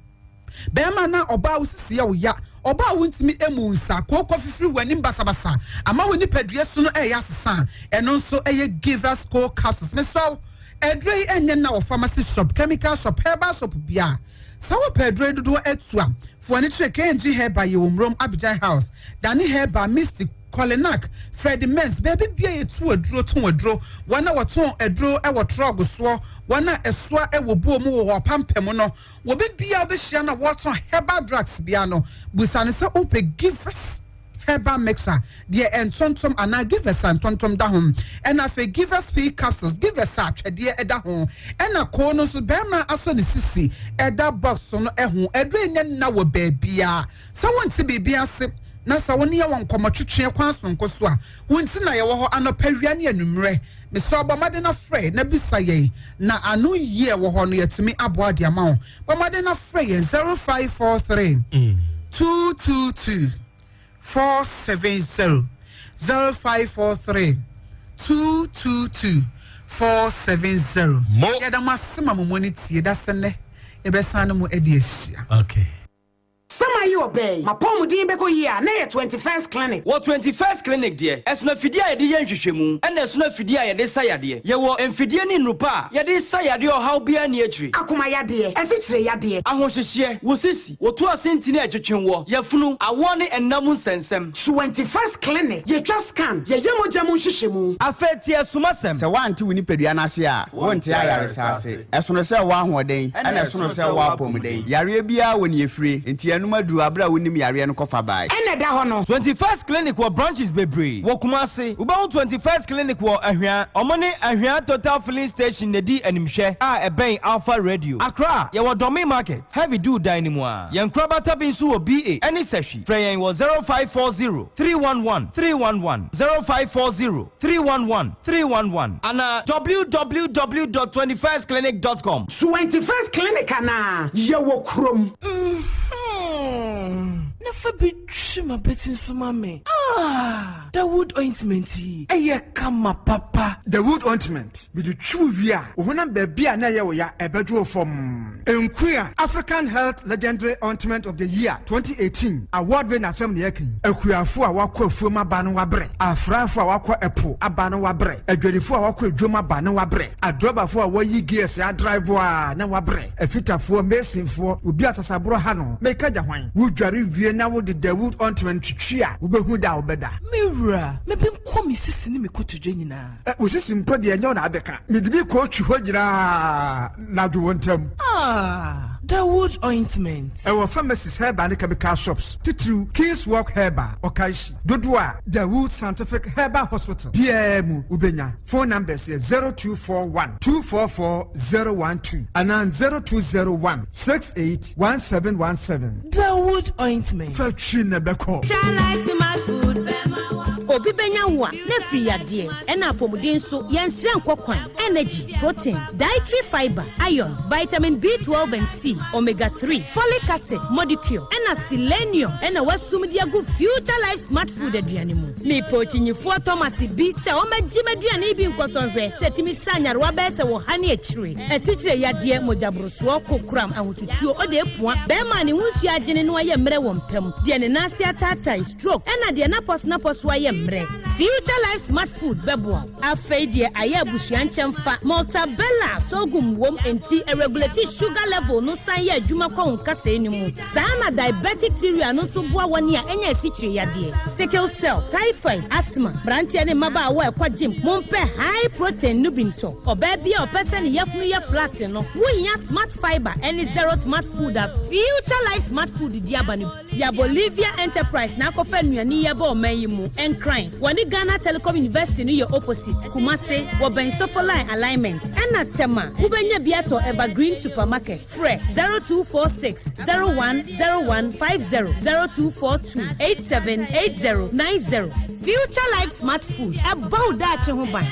Bɛrima anaa ɔbaa a wo sisi yɛ wo ya, ɔbaa a wontumi mmu wo nsa, kooko fifiri w'anim basabasa, ama wo nipadua su no reyɛ asesa a, ɛno nso yɛ Givers Cold Capsules. Mesrɛ wo, aduro yi ɛnyɛ nna wɔ pharmacy shop, chemical shop, herbal shop biara. Sɛ wopɛ aduro yi dodoɔ atu a, fa w'ani kyerɛ KNG Herbal, yɛwɔ Murom, Abidjan House, Dani Herbal, Mystic, Kolinak, Freddie Merz, baabi biara yɛtu aduro, tɔn aduro, wɔn a wɔtɔn aduro wɔ trɔg soɔ, wɔn a ɛsoa wɔ buo mu wɔ apampam no, Obi biara a wobɛhyia no a wɔretɔn herbal drugs biara no, bisa no sɛ wopɛ Givers herbal mixture, deɛ ntontom anaa Givers a ntontom da ho, ɛna afei Givers pea capsules, Givers a twɛdeɛ da ho, ɛna koo no nso barima asɔ ne sisi ɛda box no ho. Aduro yi nyɛ nna wɔ baabiara. Sɛ wonte biribi ase na sɛ wo ne yɛ wɔ nkɔmmɔtwetweɛ kwan sononko so a, wo nti na yɛwɔ hɔ anɔpa, awia ne anwummerɛ. Mesrɛ wo bɔ mmɔden na frɛ na bisa yɛn na ano yie a ɛwɔ hɔ no yɛatumi aboa de ama wo. Bɔ mmɔden na frɛ yɛn 0543 222 470 0543 222 470. Mo. Yɛda mo ase ma mo mo ani tie da sɛ nnɛ yɛbɛsan ne mo adi ahyia. Okay. Sɛ maye ɔbaa yi, m'apɔwmuden bɛkɔ yie a, na ɛyɛ 21st Clinic. Wɔ 21st Clinic deɛ, ɛsono afidie a yɛde yɛ nhwehwɛmu, ɛna ɛsono afidie a yɛde sa yadeɛ. Yɛwɔ mfidie ne nnuru pa a yɛde sa yadeɛ ɔhaw biara nni akyire. Akoma yadeɛ, asikyire yadeɛ. Ahohyehyeɛ, wo sisi, wo to ase ntini a ɛtwetwe woɔ, yafunu, awoɔ ne ɛnna mu nsɛnsɛm. 21st Clinic, yɛtwa scan, yɛyɛ mogya mu nhwehwɛmu. Afei tie asumasɛm. Sɛ woante wo nipadua no ase a, wonte ayaresa ase. Ɛsono sɛ wowɔ ahoɔden, ɛna ɛsono sɛ wowɔ apɔmuden. Yareɛ biara wɔ nea ɛfire, enti ɛnom aduru aberɛ a wonim yareɛ no kɔfa bae. Ɛna ɛda hɔ no. 21st Clinic wɔ branches bebree wɔ Kumasi. Wobɛhu 21st Clinic wɔ Ahwea. Ɔmo ne Ahwea Total Filling Station na ɛdi animhwɛ a ɛbɛn Alpha Radio. Accra, yɛwɔ Dɔme Market, Heavy Dew dan no mu ara. Yɛn nkorabata bi nso wɔ BA ɛne Sahwi. Frɛ yɛn wɔ 0540 311 311, 0540 311 311 anaa www dot 21stclinic dot com. 21st Clinic anaa? Yɛwɔ kurom. Mm-hmm. Na fa bi twi m'abati nso ma me. Ah! Dawood ointment yi, ɛyɛ kama papa. Dawood ointment, mede twi wo wie a, wo honam baabi a na ɛyɛ wo ya, ɛbɛdwo wo fɔmm. Nkuya African Health Legendary Ointment of the Year 2018 award winner asɛm na yɛreka yi. Akuafo a wɔakɔ afuom aba no wɔabrɛ, afrafo a wɔakɔ ɛpo aba no wɔabrɛ, adwadifo a wɔakɔ adwam aba no wɔabrɛ, adrɔbafo a wɔayi gears adrive a na wɔabrɛ, afitafoɔ, masonfoɔ, obi a sasaborɔ ha no, meka gya hwan? Wodware wie na wode Dawood ointment twitwi a, wobɛhu da a wobɛda. Me wura, me benkɔ me sisi ne me kotodwe nyinaa. Ɛ, wo sisi mpo deɛ ɛnyɛ wo na abɛka. Mede bi kɔɔtwi hɔ nyinaa na adwo wo ntam. Ah, Dawood ointment. Ɛwɔ pharmacies, herbal ne chemical shops, titiriw King's Walk Herbal, Okaishie. Dodoɔ a Dawood Scientific Herbal Hospital biara mu wobɛnya. Phone numbers yɛ 0241 244 012 anaa 0201 68 1717. Dawood ointment. Fa twi na ɛbɛkɔ. Obi bɛnya wo a, na afiri yadeɛ. Ɛna apɔmuden nso, yɛnsrɛ nkɔ kwan. Energy, protein, dietary fibre, iron, vitamin B12 and C, omega 3, folic acid, modicure, ɛna selenium ɛna wɔasum de agu Future Life Smart Food aduane mu. Mepɛ okyinyifoɔ Thomas bi sɛ ɔmmɛgye m'aduane yi bi nkɔsɔ nhwɛ sɛ ɛtumi sa nyarewa bɛyɛ sɛ ɔha ne akyire, asikyire yadeɛ, mogyaborosoɔ, kokoram, ahotutuo, ɔde apua, bɛrima a ne ho nsuo agyene na wayɛ mmerɛ wɔ mpa mu, deɛ ne nan ase ataatae, stroke, ɛna deɛ n'apɔso-n'apɔso ayɛ mmerɛ. Future Life Smart Food bɛboa wo. Afei deɛ ayɛ abusua nkyɛmfa. Maltabella sorghum wom enti ɛregulate sugar level no san yɛ adwuma kɔ wo nkasɛɛ no mu. Saa na diabetic cereal no nso boa wɔn a anya asikyire yadeɛ, sickle cell, typhoid, asthma. Mmeranteɛ ne mmabaawa a ɛkɔ gym, mompɛ high protein no bi ntɔ. Ɔbaa bi a ɔpɛ sɛ ne yafunu yɛ flat no, wohia Smart Fibre ne Zero Smart Food a Future Life Smart Food de aba no bi. Ya Bolivia Enterprise na akɔfa nnuane yi aba ɔman yi mu. Nkran, wɔne Ghana Telecom University no yɛ opposite. Kumase, wɔbɛn Sofoline Alignment. Ɛna Tema, wobɛnya bi atɔ Evergreen Supermarket. Frɛ 0246 010150, 0242 878090. Future Life Smart Food, ɛbɔ wo daakye ho ban.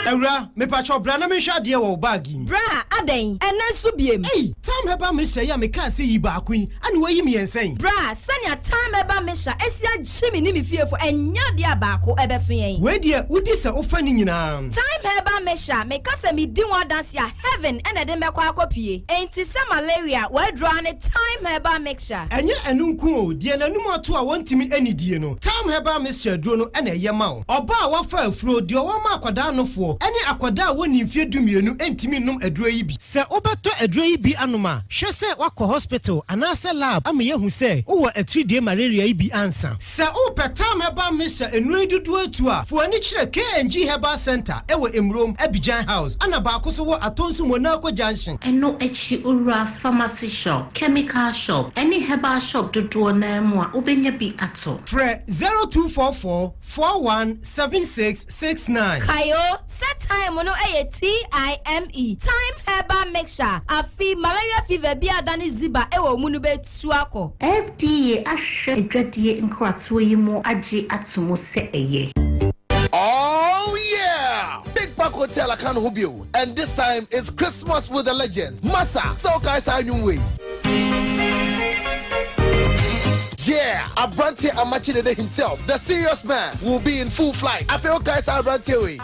Awura, mepakyɛw bra na menhwɛ adeɛ wɔ wo bag yi mu. Bra, adɛn? Ɛnnɛ nso biem? Ei, Tam Herbal Mixture yi a mekaa sɛ yi baako yi, ɛna woayi mmiɛnsa yi? Bra, sɛnea Tam Herbal Mixture asi agye me ne me fiefo, ɛnyɛ adeɛ a baako ɛbɛso yɛn. Wei deɛ, wodi sɛ wofa ne nyinaa. Thyme Herbal Mixture, meka sɛ medi ho adanse a, heaven na ɛde me bɛkɔ akɔpue. Enti sɛ malaria, w'aduro ara ne Thyme Herbal Mixture. Ɛnyɛ ɛno nko o, deɛ n'anum ato a wɔntumi nnidie no, Thyme Herbal Mixture aduro no na ɛyɛ ma wo. Ɔbaa a wafa afuro, deɛ ɔwɔ ma akwadaa nofoɔ, ne akwadaa a wɔnnii mfeɛ dumienu ntumi nnom aduro yi bi. Sɛ wobɛtɔ aduro yi bi anom a, hwɛ sɛ woakɔ hospital anaasɛ lab ama yɛahu sɛ wowɔ atiridie malaria yi bi ansa. Sɛ wopɛ Tam Herbal Mixture nnuro yi dodoɔ atu a, fa w'ani kyerɛ KNG Herbal Centre wɔ Emurom, Abidjan House, ɛna baako nso wɔ Atonsu Monaco Junction. Ɛno akyi wowura pharmacy shop, chemical shop, ne herbal shop dodoɔ no ara mu a, wobɛnya bi atɔ. Frɛ 0244 417669. Kae o, sɛ thyme no yɛ TIME, Thyme Herbal Mixture, afe malaria fever bi a adane ziba wɔ wo mu no bɛtu akɔ. FDA ahwehwɛ adwadie nkratoɔ yi mu agye ato mu sɛ ɛyɛ. Oh yeah! Big Park Hotel aka ne ho bio and this time it's Christmas with the legends. Masa, sɛ wokae saa nnwom wei? Yeah! Aberanteɛ Amakye Dede himself, the serious man, will be in full flight. Afei wokae saa aberanteɛ wei?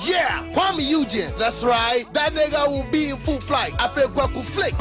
Yeah! Kwame Eugene, that's right, that nigga will be in full flight. Afei Kwaku Flick,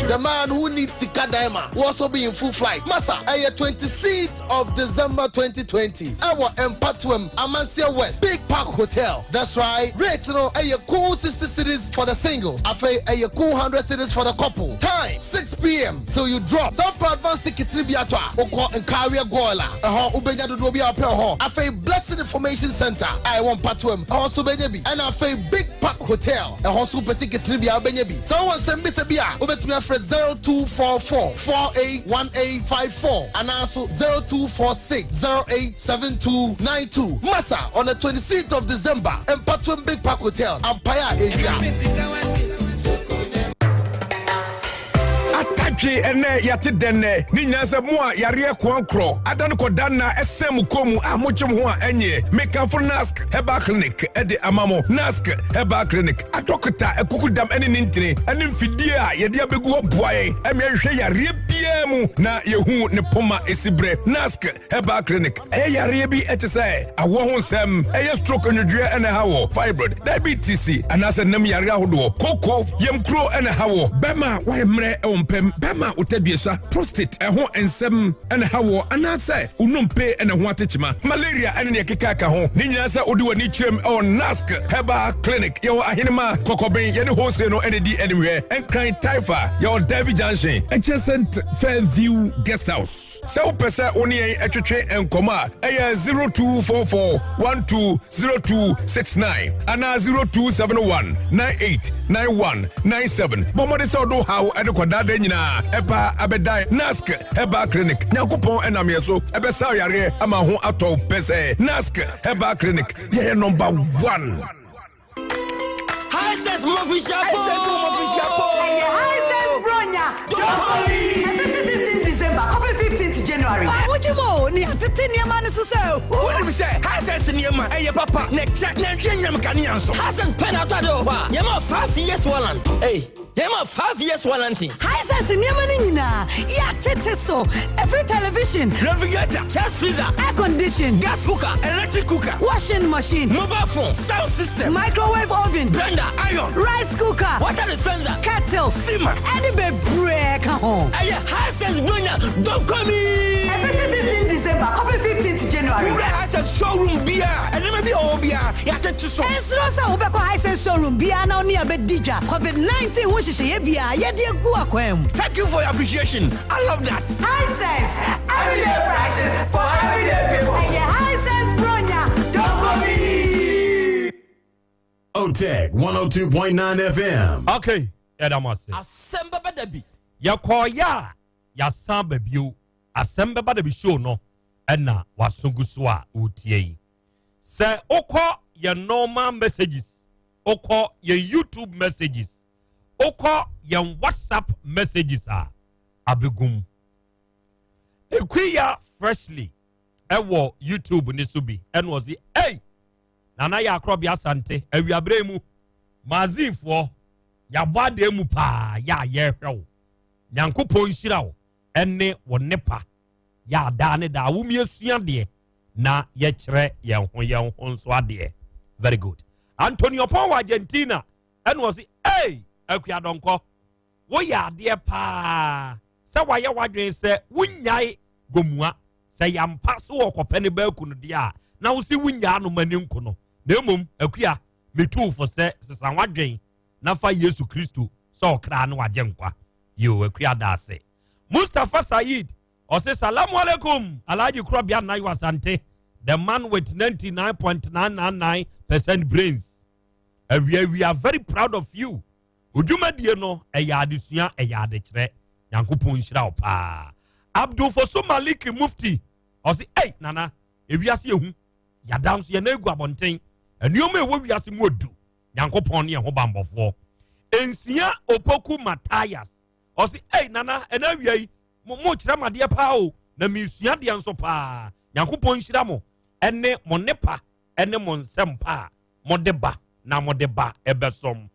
the man who needs sika diamond, will also be in full flight. Masa, ɛyɛ 26th of December 2020 ɛwɔ Mpatoam, Amansie West, Big Park Hotel. That's right, rate no ɛyɛ cool 60 cedis for the singles, afei ɛyɛ cool 100 cedis for the couple. Time 6 pm till you drop. Sɛ wopɛ advance ticket no bi atɔ a, wokɔ Nkaweɛ Goil a, ɛhɔ wobɛnya dodoɔ bi a wopɛ wɔ hɔ. Afei Blessing Information Centre a ɛwɔ Mpatoam, ɛhɔ nso wobɛnya bi. Ɛna afei Big Park Hotel, ɛhɔ nso wopɛ ticket no bi a wobɛnya bi. Sɛ wowɔ nsɛmmisa bi a, wobɛtumi afrɛ 0244 481854 anaa nso 0246 087292. Masa on the 26th of December, Mpatoam Big Park Hotel, Ampaeɛ a ɛgyina. Atadwe ɛnɛ yɛate dɛn nɛ ne nyinaa sɛ mo a yareɛ koankorɔ ada no kɔda nna ɛsɛn mo kɔn mu a mogye mo ho a ɛnyeɛ mekamfo Nask Herbal Clinic ɛde ama mo. Nask Herbal Clinic adɔkota akukudam ɛne ne ntini ɛne mfidie a yɛde abɛgu hɔ boa yɛn ɛma yɛhwehwɛ yareɛ biara mu na yɛhu ne poma ɛsi berɛ. Nask Herbal Clinic ɛyɛ yareɛ bi ɛte sɛ awoɔ ho nsɛm, ɛyɛ stroke nnwodwoeɛ ɛna ɛha wɔ, fibroid, diabetes anaasɛ nam yareɛ ahodoɔ, koko, yamkuro ɛna ɛha wɔ, bɛrima a wayɛ mmerɛ ɛwɔ mpam, bɛrima a wotadua prostate ɛho nsɛm ɛna ɛha wɔ, anaasɛ wonompe ɛna ɛho atekyema, malaria ɛne nea ɛkeka ka ho. Ne nyinaa sɛ wode w'ani kyerɛm ɛwɔ Nask Herbal Clinic. Yɛwɔ Ahenema, Kɔkɔben, yɛne Hose no ɛna di animhwɛ, Nkran Taifa, yɛwɔ Davy Junction, adjacent Fairview Guest House. Sɛ wopɛ sɛ wo ne yɛn twetwe nkɔmmɔ a, ɛyɛ 0244 120269 anaa 0271 989197. Bɔ mmɔden sɛ wode wo haw de kɔdaadaa nyinaa ɛba abɛdan Nask Herbal Clinic. Nyankopɔn ɛnam yɛn so ɛbɛsa wo yareɛ ama ho atɔ wo pɛsɛɛ. Nask Herbal Clinic, yɛyɛ number one. Hisense mo mafirihyia po. Hisense mo mafirihyia po. Ɛyɛ Hisense Bronya. Dɔkɔyi. Ɛfiti 15 December kɔpem 15th January. January. Fa wogye mu o, ne yɛatete nneɛma no so sɛ hu. Wonim sɛ Hisense nneɛma ɛyɛ papa na ɛkyɛ na ɛnhwɛ anyinam nkanea nso. Hisense pɛ na atɔ ade wɔ hɔ a, yɛma wo 5 years warranty. Ei, yɛma wo 5 years warranty. Hisense nneɛma no nyinaa, yɛatete so. Ɛfiri television. Refrigerator. Chest freezer. Air condition. Gas cooker. Electric cooker. Washing machine. Mobile phone. Sound system. Microwave oven. Blender. Iron. Rice cooker. Water dispenser. Kettle. Steamer. Ɛne bebree ka ho. Ɛyɛ Hisense Bronya Dɔnkɔmi. Ɛfiti 15 December kɔpem 15th January. Wura Hisense showroom biara, nneɛma bi a ɔwɔ biara, yɛatete so. Nsuro sɛ wobɛkɔ Hisense showroom biara na wo ne abɛdi dwa. COVID-19 ho nhyehyɛeɛ biara, yɛde agu akwan mu. Thank you for your appreciation. I love that. Hisense, everyday prices for everyday people. Ɛyɛ Hisense Bronya Dɔnkɔmi. Otec 102.9 FM. Okay, yɛda mo ase. Asɛm bɛba da bi. Yɛkɔɔyɛ a yɛasan ba bio. Asɛm bɛba da bi show no ɛna waso gu so a wotie yi. Sɛ wokɔ yɛn normal messages, wokɔ yɛn YouTube messages, wokɔ yɛn WhatsApp messages a abɛgum. Ekuya freshly ɛwɔ YouTube ne so bi ɛna ɔse, "Hey, Nana yɛ akorɔbea Asante awiaberɛ mu maazinfoɔ yɛabɔ adeɛ mu paa yɛ a yɛrehwɛ wo. Nyankopɔn nhyira wo ɛne wo nnepa yɛ a daa ne daa womiesua deɛ na yɛkyerɛ yɛn ho yɛn ho nso adeɛ. Very good. Antonio Pɔn wɔ Argentina ɛna ɔse, "Hey, Akuadɔnkɔ, woyɛ adeɛ paa sɛ wayɛ w'adwene sɛ wonyae gomua sɛ yɛampa so wɔkɔpɛ ne baaku no deɛ a na wo se wonyaa no ma ni nko no na mmom akua metu fo sɛ sesa w'adwene na fa Yesu Kristo sɛ ɔkra ne wagye nkwa. Yo, akua da ase. Mustafa Said ɔse salamu alaikum Alhaji Kurɔbea Nayo Asante, the man with 99.999% brains. Awia, we are very proud of you. Odwumadie no ɛyɛ adesua, ɛyɛ adekyerɛ. Nyankopɔn nhyira wo paa. Abdul Fosu Malik Mufti ɔse, "Ei Nana, ewiase ehu, yada nso yɛn egu abɔnten. Nneɛma ɛwɔ wiase mu odu. Nyankopɔn ne ɛho bambɔfoɔ." Nsia Opoku Matthias ɔse, "Ei Nana, ɛna awia yi mo kyerɛ mo adeɛ paa o, na mesua adeɛ nso paa. Nyankopɔn nhyira mo ɛne mo nepa ɛne mo nsɛm pa a mode ba na mode ba ɛbɛsom."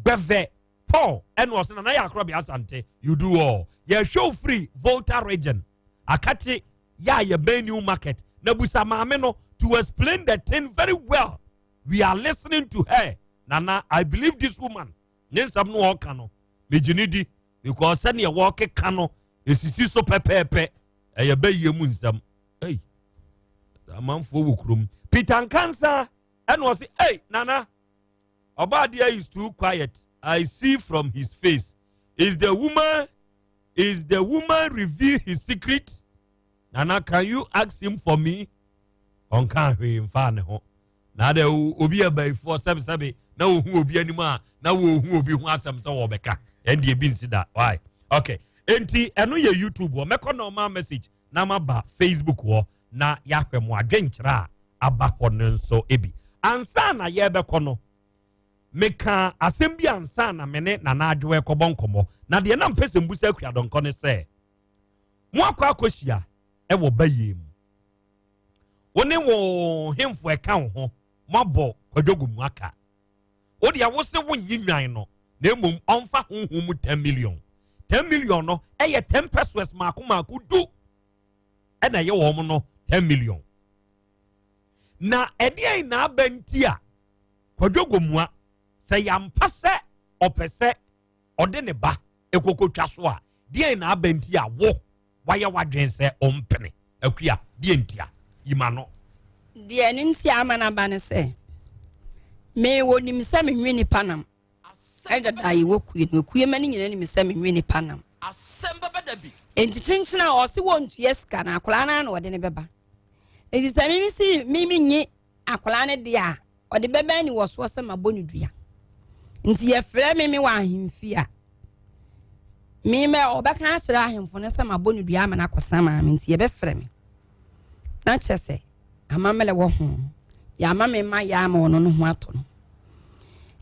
Gbɛvɛ Paul ɛna ɔsɛ Nana yɛ akorɔbea Asante, you do all. Yɛhwɛ wo firi Volta region akate yɛ a yɛbɛn New Market na busa maame no to explain the thing very well. We are listening to her. Nana, I believe this woman. Ne nsɛm no ɔka no megye ne di because sɛnea wɔkeka no esisi so pɛpɛɛpɛ. Ɛyɛ bɛyie mu nsɛm. Ei, amanfoɔ wɔ kurom. Peter Nkansa ɛna ɔse, "Ei Nana, Obadia is too quiet. I see from his face. Is the woman, is the woman reveal his secret? Nana, can you ask him for me?" Ɔnka hwee mfa ne ho. Na de obi abayifoɔ sɛbesɛbe na ohu obi anim a na wɔhu obi ho asɛm sɛ wɔbɛka. Ɛnde ebi nsi da. Why? Okay. Enti ɛno yɛ YouTube hɔ. Mɛkɔ normal message na maba Facebook hɔ na yɛahwɛ mo adwenkyerɛ a aba hɔ no nso ebi. Ansa na yɛbɛkɔ no, meka asɛm bi ansa na me ne Nana Adwoa ɛkɔbɔ nkɔmmɔ. Na deɛ na mpɛ sɛ mbusa Akuadɔnkɔ ne sɛ, mo akɔ akɔhyia ɛwɔ bayie mu. Wo ne wo hemfo ɛka wo ho, moabɔ kwadwogo mu aka. Wo deɛ wo se wonnye nwan no, na mmom ɔmfa honhom mu 10 million. 10 million no ɛyɛ 10 pesos maako maako du ɛna ɛyɛ wɔn no 10 million. Na ɛdeɛn na aba nti a kwadwogo mua sɛ yɛampa sɛ ɔpɛ sɛ ɔde ne ba ekokotwa so a, deɛn na aba nti a wo wayɛ wadwen sɛ ɔmpene? Akua, deɛ ntia yima no? Deɛ ne nti ama no aba ne sɛ me wɔnim sɛ menwe nipa nam. Ɛdada yɛwɔ kue no, kue ma no nyina nim sɛ menwe nipa nam. Enti kyenkyene a ɔse wɔntua sika no, akwadaa no na ɔde ne bɛba. Enti sɛ mimi si mimi nye akwadaa no deɛ a, ɔde bɛbɛn ne wɔ soɔ sɛ mabɔ ne dua. Nti yɛfrɛ me me wɔ ahemfie a, me mɛ ɔbɛka akyerɛ ahemfo no sɛ mabɔ ne dua ama no akɔsa maame. Nti yɛbɛfrɛ me na kyerɛ sɛ amammerɛ wɔ ho, yɛama me ma yɛ ama ɔno no ho atɔ no.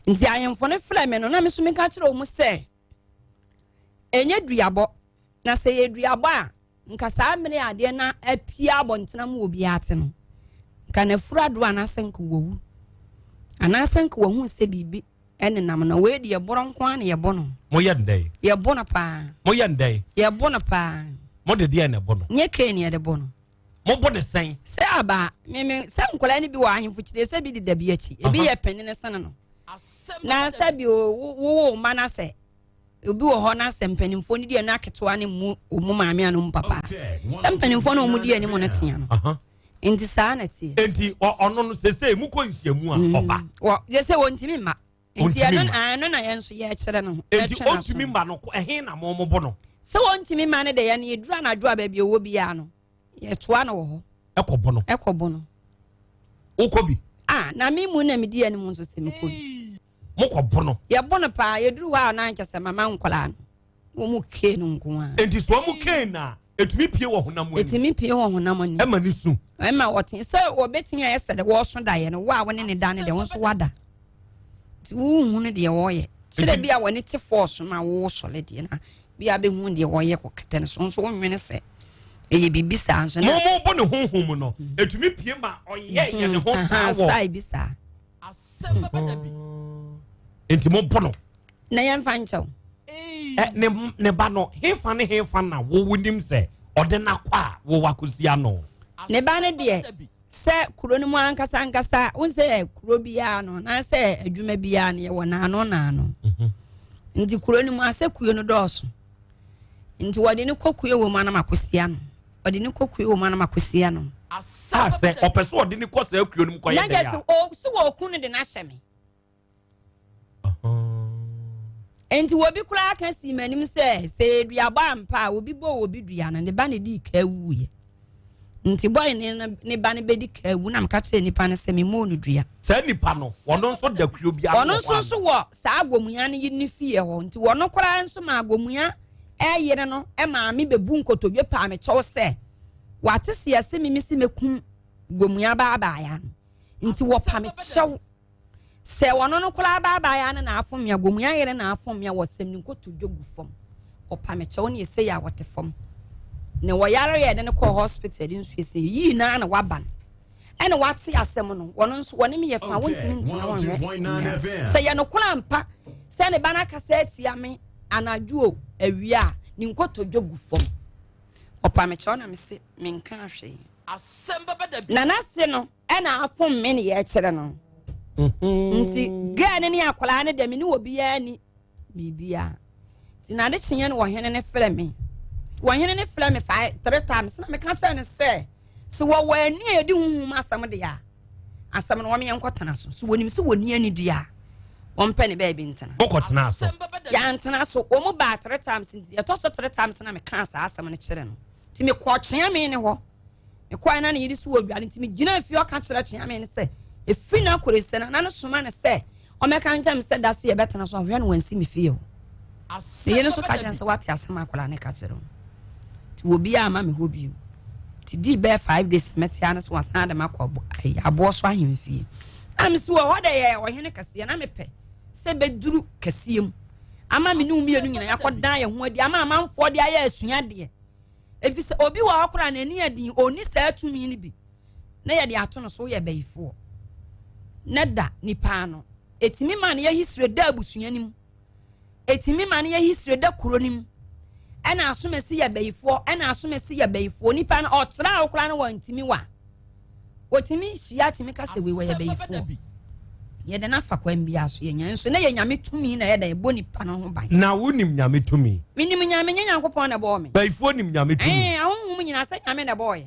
Nti ahemfo no frɛ me no, na me so meka kyerɛ wɔn sɛ ɛnyɛ duabɔ, na sɛ yɛ duabɔ a Nka saa mmere a adeɛ no apue abɔntene ama obiara ate no, nka n'afuru adoɔ anaasɛ nka wawu. Anaasɛ nka wahu sɛ biribi nenam no. Wei deɛ borɔ nko ara na yɛbɔ no. Moyɛ no dɛn? Yɛbɔ no paa. Moyɛ no dɛn? Yɛbɔ no paa. Mode deɛn na ɛbɔ no? Nyɛ kee na yɛde bɔ no. Mobɔ no sɛn? Sɛ aba meme sɛ nkwadaa no bi wɔ ahemfo kyerɛ sɛ bi deda bi akyi. Ebi yɛ panin sene no. Na sɛ bi wowɔ wo mma no sɛ obi wɔ hɔ na sɛ mpanimfoɔ no di ɛno aketewa no mmu wɔn maame ano mu papa sɛ mpanimfoɔ no wɔn di anim no tea no nti saa na teɛ. nti ɔno no sese mu kɔ nhyiamu a mm. ɔba. wɔ sese wɔntumi mma nti ɛno ɛno na yɛn nso yɛkyerɛ no. nti ɔntumi mma no ɛhe na mo mo bɔ no. sɛ wɔntumi mma no de yɛn yɛduru anadwo a baabi ɔwɔ biara no yɛtoa no wɔ hɔ. Ɛkɔ bɔ no. Ɛkɔ bɔ no. Wokɔ bi. Ah na mi mu na mi di anim nso sɛ mi kɔ bi. Mokɔ bɔ no. Yɛbɔ no paa yɛduru hɔ a na nkyɛ sɛ mama nkwadaa no wɔn mu kee no nko ara. Nti so wɔn kee na etumi pie wɔ honam ani. Etumi pie wɔ honam ani. Ɛma ne su. Ɛma wɔte sɛ wɔbɛtumi ayɛ sɛ de wɔso daeɛ no wo a wɔne ne da no deɛ wɔn nso wada. Nti wohu no deɛ wɔyɛ. Kyerɛ bi a wɔne te fɔɔso ma wosɔre deɛ na bi a bɛhu deɛ wɔyɛ kɔ kɛtɛ no so nso wonwene sɛ ɛyɛ biribi saa nso na. Mo mo bɔ ne honhom mu no etumi pie ma ɔyɛ yɛ ne ho saa wɔ. Style bi saa. Asɛm bɛba da bi. Nti mo bɔ no. Na yɛn fa nkyɛw. Ɛ ne ne ba no hefa ne hefa na wo wonim sɛ ɔde n'akɔ a wo wakosi ano. Ne ba no deɛ sɛ kuro no mu ankasa ankasa n sɛ kuro biara no anaasɛ adwuma biara no yɛwɔ naano naano mhm. nti kuro no mu asɛ kuo no dɔɔso nti wɔde no kɔ kuo wɔ mu anam akosia no ɔde ne kɔ kuo wɔ mu anam akosia no. A sɛ ɔpɛ sɛ ɔde ne kɔ saa kuo no mu kɔyɛ dɛ a. Na sɛ wɔku no de no ahyɛ me. Nti obi koraa ka sii m'anim sɛ sɛ duabɔ ampa a obi bɔ obi dua no ne ba ne dii kaa wuiɛ. Nti bɔe ne ne ba no bɛdi kaa wu na meka kyerɛ nipa no sɛ memmɔɔ no dua. Saa nipa no ɔno nso da kuo bi ano Ɔno nso nso wɔ saa agomua no ne fie hɔ nti ɔno koraa nso ma agomua ɛyere no maame bɛbu nkotodwe paa me kyɛw sɛ wate seɛ se me mesi mɛkum gomua baabaaya no nti wɔpa me kyɛw Sɛ ɔno no koraa baabaeɛ no na afom me a, Gomua yere na afom me a, wɔsɛm ne nkotodwe gu fam. Ɔpa me kyɛw ne ɛsɛ yɛ a wɔte fam. Na wɔyare yɛ de no kɔɔ hospital de nso ɛsɛ yii naa na waba no. Ɛna wate asɛm no, wɔno nso wɔne me yɛ fa wɔntumi ntena wɔn hwɛ. Sɛ yɛ no koraa mpa sɛ ne ba no akasa atia me anadwo o awia a, ne nkotodwe gu fam. Ɔpa me kyɛw na me se menka hwee. Na n'ase no ɛna afom me ne yɛkyerɛ no mhm. nti gɛɛ no ne akwadaa no deɛ me ne obiara ni biribiara nti na ade kyeɛ no wɔhene no frɛ me wɔhene no frɛ me five three times na meka kyerɛ no sɛ sɛ wɔwɔ ani a yɛde huhum asɛm deɛ a asɛm no wɔn yɛn nkɔtena so so wɔnim sɛ wɔni ani deɛ a wɔmpɛ ne baabi ntena wɔkɔtena so yɛantena so wɔn baa three times nti yɛtɔ so three times na meka saa asɛm no kyerɛ no nti mekɔɔ kyea me ne hɔ Mekɔe na ne yere so wɔ aduane nti megyinaa fie ɔka kyerɛ kyeame no sɛ efi na kore sɛ nana no soma no sɛ ɔmɛka nkyɛn me sɛ da se yɛbɛtena so ahwɛ no wansi me fie hɔ. Ne yere nso ka kyerɛ no sɛ wate asɛm akwadaa no ka kyerɛ wo nti wɔ biara ama me hɔ bio nti dii bɛyɛ five days mɛte ano so wasan de makɔ aboɔ so ahemfie na me so wɔ hɔ dɛ yɛ ɔhene kɛseɛ na mepɛ sɛ bɛduru kɛseɛ mu ama me ne wo mmienu nyina yɛakɔdan yɛn ho adi ama amanfoɔ de ayɛ asuadeɛ Efisɛ obi wɔ hɔ koraa n'ani yɛ den, ɔnni saa tumi no bi, na yɛde ato no so woyɛ bayifoɔ. Na da nipa ano. Ɛtumi ma no yɛ hisire da abusua no mu. Ɛtumi ma no yɛ hisire da kuro no mu. Ɛna asomasi yɛ bayifoɔ, ɛna asomasi yɛ bayifoɔ. Nipa no ɔtra wo koraa no wɔntumi wa. Wɔtumi hyia tumi ka sɛ wei wɔyɛ bayifoɔ. Yɛde no afa kwan biara so yɛnya nso na yɛ nyame tumi na yɛda ɛbɔ nipa no ho ban. Na wonim nyame tumi? Menim nyame, nyɛ Nyankopɔn na ɛbɔɔ me. Bayifoɔ nim nyame tumi? Ɛɛ, ahonhom nyinaa sɛ nyame na ɛbɔɔ yɛ.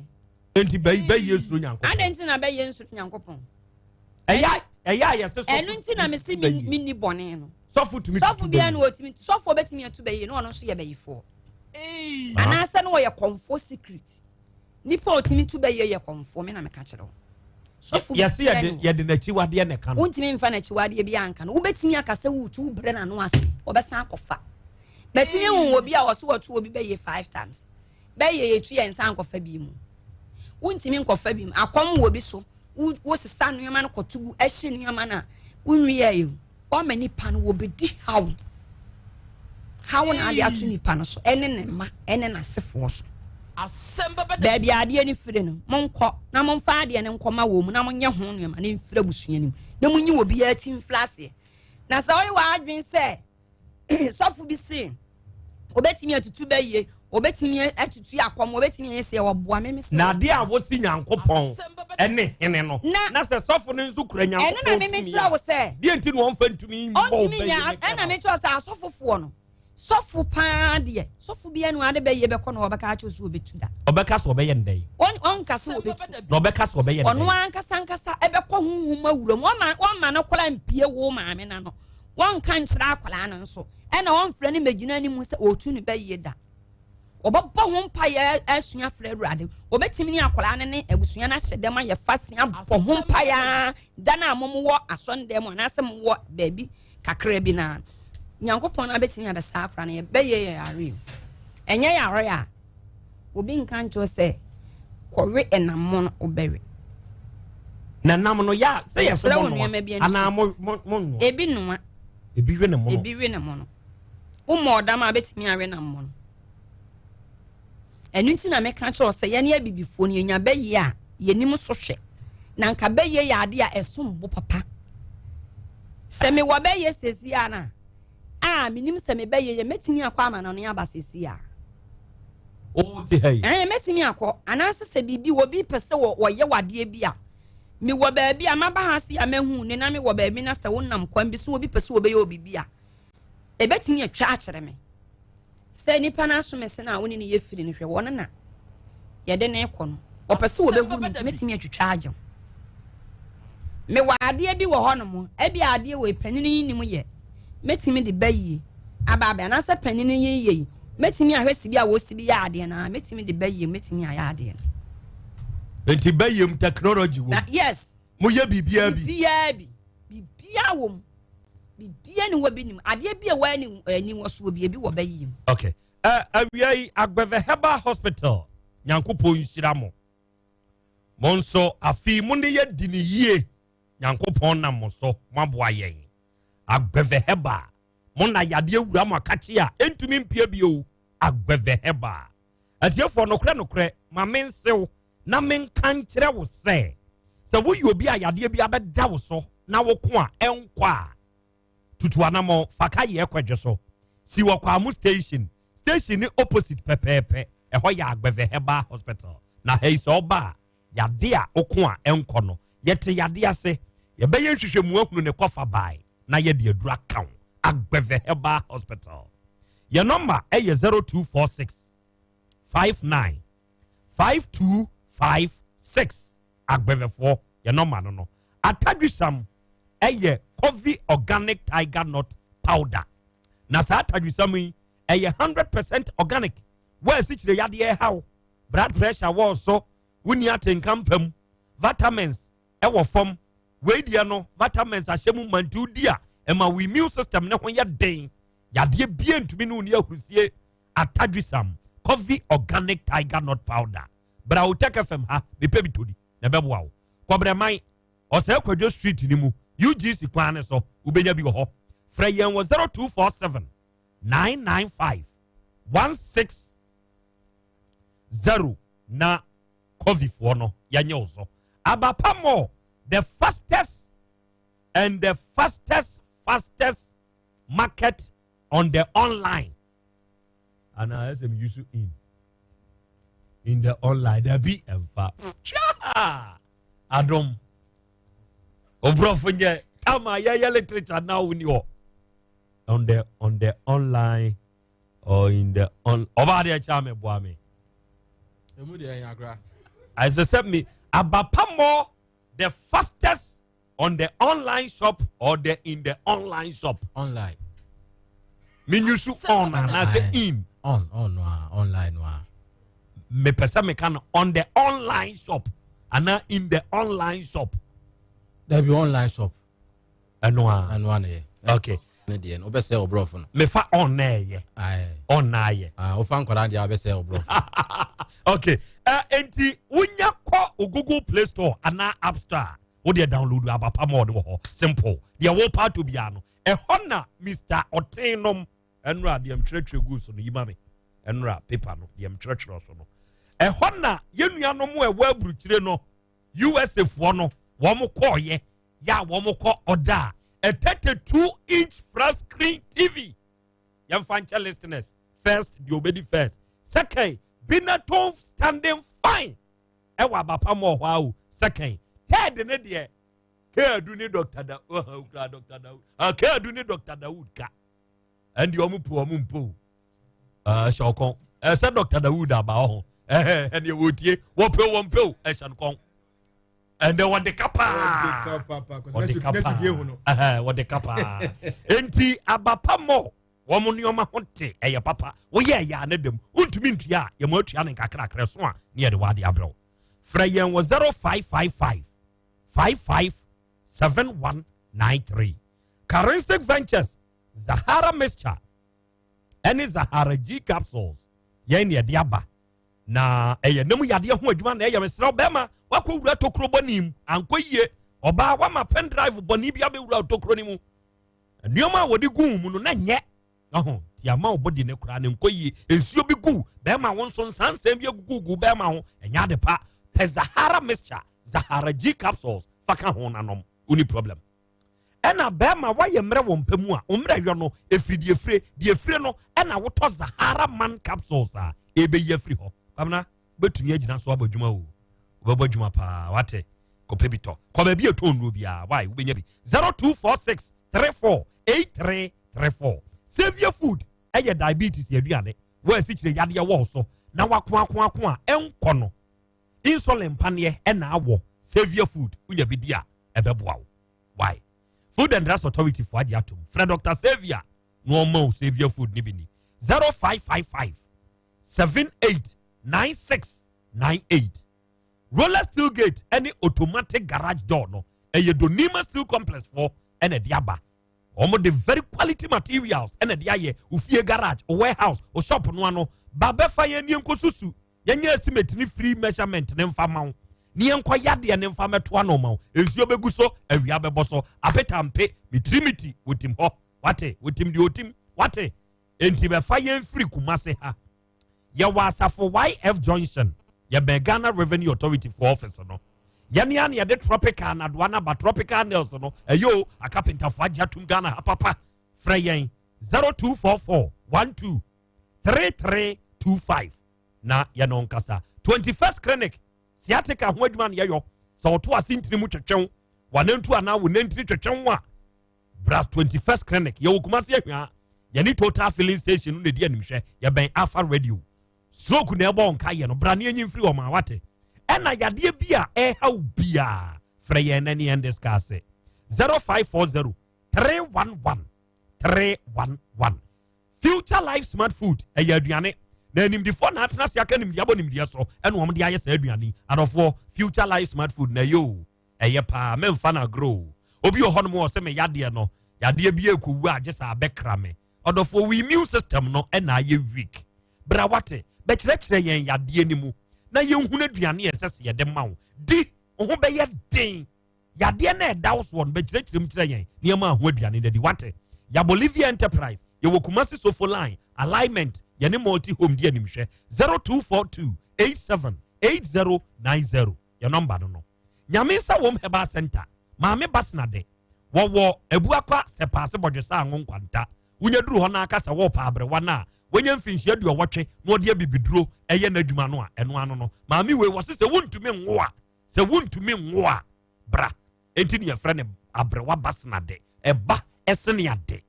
Enti bayi bɛyɛ nsuro Nyankopɔn? Adɛn nti na bɛyɛ nsuro Nyankopɔn? Ɛyɛ ɛyɛ a yɛse sɔfo. Ɛno nti na mese menni bɔne no. Sɔfo tumi tutu Sɔfo biara na ɔtumi sɔfo bɛtumi atu bɛyie na ɔno nso yɛ bayifoɔ. Anaasɛ na ɔyɛ kɔmfoɔ secret. Nipa a ɔtumi tu bɛyɛ yɛ kɔmfoɔ, me na meka kyerɛ wo. Sɔfo bi yɛse yɛde yɛde n'akyiwadeɛ na ɛka no. Wontumi mfa n'akyiwadeɛ bi anka no. Wobɛtumi aka sɛ woretu wobrɛ n'ano ase, wɔbɛsan akɔfa. Mɛtumi ahu obi a ɔso wɔto obi bɛyɛ five times. Bɛyɛ yɛtu yɛn nsa nkɔfa bi mu. Wontumi nkɔfa bi mu. Akɔm wɔ bi so. Wosesa nneɛma no kɔto gu, ɛhye nneɛma no a, wonwiɛ yɛ. Wama nipa no wɔbɛdi haw. Haw na ade ato nipa no so, ɛne ne mma, ɛne n'asefoɔ so. Baabi a adeɛ no fire no, monkɔ na momfa adeɛ no nkɔma wɔn mu na monyɛ ho nneɛma na mfiri abusua no mu na monyi obiara ti mfiri aseɛ. Na sɛ woyɛ w'adwene sɛ sɔfo bi se obetumi atutu bɛyie, obetumi atutu akɔm, obetumi ayɛ sɛ wɔboa me me Na adeɛ a wosi Nyankopɔn ɛne hene no, na sɛ sɔfo no nso kura Nyankopɔn ɛno na me mekyerɛ wo sɛ deɛ nti na ɔmfa ntumi mbɔ ɔntumi nya. Ɛna mekyerɛ sɛ asɔfofoɔ no, sɔfo paa deɛ, sɔfo bi ɛnu ade bɛyie bɛkɔ na ɔbɛka akyerɛ sɛ ɔbɛtu da. Ɔbɛka sɛ ɔbɛyɛ ndɛ. Ɔnka sɛ ɔbɛtu. Na ɔbɛka sɛ ɔbɛyɛ ndɛ. Ɔno ankasa ankasa ɛbɛkɔ huhum awura mu, ɔma ɔma no koraa mpie wo maame na no wɔnka nkyerɛ akwadaa no nso, ɛna ɔnfrɛ no mɛgyina anim sɛ ɔretu ne bɛyie da. Wɔbɛbɔ ho mpaeɛ asua frɛ Awurade. Wɔbɛtumi ne akwadaa no ne abusua no ahyɛ dɛm ayɛ fasting abɔ ho mpaeɛ da no a mowɔ asɔndɛm mu anaasɛ mowɔ baabi kakra bi no. Nyankopɔn no abɛtumi abɛsa akwadaa no. Yɛbɛyɛ yɛ yare o. Ɛnyɛ yare a obi nka nkyerɛ sɛ kɔwe ɛnam mo no wobɛwe. Na nam no yɛ a sɛ yɛ sɛ mo noa anaa mo mo noa. Ebi noa. Ebi we ne mono. Ebi we ne mono. Woma ɔdam a bɛtumi awe nam mono. Ɛno nti na meka kyerɛ sɛ yɛne abibifoɔ no yɛnya bɛyie a yɛnim so hwɛ. Na nka bɛyie yɛ adeɛ a ɛsom bo papa. Sɛ mewɔ bɛyie sɛsi a na a menim sɛ mebɛyie yɛ mɛtumi akɔ ama no ne aba sɛsi a. Wote ha yi. Ɛn mɛtumi akɔ anaasɛ sɛ biribi wɔ bi pɛ sɛ wɔyɛ wadeɛ bi a mewɔ baabi a maba ha se a mahu ne na mewɔ baabi na sɛ wonam kwan bi so obi pɛ sɛ wɔbɛyɛ obi bi a ɛbɛtumi atwa akyerɛ me sɛ nipa no aso me sene a wo ne no yɛ firi no hwɛ wɔn na yɛde ne kɔ no ɔpɛ sɛ wɔbɛhu no nti mɛtumi atwitwa agye wo. Mewɔ adeɛ bi wɔ hɔnom, ebi adeɛ wɔ panin yi nim yɛ, mɛtumi de ba yie aba abɛ anaasɛ panin yi yɛ yi mɛtumi ahwɛ sibi a wɔsi bi yɛ adeɛ no a mɛtumi de ba yie mɛtumi ayɛ adeɛ no. Nti ba yie mu technology wɔ mu. Yes. Mo yɛ biribiara bi. Biribiara bi, biribiara wɔ mu, biribiara ni wɔ bi nim adeɛ bi a wɔ ani ani wɔ soɔ bi ebi wɔ bɛ yie mu. Okay. Awia yi Agbeve Herbal Hospital, Nyankopɔn nhyira mo. Mo nso afei mo ne yɛ di ne yie. Nyankopɔn nam mo so mo aboa yɛn. Agbeve Herbal, mo na yadeɛ wura mo akakye a ɛntumi mpie bio. Agbeve Herbal. Atiefoɔ, nokorɛ nokorɛ, ma mensew na menka nkyerɛ wo sɛ, sɛ woyɛ obi a yadeɛ bi abɛda wo so na woko a ɛnkɔ a, tutu anamɔ fa ka yɛ kwadwo so. Si wɔ Kwamu station, station ne opposite pɛpɛɛpɛ, ɛhɔ yɛ Agbeve Herbal Hospital. Na ha yi sɛ ɔba a, yade a woko a ɛnkɔ no, yɛte yade ase, yɛbɛyɛ nhwehwɛmu ahunu ne kɔfa bae na yɛde aduru aka wo. Agbeve Herbal Hospital. Yɛ nɔmba ɛyɛ 0246 59 5256. Agbevefoɔ yɛ nɔmba no no. Atadwisam ɛyɛ Coffee Organic Tiger Nut Powder. Na saa atadwisam yi ɛyɛ 100% organic. Wɔasikyire yadeɛ ɛhaw, blood pressure wɔ so, wonni atenka mpam, vitamins ɛwɔ fam. Wei deɛ no vitamins ahyɛ mu ma nti wodi a ɛma wo immune system ne ho yɛ den. Yadeɛ bie ntumi ne wo ni ahurusie. Atadwisam Coffee Organic Tiger Nut Powder. Bra Otec FM ha, mepɛ bi todi na ɛbɛboa wo. Kɔbrɛman, Ɔsɛe Kwadwo Street no mu, UGC kwan no so, wobɛnya bi wɔ hɔ. Frɛ yɛn wɔ 0247 995 160 na coffeefoɔ no yɛnyɛ wo so. Abapa Mall, the fastest and the fastest fastest market on the online. And I am used in the online. There be and fa. Adom. Obrofo nye tama yɛ literature now ni hɔ. On the online or in the on ɔbaa deɛ kyɛ ame boa me. Emu deɛ ɛyɛ agora. Ɛsɛ sɛ me Abapa Mall, the fastest on the online shop or the in the online shop. Online. Me use on anaasɛ in. On no a online no a. Mepɛ sɛ meka no on the online shop anaa in the online shop. Dabi, online shop. Ɛno a. Ɛno a na yɛ. Okay. Ne deɛ no wobɛsɛ ɔborɔfo no. Mefa on na ɛyɛ. On na ayɛ. Wofa nkwadaa deɛ wobɛsɛ ɔborɔfo. Okay. Enti wonya kɔ o Google Play Store anaa App Store, wodeɛ download Abapa Mall wɔ hɔ. Simple. Deɛ wɔpa ato biara no ɛhɔ na Mr. Ɔtenom ɛnora deɛ mtwerɛtwerɛ gu so no yi ma me. Ɛnora paper no deɛ mtwerɛtwerɛ so no. Ɛhɔ na yɛn nuanom a ɛwɔ aburukyire no, USA foɔ no, wɔn kɔɔyɛ yɛ a wɔn kɔ ɔda a 32 inch flat screen TV. Yɛmfa nkyɛ listeners first deɛ obedi first. Second, Binatone standing fine ɛwɔ abapa mu ɔhɔ awo. Second, third ne deɛ Keadu ne Dr. Da ɔhɔ kura Dr. Dawood. Ah, Keadu ne Dr. Dawood ka. Ɛnde wɔn po wɔn mpo. Ɛhyɛ ɔkɔn. Ɛsɛ Dr. Dawood aba ɔho. Ɛhɛ ɛnde wɔtie wɔpɛ wɔn pɛ o ɛhyɛ no kɔn. Ɛnde wɔde ka paa. Wɔde ka paa. Ɛhɛ wɔde ka paa. Enti abapa mɔ wɔn nneɛma ho te ɛyɛ papa. Woyɛ ɛyɛ a ne dɛm. Wontumi ntua a yɛn mo atua ne nkakrakra so a ne yɛde wɔ ade abrɛw. Frɛ yɛn wɔ 0555 557193. Charistic Ventures, Zahara Mixture, ɛne Zahara G Capsules yɛn ne ɛde aba. Na ɛyɛ nam yadeɛ ho adwuma na ɛyɛ mesrɛ bɛrima wakɔ wura tokuro bɔne mu ankɔ yie ɔbaa wama pen drive bɔne bi abɛwura tokuro no mu nneɛma a wɔde gu mu no na nyɛ ɔho ti ama wo body ne koraa ne nkɔ yie nsuo bi gu bɛrima wo nso nsansɛm bi agugugu bɛrima ho ɛnyɛ ade pa pɛ Zahara Mixture Zahara G Capsules fa ka ho nanom woni problem ɛna bɛrima wayɛ mmerɛ wɔ mpa mu a mmerɛ yɔ no ɛfiri deɛ fire deɛ fire no ɛna wotɔ Zahara Man Capsules a ɛbɛyi afiri hɔ kwamina bɛtumi agyina so abɔ adwuma o wobɛbɔ adwuma paa wate kɔpɛ bi tɔ kɔ baabi ɛtɔ nnuro biara wai wobɛnya bi 0246 34 8334 Saviour Food ɛyɛ diabetes aduane wɔ asikyire yadeɛ wɔ so na wakoakoako a ɛnkɔ no insulin paneɛ ɛna awɔ Saviour Food wonya bi di a ɛbɛboa wo why Food and Drugs Authority fo agye atom frɛ Dr. Saviour na ɔma wo Saviour Food ne bi ni 0555 789698 roller steel gate ɛne automatic garage door no ɛyɛ Donima Steel Complex fo ɛna ɛde aba. Wɔn de very quality materials ɛna ɛde ayɛ ofie garage, warehouse, o shop no ano ba bɛfa yɛn nie nko susu yɛnyɛ estimate ne free measurement ne nfa ma wo ne yɛn nkɔ yadeɛ ne nfa mɛto ano ma wo nsuo bɛgu so awia bɛbɔ so apetampe mitirimiti wotim hɔ wate wotim deɛ otim wate enti bɛfa yɛn firi Kumase ha yɛwɔ Asafo YF Junction yɛbɛn Ghana Revenue Authority for office no yɛne a na yɛde tropical nadoa no aba tropical nails no ɛyɛ o akapentafo agye atum Ghana ha papa frɛ yɛn 0244 12 3325 na yɛne nkasa 21st Clinic sciatica ho adwuma no yɛyɔ sɛ ɔto ase ntini mu twetwew wanantu anaa wo nantiri twetwew a bra 21st Clinic yɛwɔ Kumase Ahwia yɛne Total filling station no na ɛdi animhwɛ yɛbɛn Alpha Radio stroke na ɛbɔ nka yɛ no bra ne anyi mfiri ɔma wate ɛna yadeɛ bi a ɛhaw biaa frɛ yɛn na ne yɛn discuss 0540 311 311 Future Life Smart Food ɛyɛ aduane na animdifoɔ na atena ase aka nimdeɛ abɔ nimdeɛ so ɛna wɔn de ayɛ saa aduane adɔfoɔ Future Life Smart Food na ɛyɛ o ɛyɛ paa mɛmfa no agorɔ o obi wɔ hɔnom wɔ sɛ me yadeɛ no yadeɛ bi ekowu a gye sɛ abɛkra me ɔdɔfoɔ wo immune system no ɛna ayɛ weak bra wate bɛkyerɛkyerɛ yɛn yadeɛ no mu na yɛnhunu aduane a ɛsɛ sɛ yɛde ma wo di wo ho bɛyɛ den yadeɛ no ɛda wo soɔ no bɛkyerɛkyerɛ mu kyerɛ yɛn nneɛma a ho aduane no adi wate Yabolivia Enterprise yɛwɔ Kumasi Sofo line alignment yɛne multi home di animhwɛ 0242 87 8090 yɛ nɔmba no no Nyame nsa wɔm Herbal Center Maame Basenade wɔwɔ Abuakwa Sɛpaase Bɔdwesa Ango Nkwanta wonya duru hɔ no aka sɛ wɔɔpa aberewa no a wanya mfinhyia aduɔwɔtwe na ɔde abibiduro ɛyɛ n'adwuma no a ɛno ano no maame wei wɔse sɛ wontumi nwo a sɛ wontumi nwo a bra enti ne yɛfrɛ no aberewa Basenade ɛba ɛsene ade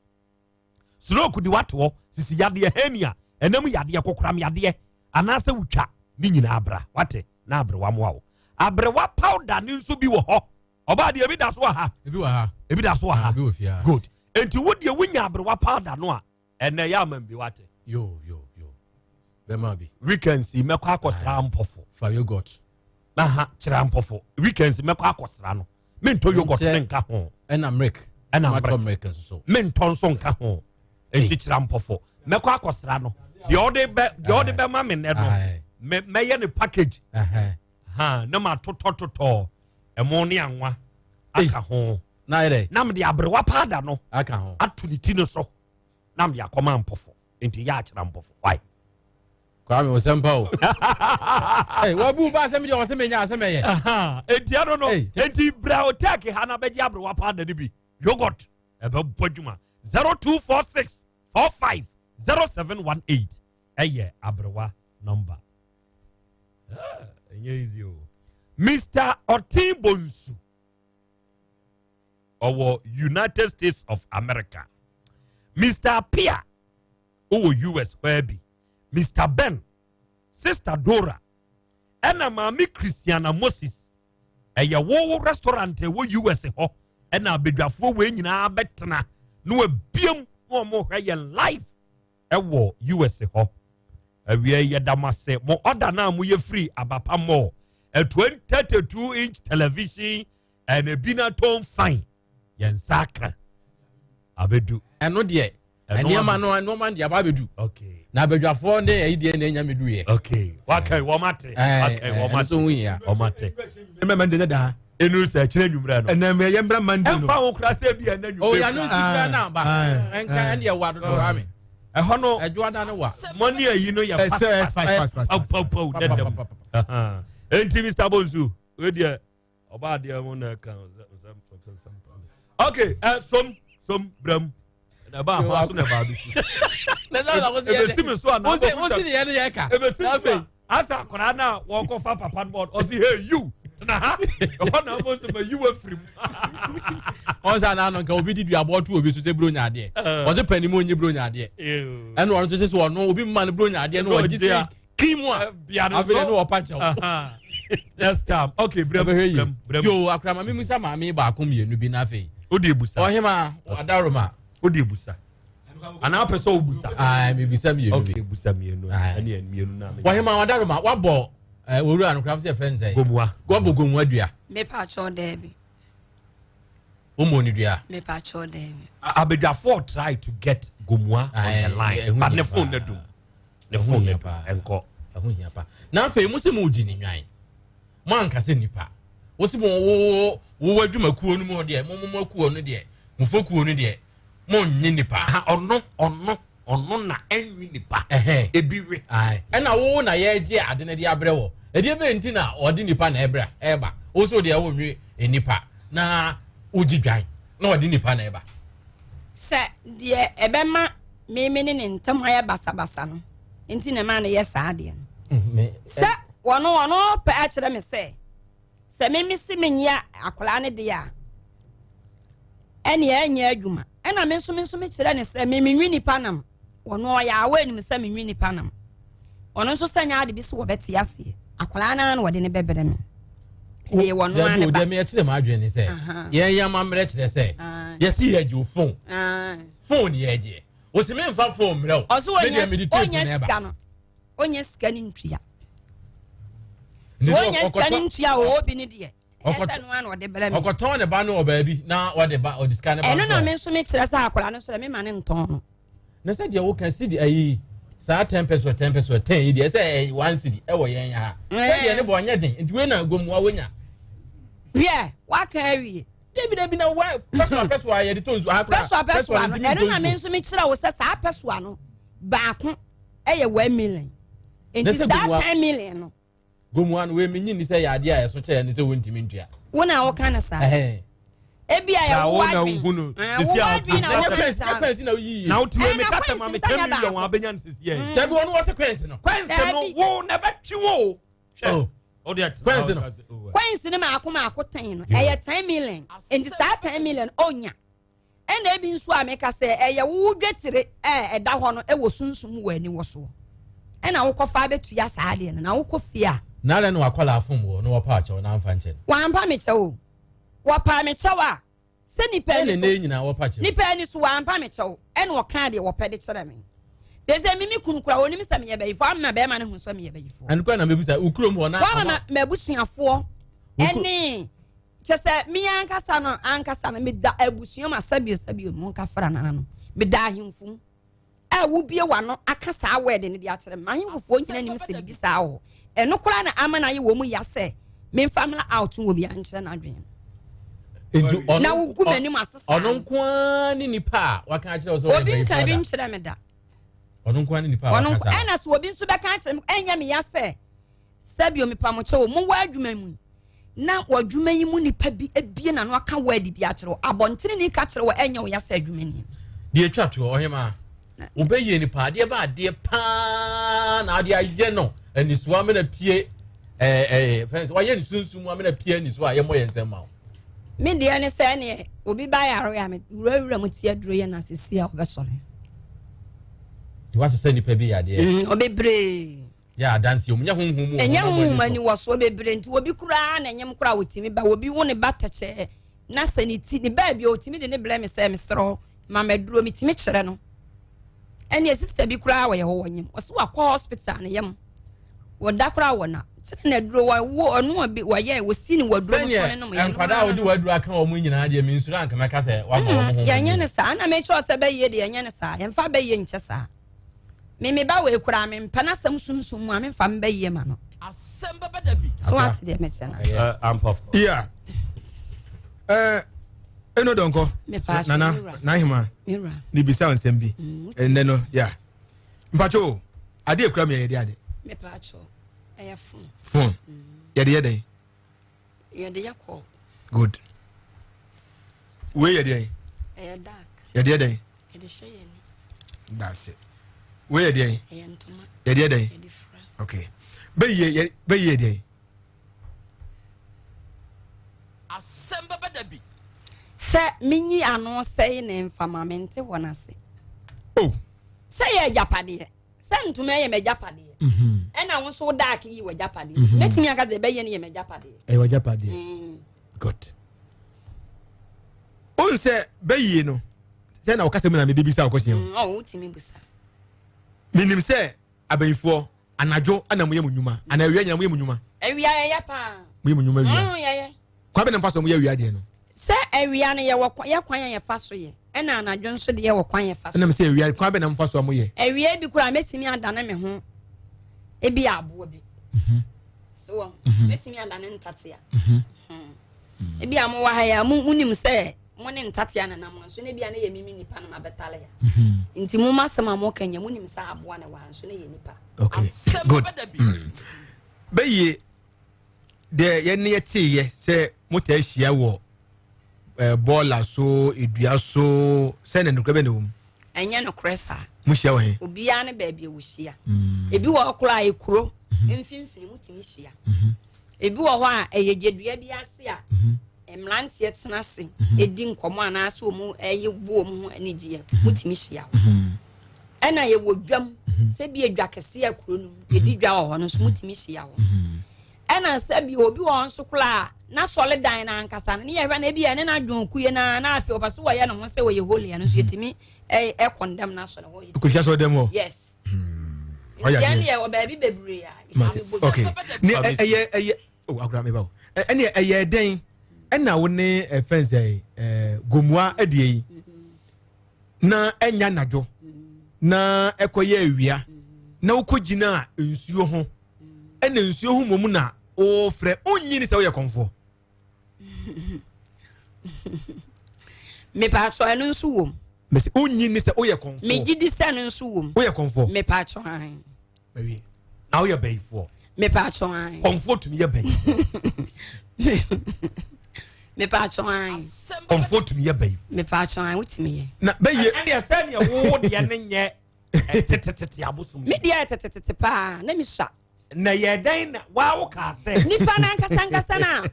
stroke de watoɔ sisi yadeɛ hernia ɛnam yadeɛ kokoram yadeɛ anaasɛ wotwa ne nyinaa bra wate na aberewa mmoa wo aberewa powder ne nso bi wɔ hɔ ɔbaa deɛ ebi da so wɔ ha ebi wɔ ha ebi da so wɔ ha ebi wɔ fie good enti wo deɛ wonya aberewa powder no a ɛnɛ yɛ ama bi wate yo yo yo bɛma bi weekends yi mɛkɔ akɔsra mpɔfo fa yogurt aha kyerɛ mpɔfo weekends mɛkɔ akɔsra no mentɔ yogurt ne nka ho ɛna milk ɛna matɔ milk nso so mentɔ nso nka ho enti kyerɛ mpɔfo mɛkɔ akɔsra no deɛ ɔde bɛ deɛ ɔde bɛma me nɛ no mɛ mɛyɛ ne package ha na ma totɔtotɔ ɛmo ne anwa aka ho na ayɛ dɛ na mede aberewa paada no aka ho ato ne ti no so na mede akɔma mpɔfo nti yɛ akyerɛ mpɔfo why. Kwame ɔsɛm pa o. Hey, wabu ba asɛm deɛ ɔsɛ menya asɛm ɛyɛ. Enti ɛno no, enti bra otɛk ha na bɛgye aberewa powder no bi. Yogurt ɛbɛbɔ adwuma. 0246 45 0718 ɛyɛ aberewa number. Ah, ɛnyɛ easy o. Mr. Otin Bonsu ɔwɔ United States of America. Mr. Apia wowɔ US hɔ bi. Mr. Ben, Sister Dora, ɛna Maame Christiana Moses. Ɛyɛ wo restaurant ɛwɔ US hɔ ɛna abadwafoɔ wei nyinaa bɛtena na wabiem na wɔn hwɛ yɛn live ɛwɔ US hɔ. Awia yi yɛda mo ase mo ɔda no a moyɛ firi Abapa Mall a 32 inch television and a Binatone fine yɛn nsa aka abedu. Ɛno deɛ nneɛma no nneɛma deɛ aba abedu. Okay. Na abadwafoɔ ne ɛyi deɛ na enya mi du yɛ. Okay. Waka wɔn ate. Waka wɔn ate. Ɛno ho hia. Wɔn ate. Ɛmɛ mande ne daa. Enu sɛ ɛkyerɛ nwummerɛ no. Ɛnna mɛ yɛn bra mande no. Ɛnfa ho kura sɛ ebi ɛnna nwummerɛ. O yanu si kura na ba. Ɛnka ɛn deɛ wa dodo wa mi. Ɛhɔ no. Ɛdwoa da ne wa. Mɔni ayi no yɛ fast fast fast paw paw dɛdɛm. Enti Mr. Bonsu, wei deɛ ɔba adeɛ ho na ɛka nsɛm nsɛm. Okay, ɛ som som brɛm. Na ɛba ahoa so na ɛba abɛsi. Ebesi mi so a na abɔ kuta. Osi ni yɛn ni yɛ ka. Ebesi mi so a asa akwaraa na wɔkɔfa papa no bɔ ɔsi hey you tena ha ɛhɔ na abɔ nsɛm ayi wɔ afiri mu. Ɔn sɛ anaa nka obi di duabɔ to obi so sɛ buro nya adeɛ. Ɔsi panyin mu onye buro nya adeɛ. Ɛna ɔno nso sɛ ɔno obi mma no buro nya adeɛ na ɔgye sɛ kim a afei de ne wɔpa kyɛw. Next time okay brem brem brem. Yo akora maame musa maame baako mmienu bi n'afei. O de ebusa. Ɔhema adaroma. O de ebusa. Anaa pɛ sɛ obusa. Aa mi bisa mmienu bi. Okay busa mmienu. Ɛne mmienu na. Ɔhema adaroma wabɔ ɛɛ owura no kora sɛ fɛn sɛ. Gomua. Wabɔ gomua dua. Mepa kyɛw dɛbi. Wɔn ni dua. Mepa kyɛw dɛbi. Abadwafoɔ try to get gomua on the line but ne phone na dum. Ne phone na dum ɛnkɔ. Ɛho hia pa. Na afei mo sɛ mo di ne nwan. Mo ankasa nipa. Wo sɛ mo wo wo adwumakuo no mu hɔ deɛ mo mo akuo no deɛ mo fokuo no deɛ mo nye nipa. Ɔno ɔno ɔno na ɛnwe nipa. Ebi we. Ɛna wo na yɛgye ade no de abrɛ wɔ. Ɛdeɛ bɛyɛ nti na ɔde nipa na ɛbrɛ ɛba. Wo so deɛ wonwe nipa na wogye dwan na ɔde nipa na ɛba. Sɛ deɛ ɛbɛma meme ne ne ntam ayɛ basabasa no nti na ɛma no yɛ saa adeɛ no. Mm, Sɛ wɔno ɔno pɛ akyerɛ me sɛ sɛ meme se menyɛ akwadaa no deɛ a ɛneɛ ɛnyɛ adwuma ɛna me nso me nso mekyerɛ ne sɛ me menwi nipa nam ɔno ɔyɛ awɔ anim sɛ menwi nipa nam ɔno nso sɛ nyɛ ade bi so wɔbɛte aseɛ akwadaa no ara na wɔde ne bɛbrɛ me ɛyɛ wɔn ara ne ba dabi o ɛkyerɛ mu adwene ne sɛ yɛn yɛn amammerɛ kyerɛ sɛ yɛsi yɛ gye o phone phone yɛ gye o si mi nfa phone mmerɛ o ɔso onye sika no onye sika ne ntua onye sika ne ntua o obi ne deɛ ɛsɛ no ano ɔde brɛ mi. Ɔkɔtɔn ne ba no wɔ baabi na ɔde ba ɔde sika ne ba. Ɛno na me nso me kyerɛ sɛ akwadaa no so dɛ me ma ne ntɔn no. Na sɛ deɛ woka sidi ayi saa ten peso ten peso ten yi deɛ ɛsɛ ɛyɛ one cedi ɛwɔ yɛn ha. Sɛ deɛ ne bɔ ɔnyɛ den nti wei na gomuwa wonya. Wiɛ waka awie. Dabi dabi na wa pɛsoa pɛsoa yɛde tɔ nsuo ha koraa. Pɛsoa pɛsoa no ɛno na me nso me kyerɛ wo sɛ saa pɛsoa no baako ɛyɛ one million. Nti saa ten million no. Gomu ano wei menyi ni sɛ yɛ adeɛ a ɛso kyɛɛ ne sɛ wontumi ntua. Wo na woka no saa. Ebi a yɛ wo adwene. Wo adwene na woka saa. Kwɛnsi na woyi yie. Na wotu emi kasa ma me 10 million wa abɛnya no sisi yɛ. Dabi wɔn wɔ se kwɛnsi no. Kwɛnsi no wo na ɛbɛtwe wo. Hwɛ. Kwɛnsi no. Kwɛnsi no maako maako tɛn no ɛyɛ 10 million. Nti saa 10 million onya. Ɛna ebi nso a meka sɛ ɛyɛ wo dwetire a ɛda hɔ no wɔ sunsum wɔ aniwɔ soɔ ɛna wokɔfa abɛtua saa adeɛ no na wokɔ fie a. Na adɛn na wakɔla afom wɔ na wɔpa akyɛw na amfa nkyɛ no. Wampa me kyɛw o wɔpaa me kyɛw a sɛ nipa ani so nyinaa wɔpa kyɛw nipa ani so wampa me kyɛw ɛna ɔkaa deɛ wɔpɛ de kyerɛ me sese mi mi kunu kura onim sɛ meyɛ bɛyifoɔ ama bɛrima no hu sɛ meyɛ bɛyifoɔ. Ɛno kura na mebisa okurom hɔ na. Wama m'abusuafoɔ ɛne. Kyɛ sɛ me ankasa no ankasa no meda abusua mu asɛbio sɛbio mu nka fra nana no meda ahemfo mu a wobie w'ano aka saa word no de akyerɛ me ahemfofoɔ nyina nim sɛ biribi saa wɔ hɔ ɛno koraa na ama no ayɛ wɔ mu ya sɛ memfa mmra out wɔ bi ankyerɛ n'adwene nti ɔno na wogu m'anim ase saa ɔno nko ara ne nipa a waka akyerɛ wo sɛ ɔyɛ obi nka bɛyifoɔ bi da nkyerɛ me da. Ɔno nko ara ne nipa a Ɔno waka nko saa. ɛna so obi nso bɛka akyerɛ me ɛnyɛ me ya sɛ sɛbio mepamokyɛ o mowɔ adwuma mu na wɔ adwuma yi mu nipa bi ebie n'ano aka word bi akyerɛ wo abɔntene ni ka kyerɛ wo ɛnyɛ wo ya sɛ adwuma ni. Deɛ atwa toɔ ɔhema wobɛyie nipa adeɛ ba adeɛ paa na adeɛ ayɛ no anisoa amena pie ɛɛ ɛɛ fɛn sɛ wayɛ ne sunsum amena pie anisoa a yɛmmɔ yɛn nsɛm ma wo. Me deɛ ne sɛ neɛ obi ba yare a me wurawura mu ti aduro yɛ na sisi a ɔbɛsɔre. Nti wasesa nipa bi yadeɛ. Mm, ɔbebree. Yɛ adansi omu nyɛ honhom mu. Ɛnyɛ honhom ani wɔ so bebree nti obi koraa na ɛnyɛm koraa otimi ba obi wo ne ba tɛkyɛɛ na sɛ ne ti ne baabi a otimi de ne brɛ me sɛ mesrɛ ma maduro metumi kyerɛ no ɛne sista bi koraa wɔyɛ hɔ wɔnyem ɔsɛ wakɔ hospital ne yam wɔda koraa wɔ na kyerɛ na aduro wɔwo ɔno a bi wɔyɛ wɔsi ne wɔaduro no so ne nom yɛ nkwadaa a wɔde wɔaduro aka wɔn nyinaa deɛ mensuro anka mɛka sɛ wama wɔn ho yɛnyɛ ne saa na mekyerɛ sɛ bɛyɛ deɛ yɛnyɛ ne saa yɛmfa bɛyɛ nkyɛ saa me me ba wei koraa mempɛ n'asɛm sunsum mu a memfa me bɛyɛ ma no asɛm bɛbɛ da bi so ate deɛ mekyerɛ no ampɔfo yeah eh eno dɔnkɔ nana nahema ne bisa nsɛm bi ɛnɛ no ya mpatwo adeɛ ekura mi yɛ yɛde ade phone yɛde yɛ dɛn yɛde yɛ kɔ good wei yɛ deɛn ɛyɛ dark yɛde yɛ dɛn yɛde hyɛ yɛn ni daase wei yɛ deɛn ɛyɛ ntoma yɛde yɛ dɛn yɛde fura okay bɛyie bɛyie deɛn asɛm bɛbɛ da bi sɛ menyi ano sɛe ne mfama mente hɔ no ase oh. sɛ yɛ agyapadeɛ sɛ ntoma yɛ m'agyapadeɛ mhm. ɛna wo nso wo daake yi w'agyapadeɛ mhm. mɛtumi aka sɛ ɛbɛyɛ no yɛ m'agyapadeɛ ɛyɛ w'agyapadeɛ mm. good wohu sɛ bɛyie no sɛ na wɔkasa mu na mede bisa wokɔsia mm, oh, wotumi busa menim sɛ abayifoɔ anadwo ana moyɛ mo nnwuma ana awia nyina moyɛ mo nnwuma awia yɛyɛ paa moyɛ mo nnwuma awia mm, yɛyɛ kwan bɛ na mfa so moyɛ awia deɛ no sɛ awia no yɛwɔ yɛ kwan a yɛfa so yɛ ɛna anadwo nso deɛ wɔ kwan yɛfa so ɛnam sɛ awia kwan bɛ na mfa so a moyɛ awia bi koraa mɛtumi adane me ho ebi aboa bi mhm. so wɔ mhm. mɛtumi adane ntatea mhm. Ebi a mowɔ ha yi a monim sɛ mo ne ntatea na nam nso na ebia ne yɛ mimi nipa na mabɛtale ya mhm. nti mo ma asɛm a moka nyɛ monim sɛ aboa na wɔ ha nso na yɛ nipa. Okay good mm. bɛyie deɛ yɛne yɛteeɛ sɛ motaa ahyia wɔ eh, bɔɔla so edua so sɛ na nokorɛ bɛ na wɔ mu ɛnyɛ nokorɛ saa mohyia wɔ he obiara ne baabi a wɔhyia mm. ebi wɔ hɔ koraa ekuro mhm. mfimfini motumi hyia mhm. Ebi wɔ hɔ a, ɛyɛ gyedua bi ase a mmeranteɛ tena ase di nkɔmmɔ anaasɛ wɔn ɛyɛ bu wɔn ho anigyeɛ motumi hyia hɔ. Ɛna yɛwɔ dwam sɛ bi adwa kɛseɛ a kuro no mu yɛdi dwa wɔ hɔ no nso motumi hyia hɔ. Ɛna sɛ bi obi wɔ hɔ nso koraa na sɔle dan no ankasa no ne yɛhwɛ no ebi ɛne no adwon kuye no na afei ɔpɛ so wɔyɛ ne ho sɛ wɔyɛ holy ɛno nso yɛtumi ɛkɔndɛm no asɔre hɔ. Kɔhyia sɔre dɛm hɔ. Yes. Ɔyɛ adeɛ. Yɛn wɔ baabi bebree a. Mate. Okay. Ne ɛyɛ ɛyɛ oh akora meba o. Ɛne ɛyɛ dɛn ɛna wo ne ɛfɛn sɛ ɛɛ gomua ɛdeɛ yi na ɛnya nadwo na ɛkɔyɛ awia na wokɔ gyina nsuo ho ɛna nsuo ho mmom na wofrɛ wonyini sɛ woyɛ kɔnfoɔ. Mepatɔ ɛno nso wom. Mesi wonyi ni sɛ woyɛ kɔnfoɔ. Megye di sɛ no nso wom. Woyɛ kɔnfoɔ. Mepatɔ an. Awie. Na woyɛ bɛyifoɔ. Mepatɔ an. Kɔnfoɔ tumi yɛ bɛyifoɔ. Mepatɔ an. Kɔnfoɔ tumi yɛ bɛyifoɔ. Mepatɔ an wotumi yɛ. Na bɛyɛ. Ɛndeɛ sɛdeɛ wo deɛ ne nyɛ tetetete abosom. Me deɛ tetetete paa na mi sua. Na yɛ dɛn na waa wo kaa sɛ. Nipa n'ankasa ankasa na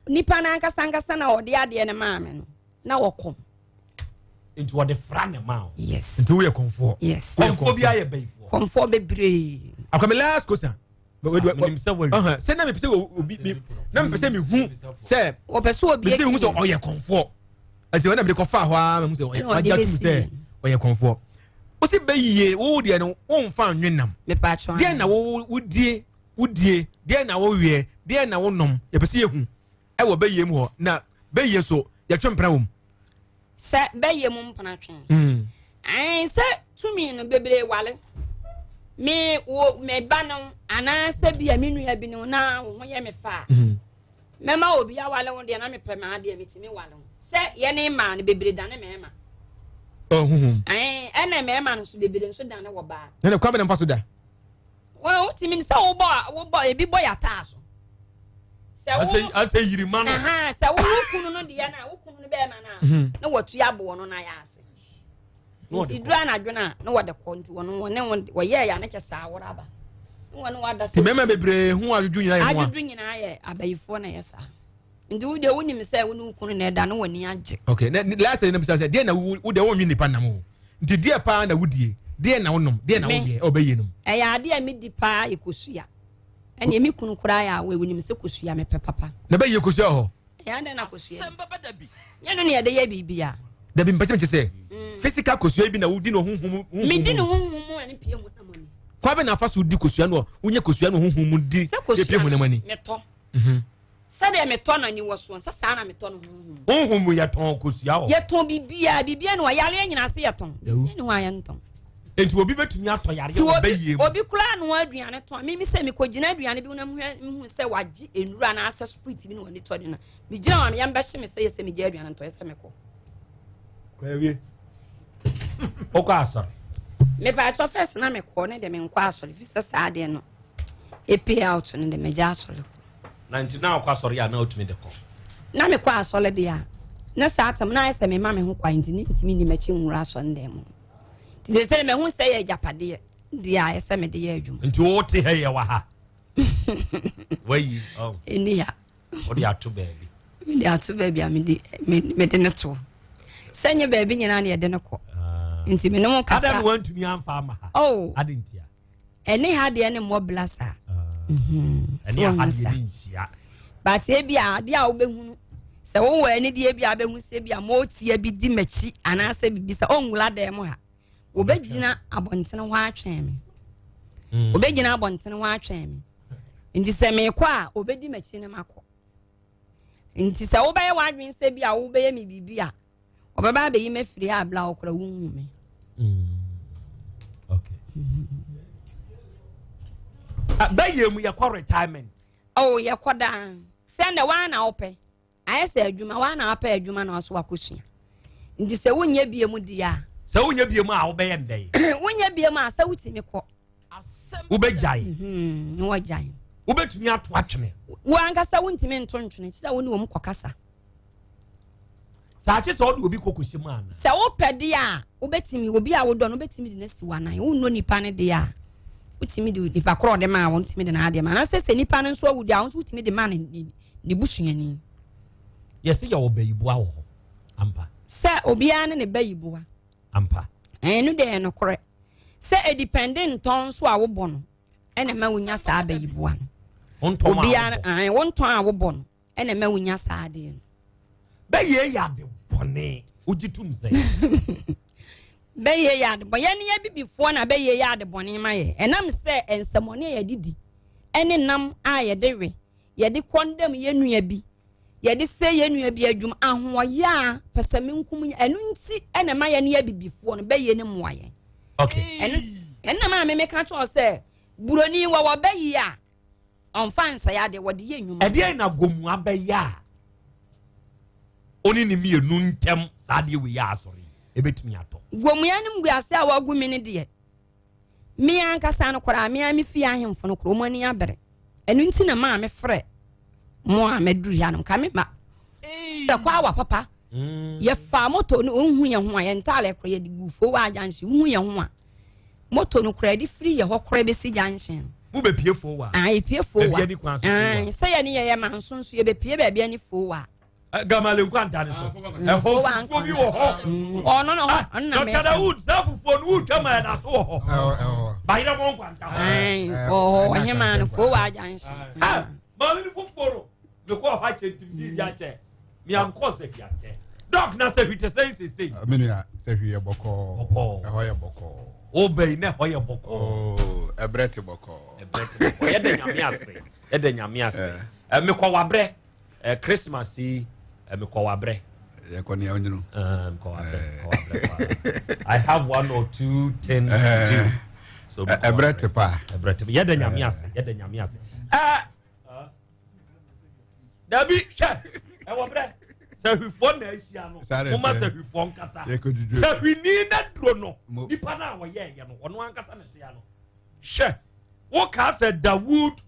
nipa n'ankasa ankasa na ɔde adeɛ no maa me no na wɔkɔm. Nti wɔde fra ne ma o. Yes. Nti woyɛ kɔnfoɔ. Yes. Kɔnfoɔ bi ayɛ bɛyifoɔ. Kɔnfoɔ bebree. Akwame last question. Sɛ na mepɛ sɛ obi na mepɛ sɛ mehu sɛ. Wɔpɛ sɛ obi ekiri. Mepɛ sɛ mehu sɛ ɔyɛ kɔnfoɔ. Ɛsɛ wɔn na mede kɔfa hɔ ara mehu sɛ ɔyɛ wagya tum sɛ ɔyɛ kɔnfoɔ. Wosi bɛyie wo deɛ no womfa nwe nam. Deɛ na wo wodie wodie deɛ na woweɛ deɛ na wonom yɛpɛ sɛ yɛhu ɛwɔ bɛyie mu hɔ na bɛyie so yɛtwe mpena wɔ mu. Sɛ bɛyɛ mu mpena twe. Mm. Ɛn sɛ tumi no bebree wale. Me wo me ba no anaasɛ bi a me nua bi no na wo ho yɛ me fa a. Mm. Mɛma obi awale wo deɛ na mepɛ maa deɛ metumi wale wo. Sɛ yɛne mmaa no bebree dane mmarima. Ɔhuhum. Ɛna mmarima no nso bebree nso dane wɔ baa. Ɛna kwan bɛ na nfa so da. Wɔn wotumi sɛ wobɔ wobɔ ebi bɔ yataa so. Sɛ wo asɛ yirima no. Sɛ wo wo kunu no deɛ na wo kunu no bɛrima no a mhm. na wɔtu aboɔ no na yɛ ase. Nti duru anadwo no a na wɔde kɔ nti wɔn wɔne wɔn wɔyɛɛ ya ne kyɛ saa wɔrɔ aba. Ne wɔne wɔada sɛ. Mmarima bebree ho adwudwo nyinaa yɛ ho a. Adwudwo nyinaa yɛ abayifoɔ na yɛ saa. Nti wo deɛ wonim sɛ wo ne wo kunu na ɛda no w'ani agye. Okay, na last na bisa sɛ deɛ na wo wo deɛ wonwe nipa nam o. Nti deɛ paa na wodie, deɛ na wonom, deɛ na wodeɛ ɔbɛyie nom. Ɛyɛ adeɛ a medi paa yɛ kosua. Ɛne me kunu koraa yɛ a wɔnim sɛ kosua mepɛ papa. Na bɛyie kosua wɔ hɔ? Ɛyɛ adɛn na kosua? Nyɛ no ne yɛde yɛ biribi a. Dabi mpɛ sɛ mekyɛ sɛ mm. physical kosua bi na wodi no honhom mu. Medi no honhom mu ɛne pie honam ani. Kwa bɛ na afa so di kosua no wonyɛ kosua no honhom mu di pie honam ani. Metɔ. Mhm. Sɛdeɛ metɔ no aniwɔ soɔ, sɛ saa na metɔ no honhom mu. Honhom mu yɛtɔn kosua wɔ. Yɛtɔn biribiara, biribiara ni hɔ, yareɛ nyinaa se yɛtɔn. Biribiara ni hɔ a yɛntɔn. Nti obi bɛtumi atɔ yareɛ wɔ bɛyie mu. Obi koraa noa aduane tɔn. Mimi sɛ mekɔgyina aduane bi na mehu sɛ wagye nnuro anaasɛ spirit bi na wɔde tɔ de no. Megyina hɔ a yɛn bɛhye me sɛ yɛ sɛ megye aduane ntɔ yɛ sɛ mekɔ. Kwawie. Wokɔ asɔre? Mepɛ first na mekɔ ne deɛ menkɔ asɔre fi sɛ saa adeɛ no. Epay out no de megya asɔre kɔ. Na nti na ɔkɔ asɔre a na otumi de kɔ. Na mekɔ asɔre de a na saa tam na ayɛ sɛ mema me ho kwan nti ne ntumi nni m'akyi nwura asɔre dan mu. Nti sɛ sɛ mahu sɛ yɛ agyapadeɛ deɛ a ɛsɛ mede yɛ adwuma. Nti wote ha yɛ wɔ ha. Wayi. Oh. Ɛni ha. Wode ato baabi. Mede ato baabi a mede mede ne to. Sɛ nyɛ baabi nyinaa na yɛde no kɔ. Ah. Nti me ne mo kasa. Adam wantumi amfa ama ha. Oh. Adi ntia. Ɛne ha deɛ ne mmɔ bla saa. Ah. Mhm. Ɛne ha deɛ ne nhyia. But ebi a adeɛ a wobɛhunu sɛ wowɔ anidie bi a wobɛhu sɛ bi a mɔtia bi di m'akyi anaasɛ biribi sɛ ɔnwura dan mu ha wɔbɛgyina abɔntene hɔ atwɛn me mm. wɔbɛgyina abɔntene hɔ atwɛn me nti sɛ meekɔ a wɔbɛdi m'akyi no makɔ nti sɛ wobɛyɛ w'adwene sɛ bi a wobɛyɛ me biribi a Ɔbɛba abɛyi me afiri ha abla ɔkora wonhu me. Mm. Okay. Ah, bɛyɛ mu yɛkɔ retirement. Oh, yɛkɔ daa. Sɛ ndɛ waa na wopɛ. Ayɛ sɛ adwuma waa na wapɛ adwuma na ɔso wakɔsua. Nti sɛ wonyɛ bie mu deɛ a. Sɛ wonyɛ bie mu a wobɛyɛ ndɛ. Wonyɛ bie mu a sɛ wotumi kɔ. Wobɛgyae. Mhm, na wagyae. Wobɛtumi ato atwene. Wo ankasa wontumi nto ntwene kyerɛ wo ne wɔn kɔkasa. Saa kye sɛ ɔde obi kɔ kɔhyɛ mu ana? Sɛ wopɛ deɛ a, wobɛtumi, obi a wodɔ no wobɛtumi de no asi w'anan. Wonnɔ nipa no deɛ a, wotumi de nipa korɔ ɔde maa wɔn wotumi de n'adeɛ ma. Anaasɛ sɛ nipa no nso awu deɛ a, wo nso wotumi de ma ne ne busuani. Yɛsi yɛ wɔ bayiboa wɔ hɔ ampa. Sɛ obiara ne ne bayiboa. Ampa. Ɛno deɛ yɛ nokorɛ. Sɛ edipɛnde ntɔn nso a wobɔ no ɛna ɛma wonya saa bayiboa no. Obiara wontɔn a wobɔ no. ɛna ɛma wonya saa adeɛ no. Bɛyɛ yɛ ade bɔne wogye tom sɛ. Bɛyɛ yɛ ade bɔne yɛne yɛ bibifoɔ na bɛyɛ yɛ ade bɔne ma yɛ ɛnam sɛ nsɛmɔne a yɛde di ɛne nam a yɛde we yɛde kɔndɛm yɛ nua bi yɛde sɛ yɛ nua bi adwuma ahoɔyɛ a pɛsɛmenkum yɛ ɛno nti ɛna ɛma yɛne yɛ bibifoɔ no bɛyɛ ne mmoa yɛn. Okay. Ɛno ɛna maa me meka kyerɛ sɛ buroni wɔ wɔ bɛyi a ɔmfa nsɛe adeɛ wɔde yɛ nnwuma. Ɛdeɛn na Gomua bɛyɛ a ɔne ne mmienu ntɛm saa adeɛ wei yɛ asɔre yi ɛbɛtumi atɔ? Gomua no mguase a wagu me no deɛ me ankasa no koraa me a me fie ahemfo no koraa wɔn ani abere ɛno nti na maa me frɛ mo a mɛduru ha no nka me ma bɛkɔ awa papa mm. yɛfaa moto no ɔnhu yɛn ho a yɛn ntaare koraa yɛde gu fo wɔ agyanhye wohu yɛn ho a moto no koraa de firi yɛ hɔ koraa bɛsi junction no. Mo bɛ pie fo wa. Ah, yɛ pie fo wa. Baabi ani kwan so fo wa. Sɛ yɛ ne yɛ yɛ ma nso nso yɛ bɛ pie baabi ani fo wa. Eh, Gamale nkwanta ne so. Mm. Ɛhɔ fufuo bi wɔ hɔ. Mm. Ɔno no hɔ, ɔno na mɛ. Dr. Dawood, saa fufuo no wotwa ma ɛda so wɔ hɔ. Bayerɛ mo nkwanta hɔ. Ɔhɔ ɔhema no fo wa junction. Ah, maame no fufuo no, mekɔ hɔ akyɛ ntim di di akyɛ. Miankɔ sɛ hwi akyɛ. Dɔk na sɛ hwi te sɛ nsesei. Ah, me nua sɛ hwi yɛ bɔkɔɔ. Bɔkɔɔ. Ɛhɔ yɛ bɔkɔɔ. O bɛyi na ɛhɔ yɛ bɔkɔɔ. Oo ɛbrɛ te bɔkɔɔ. Ɛbrɛ te bɔkɔɔ. Yɛda nyame ase. Yɛda nyame ase. Eh. eh mekɔ wabrɛ. Eh, Christmas yi eh, mekɔ wabrɛ. Yɛkɔ nea onyinu. Eh, mekɔ wabrɛ. Mekɔ wabrɛ. I have one or two things to do. So ɛbrɛ te paa. Ɛbrɛ te. Yɛda nyame ase. Yɛda nyame ase. Eh. Dabi hwɛ ɛwɔ brɛ. Sahwifoɔ na ahyia no. Moma sahwifoɔ nkasa. Sahwini na duro no. Nipa no a wɔyɛɛyɛ no, ɔno ankasa na tea no. Hwɛ, wokaa sɛ Dawood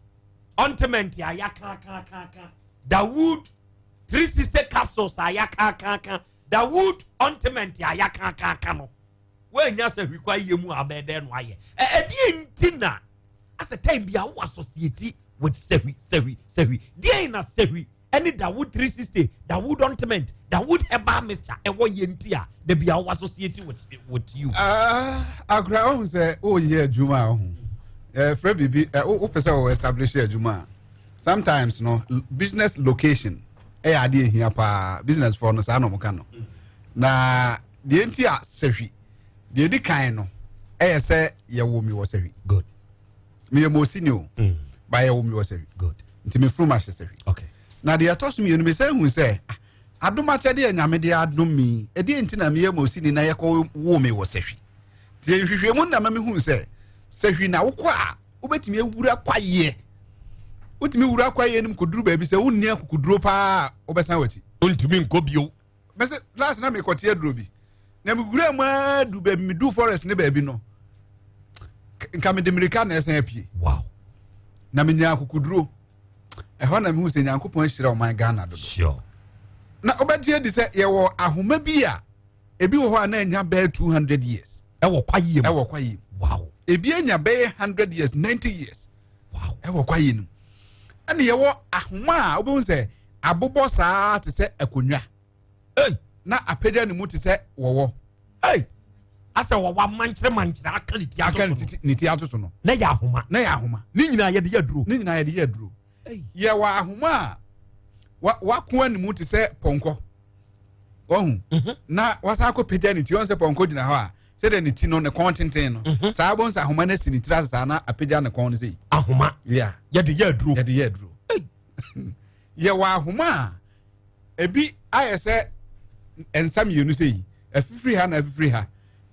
ointment a yɛakaakaaka, Dawood 360 capsules a yɛakaakaaka, Dawood ointment a yɛakaakaaka no, woanya sahwi kwa yɛ mu a bɛyɛ dɛn no ayɛ. Ɛdeɛ nti na asɛ time bi a wo associate with sahwi, sahwi, sahwi. Deɛn na sahwi ɛne Dawood 360, Dawood ointment, Dawood herbal mixture ɛwɔ yɛ nti a dabi a wo associate with, with you. Ah, akora ɔhu sɛ woyɛ adwuma a ɔhu ɛfrɛ biribi wopɛ sɛ wɔ establish adwuma a sometimes no business location ɛyɛ adeɛ ehia paa business foɔ no saa na ɔmo ka no na deɛ nti a sɛhwi deɛ edi kan no ɛyɛ sɛ yɛwɔ mi wɔ sɛhwi. Good. Meyɛ mosini o. Mm. Ba yɛwɔ mi wɔ sɛhwi. Good. Nti me funuma hyɛ sɛhwi. Okay. Na deɛ ɛtɔ so mmienu mesɛ hu sɛ ah, adom akyɛdeɛ nyame de adom mi ɛdeɛ nti na meyɛ mosini na yɛkɔ wo me wɔ sɛhwi. Nti nhwehwɛmu na ma mehu sɛ sɛhwi na wokɔ a wobɛtumi awura kwayeɛ wotumi wura kwayeɛ no mu kɔduru baabi sɛ wonni akokoduro paa wobɛsan w'akyi. Wontumi nkɔ bio. Mɛsɛ last na mekɔte aduro bi na mewura mu ara du baabi medu forest ne baabi no nka mede mmirika na ɛsan apue. Wow. Na menya akokoduro ɛhɔ na mehu sɛ Nyankopɔn ahyira ɔman Ghana dodo. Sure. Na wobɛgye adi sɛ yɛwɔ ahoma bi a ebi wɔ hɔ a na anya bɛyɛ 200 years. Ɛwɔ kwaeɛ mu. Ɛwɔ kwaeɛ mu. Wow. Ebi anya bɛyɛ 100 years, 90 years. Wow. Ɛwɔ kwaeɛ no mu. Ɛna yɛwɔ ahoma a wobɛhu sɛ abobɔ saa te sɛ akonnwa. Hey. Na apagya ne mu te sɛ wɔwɔ. Hey. Asɛ wɔwɔ amankyerɛ mankyerɛ aka ne ti ato so no. Aka ne ti ato so no. Na yɛ ahoma. Na yɛ ahoma. Ne nyinaa yɛde yɛ aduro. Ne nyinaa yɛde yɛ aduro. Yɛwɔ ahoma a wakoa ne mu te sɛ pɔnkɔ. Wahu? Mhm. Na wasan akɔ pagya ne ti. Wɔn sɛ pɔnkɔ gyina hɔ a sɛdeɛ ne ti no ne kɔn tenten no. Mhm. Saa bɔ nsa ahoma no asi ne tiri ase saa na apagya ne kɔn no sei. Ahoma. Yeah. Yɛde yɛ aduro. Yɛde yɛ aduro. Yɛwɔ ahoma a ebi ayɛ sɛ nsa mmienu sɛ yi afifiri ha na afifiri ha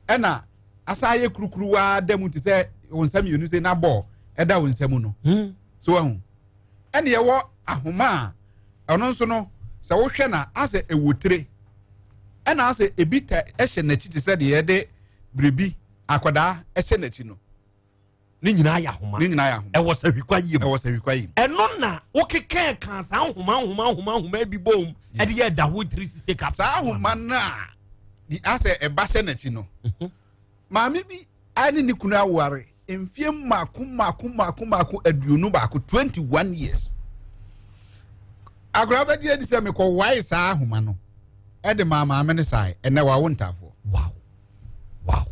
ɛna asan ayɛ kurukuruwa da mu te sɛ wɔn nsa mmienu sɛ na bɔɔl ɛda wɔn nsa mu no hmm. so ɛho ɛna yɛwɔ ahoma a ɔno nso no sɛ wohwɛ na asɛ ɛwɔ tire ɛna asɛ ebi ta ɛhyɛ n'akyi te sɛ deɛ yɛde biribi akwadaa ɛhyɛ n'akyi no. Ne nyinaa yɛ ahoma. Ne nyinaa yɛ ahoma. Ɛwɔ sahwikwa yie mu. Ɛwɔ sahwikwa yie mu. Ɛno na wokekɛn kan saa nhoma nhoma nhoma nhoma bi bom ɛde yɛ ɛda ho 360 capsules. Saa ahoma no a de asɛ ɛba hyɛ n'akyi no. Mhm. Maame bi a ne ne kunu aware mfie mmaako mmaako mmaako mmaako 21, 21 years. Akwadaa bɛgye adi sɛ mekɔ wae saa ahoma no ɛde maa maame no saa ɛnɛ wawo ntaafoɔ. Wow. Wow.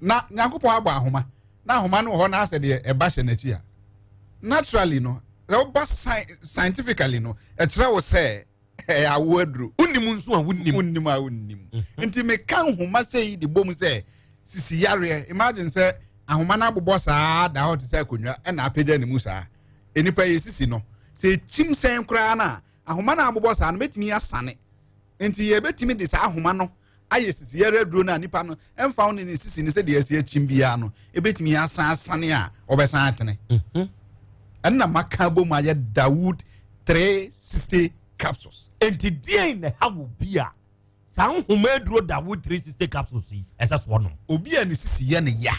Na Nyankopɔn abɔ ahoma. Na ahoma no wɔ hɔ na asɛ deɛ ɛba hyɛ n'akyi a naturally no sɛ woba scientifically no ɛkyerɛ wo sɛ ɛyɛ awo aduro. Wonim nso a wonim. Wonim a wonim. Mhm. Nti meka nhoma sɛ yi de bom sɛ sisi yareɛ imagine sɛ ahoma no abobɔ saa da hɔ te sɛ akonnwa ɛna apagya ne mu saa nnipa yɛ sisi no sɛ ekyim sɛn koraa no a ahoma no abobɔ saa no bɛtumi asane nti yɛbɛtumi de saa ahoma no ayɛ sisi yɛrɛ aduro no a nipa no ɛmfa wo ne ne sisi no sɛdeɛ ɛsi akyim biara no ɛbɛtumi asan asane a ɔbɛsan atene mhm. ɛnna maka bɔ mu ayɛ Dawood 360 capsules. Enti deɛn na ɛha wɔ bi a saa nhoma aduro Dawood 360 capsules yi ɛsɛ so ɔnom? Obi a ne sisi yɛ ne ya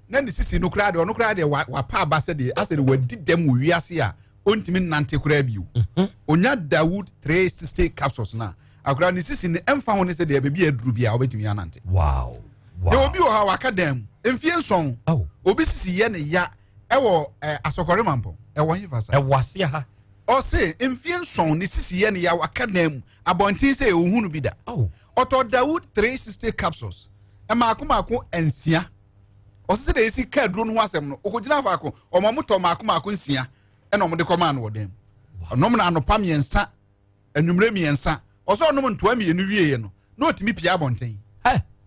na ne sisi no koraa deɛ ɔno koraa deɛ wapa aba sɛdeɛ asɛ deɛ wadi dɛm wɔ wiase a ɔntumi nnante koraa bio mhm. onya Dawood 360 capsules no a akora ne sisi no ɛmfa ho ne sɛ deɛ baabi a aduru bi a wobɛtumi anante wow wow deɛ obi wɔ hɔ a waka dan mu mfie nson oh. obi sisi yɛ ne ya ɛwɔ ɛ asɔkɔre mampɔn ɛwɔ hefa sa ɛwɔ aseɛ ha ɔse mfie nson ne sisi yɛ ne ya waka dan mu abɔnten sɛ ohun no bi da oh. ɔtɔ Dawood 360 capsules ɛmaako maako nsia ɔsɛ sɛ deɛ esi ka aduro no ho asɛm no ɔkɔgyina faako ɔma mo tɔ maako maako nsia ɛna ɔmo de kɔmaa no wɔ dan mu ɔnom na anɔpa mmiɛnsa anwummerɛ mmiɛnsa ɔsɛ ɔnom ntoa mmienu wieɛ no na ɔtumi pia abɔnten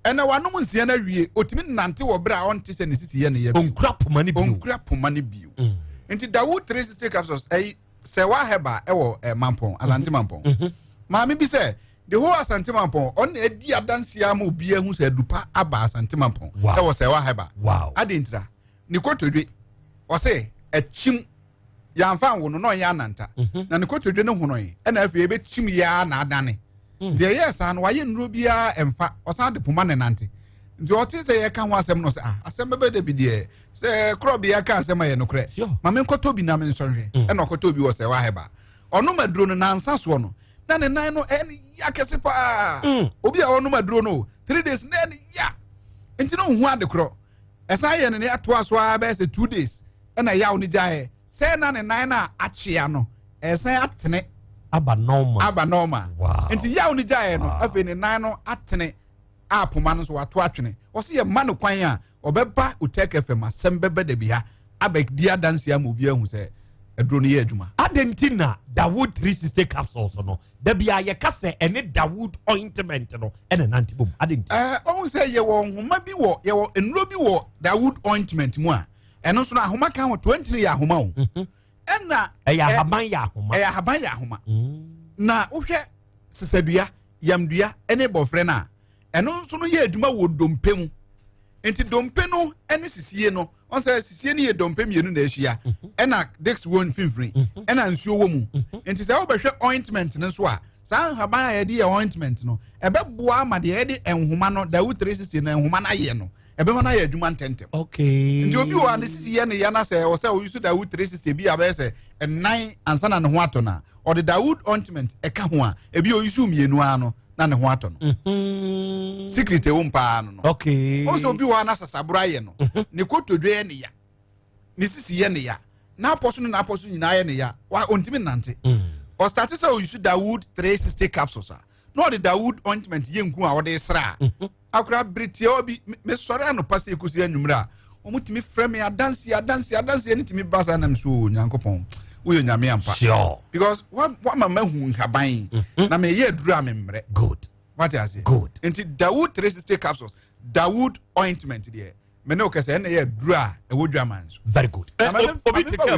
ɛna wanom nsia no awie ɔtumi nante wɔ berɛ a ɔnte sɛ ne sisi yɛ ne yɛ ɔnkura poma no bio ɔnkura poma no bio mm. nti Dawood 360 capsules ɛyi sɛ wahɛba ɛwɔ ɛ mampɔn asante mhm. mampɔn mhm. maame bi sɛ the whole asante mampɔn ɔno adi adanseɛ ama obi ahu sɛ adupa aba asante mampɔn ɛwɔ sɛ wahɛba adi ntira ne kotodwe ɔsɛ akyim yɛamfa nwo no na ɔnyɛ ananta mhm. na ne kotodwe no honoe ɛna afei ɛbɛkyim yɛa na adane. Nti ɛyɛɛ saa no, wayɛ nnuro biara ɛmfa, ɔsan de poma na ɛnante. Nti ɔte sɛ yɛka ho asɛm no sɛ, ah, asɛm bɛbɛ da bi deɛ, sɛ korɔbea ka asɛm a ɛyɛ nokorɛ. Ma menkɔtɔ bi na mensɔ nhwɛ. Ɛna ɔkɔtɔ bi wɔ sɛ wahɛba. Ɔnom aduro no nansa soɔ no, na ne nan no ɛyɛ ne ya kɛse paa. Obi a ɔnom aduro no, 3 days na ɛyɛ ne ya. Nti na ɔnhu ade korɔ. Ɛsan yɛ ne ne atoa so ara bɛyɛ sɛ 2 days ɛna yaw no gyaeɛ. Sɛ na ne nan no a akyea no, ɛsan atene. Aba normal. Aba normal. Wow. Nti yaw no gyaeɛ no, afei ne nan no atene a poma no nso wato atwene. Ɔse yɛ ma no kwan a ɔbɛba Otec FM asɛm bɛbɛ da bi ha abɛdi adanseɛ ama obi ahu sɛ aduro no yɛ adwuma. Adɛn nti na Dawood 360 capsules no da bi a yɛka sɛ ɛne Dawood ointment no ɛna nante bom? Adɛn nti? Ɛɛ, ɔhu sɛ yɛwɔ nhoma bi wɔ, yɛwɔ nnuro bi wɔ Dawood ointment mu a ɛno nso no ahoma ka ho, 20 no yɛ ahoma o. Ɛna ɛyɛ ahaban yɛ ahoma. Ɛyɛ ahaban yɛ ahoma. Na wohwɛ sesadua, yamdua ne bɔfrɛ no a, ɛno nso no yɛ adwuma wɔ dompe mu. Nti dompe no ne sisie no, ɔn sɛ sisie no yɛ dompe mmienu na ahyia, ɛna disc wɔ mfimfini, ɛna nsuo wɔ mu. Nti sɛ wobɛhwɛ ointment no nso a, saa nhaban a yɛde yɛ ointment no, ɛbɛboa ama deɛ yɛde nhoma no, Dawood 360 no nhoma no ayɛ no, ɛbɛma no ayɛ adwuma ntɛntɛm. Okay. Nti obi wɔ a ne sisi yɛ ne ya na sɛ ɛwɔ sɛ ɔyi so Dawood 360 bi a bɛyɛ sɛ ɛnan ansa na ne ho atɔ no a, ɔde Dawood ointment ɛka ho a, ebi ɔyi so mmienu ara no na ne ho atɔ no. Secret ɛwɔ mu paa no no. Okay. Ɔsɛ obi wɔ a na sasaboro ayɛ no, ne kotodwe yɛ ne ya, ne sisi yɛ ne ya, n'apɔ so ne n'apɔ so nyinaa yɛ ne ya, wa ɔntumi nnante. Ɔstate sɛ ɔyi so Dawood 360 capsules a, na ɔde Dawood ointment yɛ nku a ɔde sra a, Akora bere tiawa bi, mesɔre anɔpa sɛ ekosi anwummere a, wɔtumi frɛ me adanseɛ, adanseɛ, adanseɛ ne tumi ba saa nam so o Nyankopɔn, woyɛ Nyame ampa. Sure. Because wama mahu nhaban na meyɛ aduru a memmerɛ. Good. Wate ase? Good. Nti Dawood 360 capsules, Dawood ointment deɛ, me ne wo kɛsɛ ɛna ɛyɛ aduru a ɛwɔ dwaman so. Very good. Obi te kaa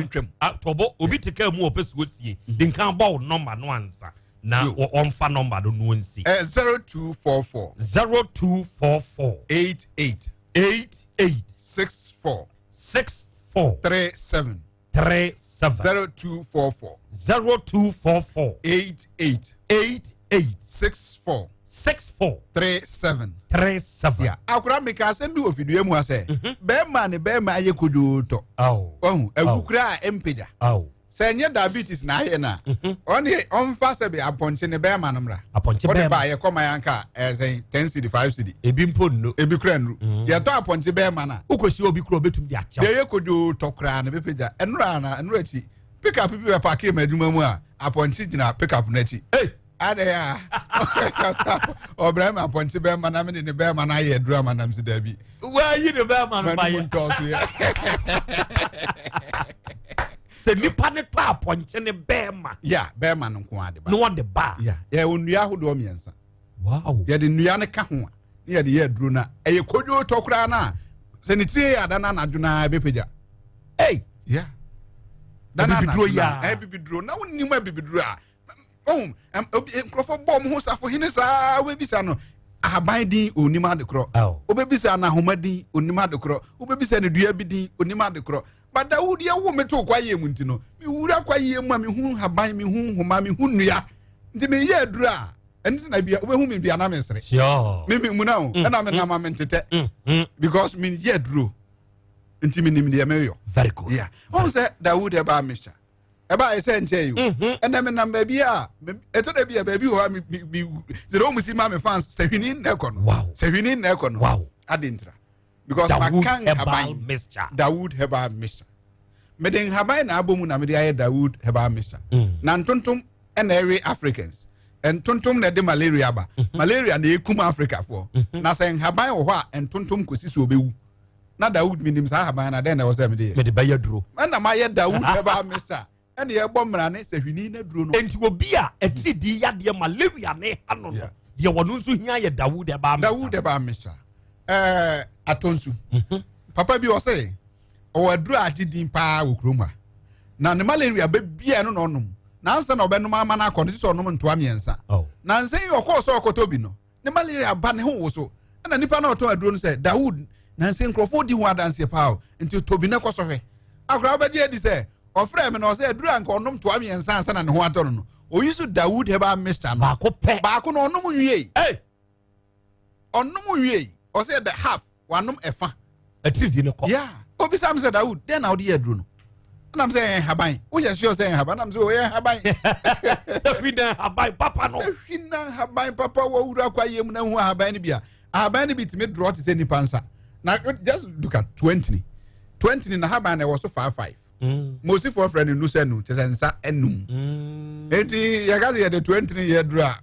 tɔbɔ, obi te kaa mu ɔpɛ suo sie, de nkan bɔ wo nɔmba no ansa. Na wɔmfa nɔmba no no nsi. 0244. 0244. 88. 88. 64. 64. 37. 37. 0244. 0244. 88. 88. 64. 64. 37. 37. Yeah. Akora meka asɛm bi wɔ fidua mu ha sɛ, bɛrima ne bɛrima ayɛ kodwoo tɔ. Ɔhu, awu koraa ɛmpagya. Sɛ ɛnyɛ diabetes na ayɛ no a, ɔne ɔmfa sɛ bi apɔnkye ne bɛrima no mmra. Apɔnkye Wode bɛrima. ba yɛkɔ ma yɛnka ɛyɛ sɛn 10 cedi 5 cedi. Ebi mpo nnu. Ebi kura nnuru. Yɛtɔ apɔnkye bɛrima no a. Wokɔsi obi kura obetumi de akyɛw. Deɛ ɛyɛ kodwoo tɔ koraa no bɛpagya. Ɛnora na ɛnora akyi pick up bi bɛ paake ma adwuma mu a apɔnkye gyina pick up no akyi. Hey! Adɛn a ɔbrɛ ma apɔnkye bɛrima na mede ne bɛrima no ayɛ aduru ama nam so daabi. Wɔayi ne bɛrima no ma yɛ. M'anom ntɔɔ so yɛ. Sɛ nipa ne tɔ apɔnkye ne bɛrima. Ya bɛrima no nko ade ba. Na ɔde ba. Ya yɛ nnua ahodoɔ mmiɛnsa. Wow. Yɛde nnua no ka ho a ne yɛde yɛ aduro na ɛyɛ kodwo tɔ koraa no a sɛ ne tiri yɛ ada no anadwo no a ɛbɛpagya. Hey. Ya. Dana Abibiduro anadwo yi no a. a ɛbibiduro na wonim abibiduro a ohun nkurɔfoɔ bɔ ɔmo ho safohene saa wobɛbisa no ahaban din onim ade korɔ. Wobɛbisa no ahoma din onim ade korɔ. Wobɛbisa no dua bi din onim ade korɔ. But Dawood yɛ wo me to kwayɛ mu nti no mewura kwayɛ mu a mehu haban mehu nhoma mehu nnua nti meyɛ aduru a ɛno nti na bia wobɛhu me bia na mesere. Sure. Me me mu na o ɛna me nam a mentetɛ because meyɛ aduro nti menim deɛ meyɔ. Very good. Yeah. Wɔn sɛ Dawood ɛbaa mixture ɛbaa ɛsɛ nkyɛn yi o ɛnna menam baabi a ɛtɔ da bi a baabi wɔ hɔ a me me me sɛ wɔn si ma me fans sɛ hwini na ɛkɔ no. Wow. Sɛ hwini na ɛkɔ no. Wow. Adi ntira. Because Dawood maka herbal nhaban. mixture. Dawood herbal mixture. Mede nhaban na abɔ mu na mede ayɛ Dawood herbal mixture. Na ntontom ɛna ɛwe Africans. Ntontom na ɛde malaria ba. Malaria na ekum Africafoɔ. Na sɛ nhaban wɔ hɔ a ntontom kɔsi so obewu. Na Dawood minim saa haban na dɛn na ɛwɔ sɛ mede yɛ. Mede bɛyɛ duro. Ɛna mayɛ Dawood herbal mixture. Ɛna yɛbɔ mmara ne sɛ hwini na duro no. Enti obi a atiridii yadeɛ malaria ne ha no no, deɛ wɔno nso hia yɛ Dawood herbal mixture. Dawood herbal mixture. Ɛɛ atɔnsu. Papa bi ɔsɛ ɔwɔ aduro a agye din paa wɔ kurom ha. Na ne malaria bɛbia no na ɔnom. Nansa na ɔbɛnom ama no akɔ no gye sɛ ɔnom ntoa mmiɛnsa. Nansa yi ɔkɔɔ sɛ ɔkɔtɔ bi no, ne malaria ba ne ho wo so. Ɛna nipa na ɔtɔn aduro no sɛ Dawood nansa nkurɔfoɔ di ho adanseɛ paa o. Nti tɔ bi na kɔ sɔhwɛ. Akora wobɛgye adi sɛ ɔfrɛ me na ɔsɛ aduro a nka ɔnom toa mmiɛnsa ansa na ne ho atɔ no no. Oyi so Dawood herbal mixture no. Baako pɛ. Baako no ɔnom nwie. Ɔnom nwie. Ɔsɛ the half wanom ɛfa. Atiridi no kɔ. Yeah. Obisa mi sɛ Dawood dɛn na ɔde yɛ aduro no. Ɛnam sɛ ɛyɛ nhaban. Woyɛ sure sɛ ɛyɛ nhaban. Ɛnam sɛ ɔyɛ nhaban. Sɛ hwi na nhaban papa no. Sɛ hwi na nhaban papa wɔ wura kwa yie mu na hu ahaban no bi a. Ahaban no bi tumi dorɔ te sɛ nipa nsa. Na just look at 20. 20 na ahaban na ɛwɔ so 5 5. Mosifoɔ frɛ no nusa nu kyɛ sɛ nsa enum. Eti yɛka sɛ yɛde 20 yɛ aduro a,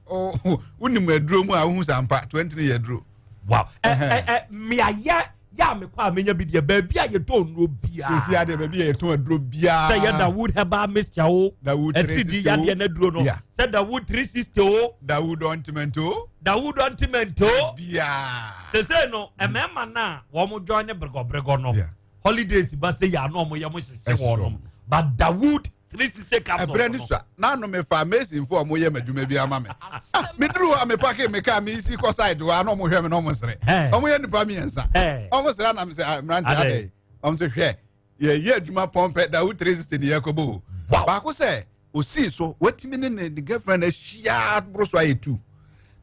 wonim aduro mu a wohu sɛ ampa 20 yɛ aduro. Wow. Ɛ ɛ ɛ mmeayɛ yɛ a mekɔ a menya bi deɛ baabi a yɛtɔn nnuro biara. Sisi adeɛ baabi a yɛtɔn aduro biara. Sɛ yɛ Dawood herbal mixture o. Dawood 360 o. Ɛtiri di yadeɛ n'aduro no. Sɛ Dawood 360 o. Dawood ointment o. Dawood ointment o. Biara. Sese no mmarima na wɔn join ne bregɔbregɔ no. Holidays ba sɛ yɛ ano wɔn yɛ mo hyehyɛ wɔn nom. But Dawood 360 capsules. Ɛbrɛ ne sua n'ano me fa mason fo a wɔn yɛ m'adwuma bi ama me. Ah, me duru hɔ a me pake me kaa me si kɔ side hɔ a na wɔn hwɛ me na wɔn sere. Wɔn yɛ nipa mmiɛnsa. Wɔn sere anam sɛ ah mmerante adɛ. Wɔn sɛ hwɛ yɛyɛ adwuma pɔmpɛ Dawood 360 ne yɛ kɔ bɔ o. Baako sɛ osii so watumi ne ne girlfriend ahyia boro so ayɛ two.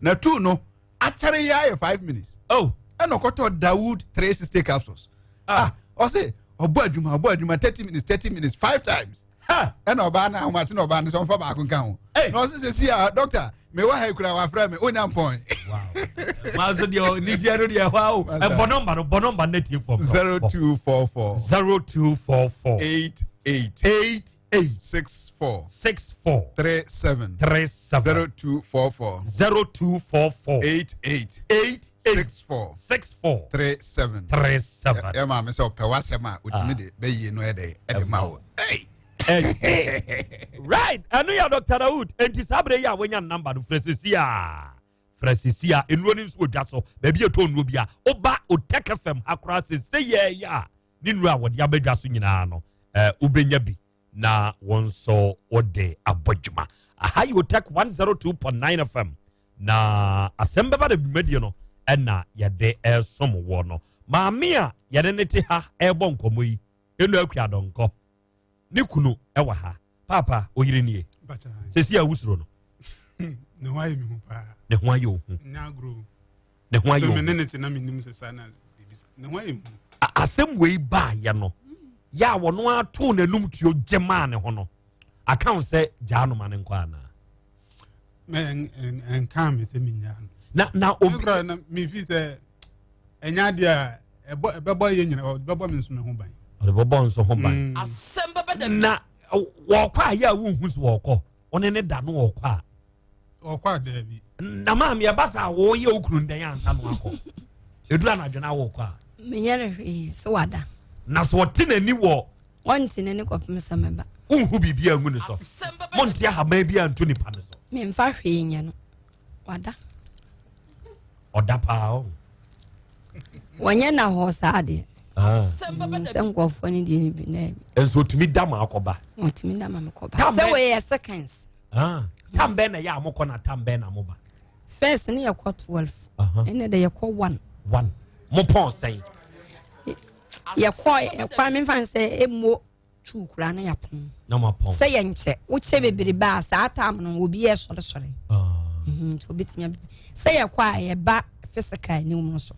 Na two no akyɛre yɛ ayɛ 5 minutes. Oh. Ɛna ɔkɔtɔ Dawood 360 capsules. Ah, ɔsɛ ɔbɔ adwuma, ɔbɔ adwuma 30 minutes, 30 minutes, five times. Ɛna ɔbaa no ahomakye na ɔbaa no sɛ ɔmfa baako nka ho. Na ɔsɛ sɛ si a doctor mewɔ ha kura wafrɛ me wonya mpɔn. Maa nso deɛ anigyeɛ no deɛ ɛhɔ a o. Ɛbɔ nɔmba no, bɔ nɔmba no tie fam. 0244. 0244. 88. 88. 64. 64. 37. 37. 0244. 0244. 88. 88. 64. 64. 37. 37. Ɛ maame sɛ ɔpɛ w'asɛm a otumi de bɛyie no ɛde ɛde ma wo. Hey. Right, ɛno yɛ Dr. Dawood. Enti saa berɛ yi a woanya namba no, frɛ sesi a, frɛ sesi a. Nnuro no nso wɔ dwa so baabi a ɛtɔ nnuro bi a woba Otec FM ha koraa sɛ sɛ yɛɛyɛ a ne nnuro a wɔde abɛdwa so nyinaa no, wobɛnya bi na wɔn nso wɔde abɔ dwuma. Aha yɛ Otec 102.9 FM na asɛm bɛba da dwumadie no ɛna yɛde ɛsom wɔ no. Maame a yɛne ne te ha ɛrebɔ nkɔmmɔ yi ɛnu akua dɔnkɔ ne kunu ɛwɔ ha. Paapa oyere nie sɛsi a wusuro no. Ne ho ayɛ me hu paa. Ne ho ayɛ ohu. Nyɛ agorɔ. Ne ho ayɛ so ohu. Me ne ne te na menim sɛ saa na biribi ne ho ayɛ hu. Asɛm wei baayɛ no yɛ a wɔno ato n'anum tuo gye maa ne ho no aka wo sɛ gyaa no ma ne nkɔ anaa? Ɛnka me sɛ menyaa no. Na obi na mefi sɛ ɛnyɛ adeɛ a ɛbɔ ɛbɛbɔ yɛ nyina, ɔbɛbɔ me nso me ho ban. Ɔde bɔbɔ nso ho ban. Asɛm bɛbɛ da. Na wɔkɔ a yɛ a wonhu so wɔkɔ ɔne ne da no wɔkɔ a. Ɔkɔ a daabi. Na maame ɛba saa wɔyɛ wo kunu ndɛn ansa no akɔ ɛduru anadwo no awɔkɔ a? Menyɛ no hwee sɛ wada. Na sɛ ɔte n'ani wɔ Ɔnte n'ani kɔpem sɛ mɛba. Wonhu biribi angu ne so, monte ahaban bi anto nipa no so? Memfa hwee nyɛ no, wada. Ɔda paa ɔ. Wɔnyɛ na hɔ saa deɛ. Sɛ nkurɔfoɔ no deɛ no bi na Nso ɔtumi da ma akɔba? Ɔtumi da ma mekɔba. Tam sɛ bɛn- wɔyɛ seconds. Ah, tam bɛn na ɛyɛ a mokɔ na tam bɛn na moba? First ne yɛkɔ 12. Ɛnɛ de yɛkɔ 1. 1 mopɔn sɛn? Yɛkɔ yɛkɔ a memfa no sɛ ɛmmɔ 2 koraa na yɛapɔn. Na mapɔn. Sɛ yɛnkyɛ wokyɛ bebrebe a saa tam no obi yɛ sɔresɔre. Nti obɛtumi abɛ sɛ yɛkɔ a yɛba physical anim no so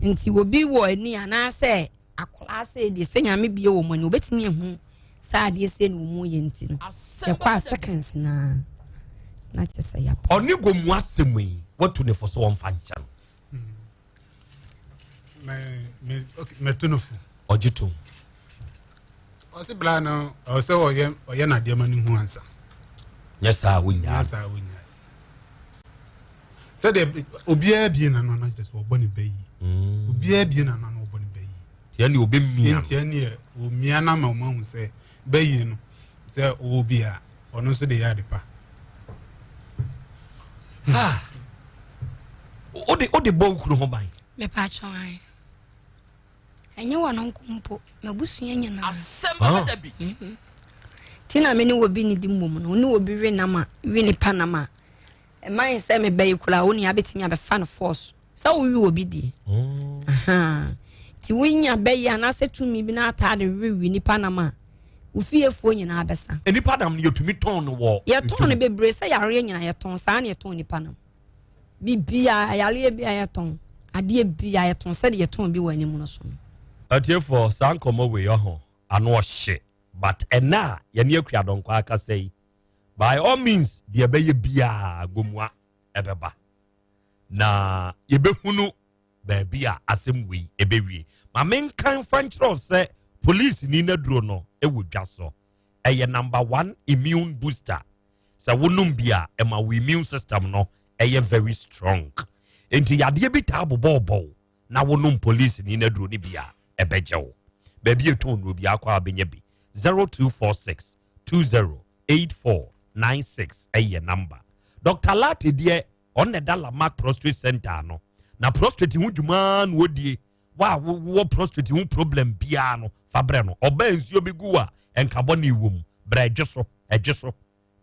nti obi wɔ ani anaasɛ akwaraa sɛ deɛ sɛ Nyame bie wɔ mu ani obɛtumi ahu sɛ adeɛ sɛ na ɔmu yɛ nti no yɛkɔ a seconds naa na kyɛ sɛ yɛapɔn. Ɔne gomu asɛm yi watu ne fo so wɔmfa nkyɛ no? Mɛto no fo. Ɔgye tom. Ɔse bla no ɔwɔ sɛ ɔyɛ ɔyɛ n'adeɛ ma no hu ansa. Nyɛ saa wonyaa. Nyɛ saa wonyaa. Sɛdeɛ obiara bie n'ano no kyerɛ sɛ ɔbɔ ne bɛ yi. Obiara bie n'ano no ɔbɔ ne bɛ yi. Tiɛ ne ɔbɛmia no. Ntiɛ ne ɔmia no ama ɔma hu sɛ bɛ yi no sɛ ɔwɔ bi a ɔno nso de yɛ ade pa. Wode bɔ wo kunu ho ban? Mepa kyɛw an ɛnyɛ wɔn nko mpo, m'abusua nyinaa. Asɛm bɛbɛ da bi. Nti na me ne obi ne di mmom no, ne obi we nam a we nipa nam a ɛma yɛ sɛ mebɛyi koraa wo nua bɛtumi abɛfa no force sɛ wowe obi die. Nti wonya bɛyi anaasɛ tumi bi na ataa de wewe nipa nam a. Wo fiefoɔ nyinaa bɛsa. Nnipa nam no yɛtumi tɔn no wɔ. Yɛtɔn no bebree sɛ yareɛ nyinaa yɛtɔn saa na yɛtɔn nipa nam. Biribiara yareɛ bi a yɛtɔn adeɛ bi a yɛtɔn sɛdeɛ yɛtɔn bi wɔ anim no so no. Atiefoɔ saa nkɔmmɔ wei ɔho ano ɔhye but ɛnɛ a yɛne Akua Donkor akasa yi by all means deɛ ɛbɛyɛ biara Gomua ɛbɛba na yɛbɛhunu baabi a asɛm wei ɛbɛwie. Ma menka mfa nkyerɛ wo sɛ polisini no aduro no wɔ dwa so. Ɛyɛ number one immune booster. Sɛ wonom bi a, ɛma wo immune system no ɛyɛ very strong. Enti yadeɛ bi taa bobɔɔbɔ wo na wonom polisini no aduro no bi a, ɛbɛgye wo. Baabi a ɛtɔn nnuro bi akɔ a bɛnya bi. 0246 20 84 96 ɛyɛ number. Dr. Latte deɛ Ɔno na ɛda Lamarck Prostate Center ano. Na prostate ho dwuma na ɔdie. Wa a wowɔ prostate ho problem biara no, fa brɛ no. Ɔbaa nsuo bi gu a nkabɔ ne wɔ mu. Brɛ ɛdwe so, ɛdwe so.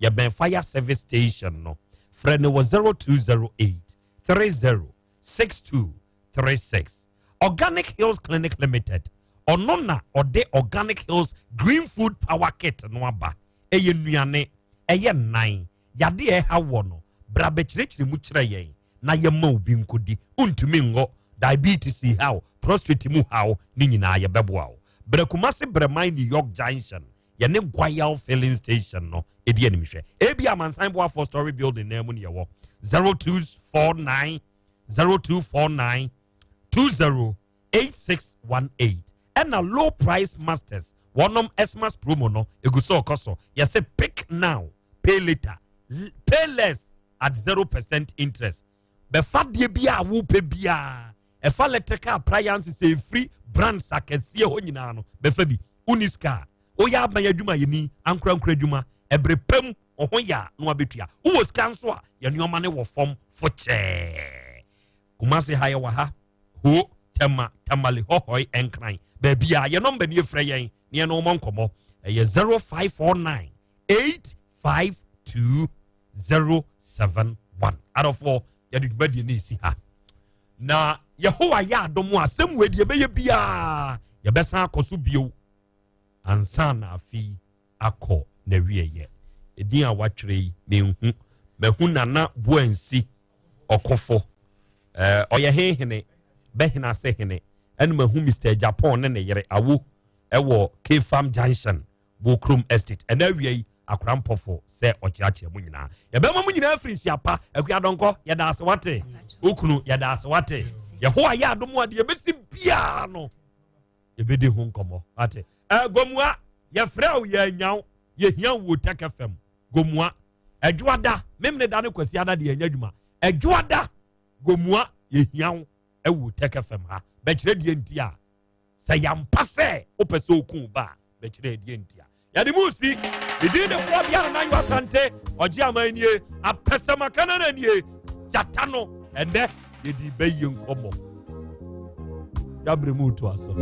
Yɛbɛn fire service station no. Frɛ no wɔ 0208 30 62 36. Organic Hills Clinic Limited. Ɔno na ɔde Organic Hills Green Food Power Kit no aba. Ɛyɛ nnuane, ɛyɛ nnan, Yade a ɛhaw wɔ no, bra bɛkyerɛkyerɛ mu kyerɛ yɛn na yɛmma wo bi nkɔdi. Wontumi nwɔ, diabetes haw, prostate mu haw, ne nyinaa yɛbɛboa wo. Bra Kumasi Brɛman New York Junction, yɛne Guayel Filling Station no di animhwɛ. Ebia Amansan Boafoɔ Story Building nan mu ne yɛwɔ. 0249 0249 20 8618 ɛna low price masters wɔnom xmas promo no egu so ɔkɔ so yɛsɛ pick now pay later pay less at 0% interest bɛfa deɛ bi a wopɛ biara ɛfa electrical appliances ɛfiri brands akɛseɛ hɔ nyinaa no bɛfa bi wonni sika a woyɛ aban adwuma yɛni ankorankora adwuma ɛbere pam ɔho yɛ a na wabɛtua wowɔ sika nso a yɛ nneɛma no wɔ fam fo kyɛɛ Kumase ha yɛwɔ ha Ho, Tema, Tamale, Hɔhɔe, Nkran, baabi a yɛn nɔmba nie frɛ yɛn na yɛne wɔn nkɔmmɔ. Ɛyɛ 0549 852 071. Adɔfoɔ, yɛde dwumadie no esi ha. Na Yehowa yɛ adom a asɛm wei deɛ ɛbɛyɛ biara yɛbɛsan akɔ so bio ansa na afei akɔ n'awieeɛ. Edin a watwerɛ yi, menhu. Mahu Nana Boansi Ɔkofo. Ɛɛ, ɔyɛ he hene, bɛhene ase hene. Ɛna mahu Mister Japan ne ne yere Awo ɛwɔ K-Farm Junction, Bokrom Estate. Ɛna awia yi, akora mpɔfo sɛ ɔkyeakyea mu nyinaa. Yɛbɛma mu nyinaa firi nhyia pa. Akua Dɔnkɔ, yɛda ase wate. Okunu, yɛda ase wate. Yehowa yɛ adom a deɛ ɛbɛsi biara no, yɛbɛdi ho nkɔmmɔ ate eh, gomua yɛfrɛ wo yɛanya wo yɛhia wo wɔ tɛkɛ fam gomua adwoada memene da ne kwasi ada deɛ ɛnyɛ adwuma adwoada gomua yɛhia wo ɛwɔ tɛkɛ fam ha bɛkyerɛ deɛ nti a sɛ yɛampa sɛ wopɛ sɛ oku ba a bɛkyerɛ deɛ nti a yɛde mu si ne din de korɔ bia nana yɔ asante ɔgye aman nie apɛsɛmaka no na nie gyata no ɛnɛ yɛde bɛyie nkɔmmɔ yɛabrɛ mu to aso.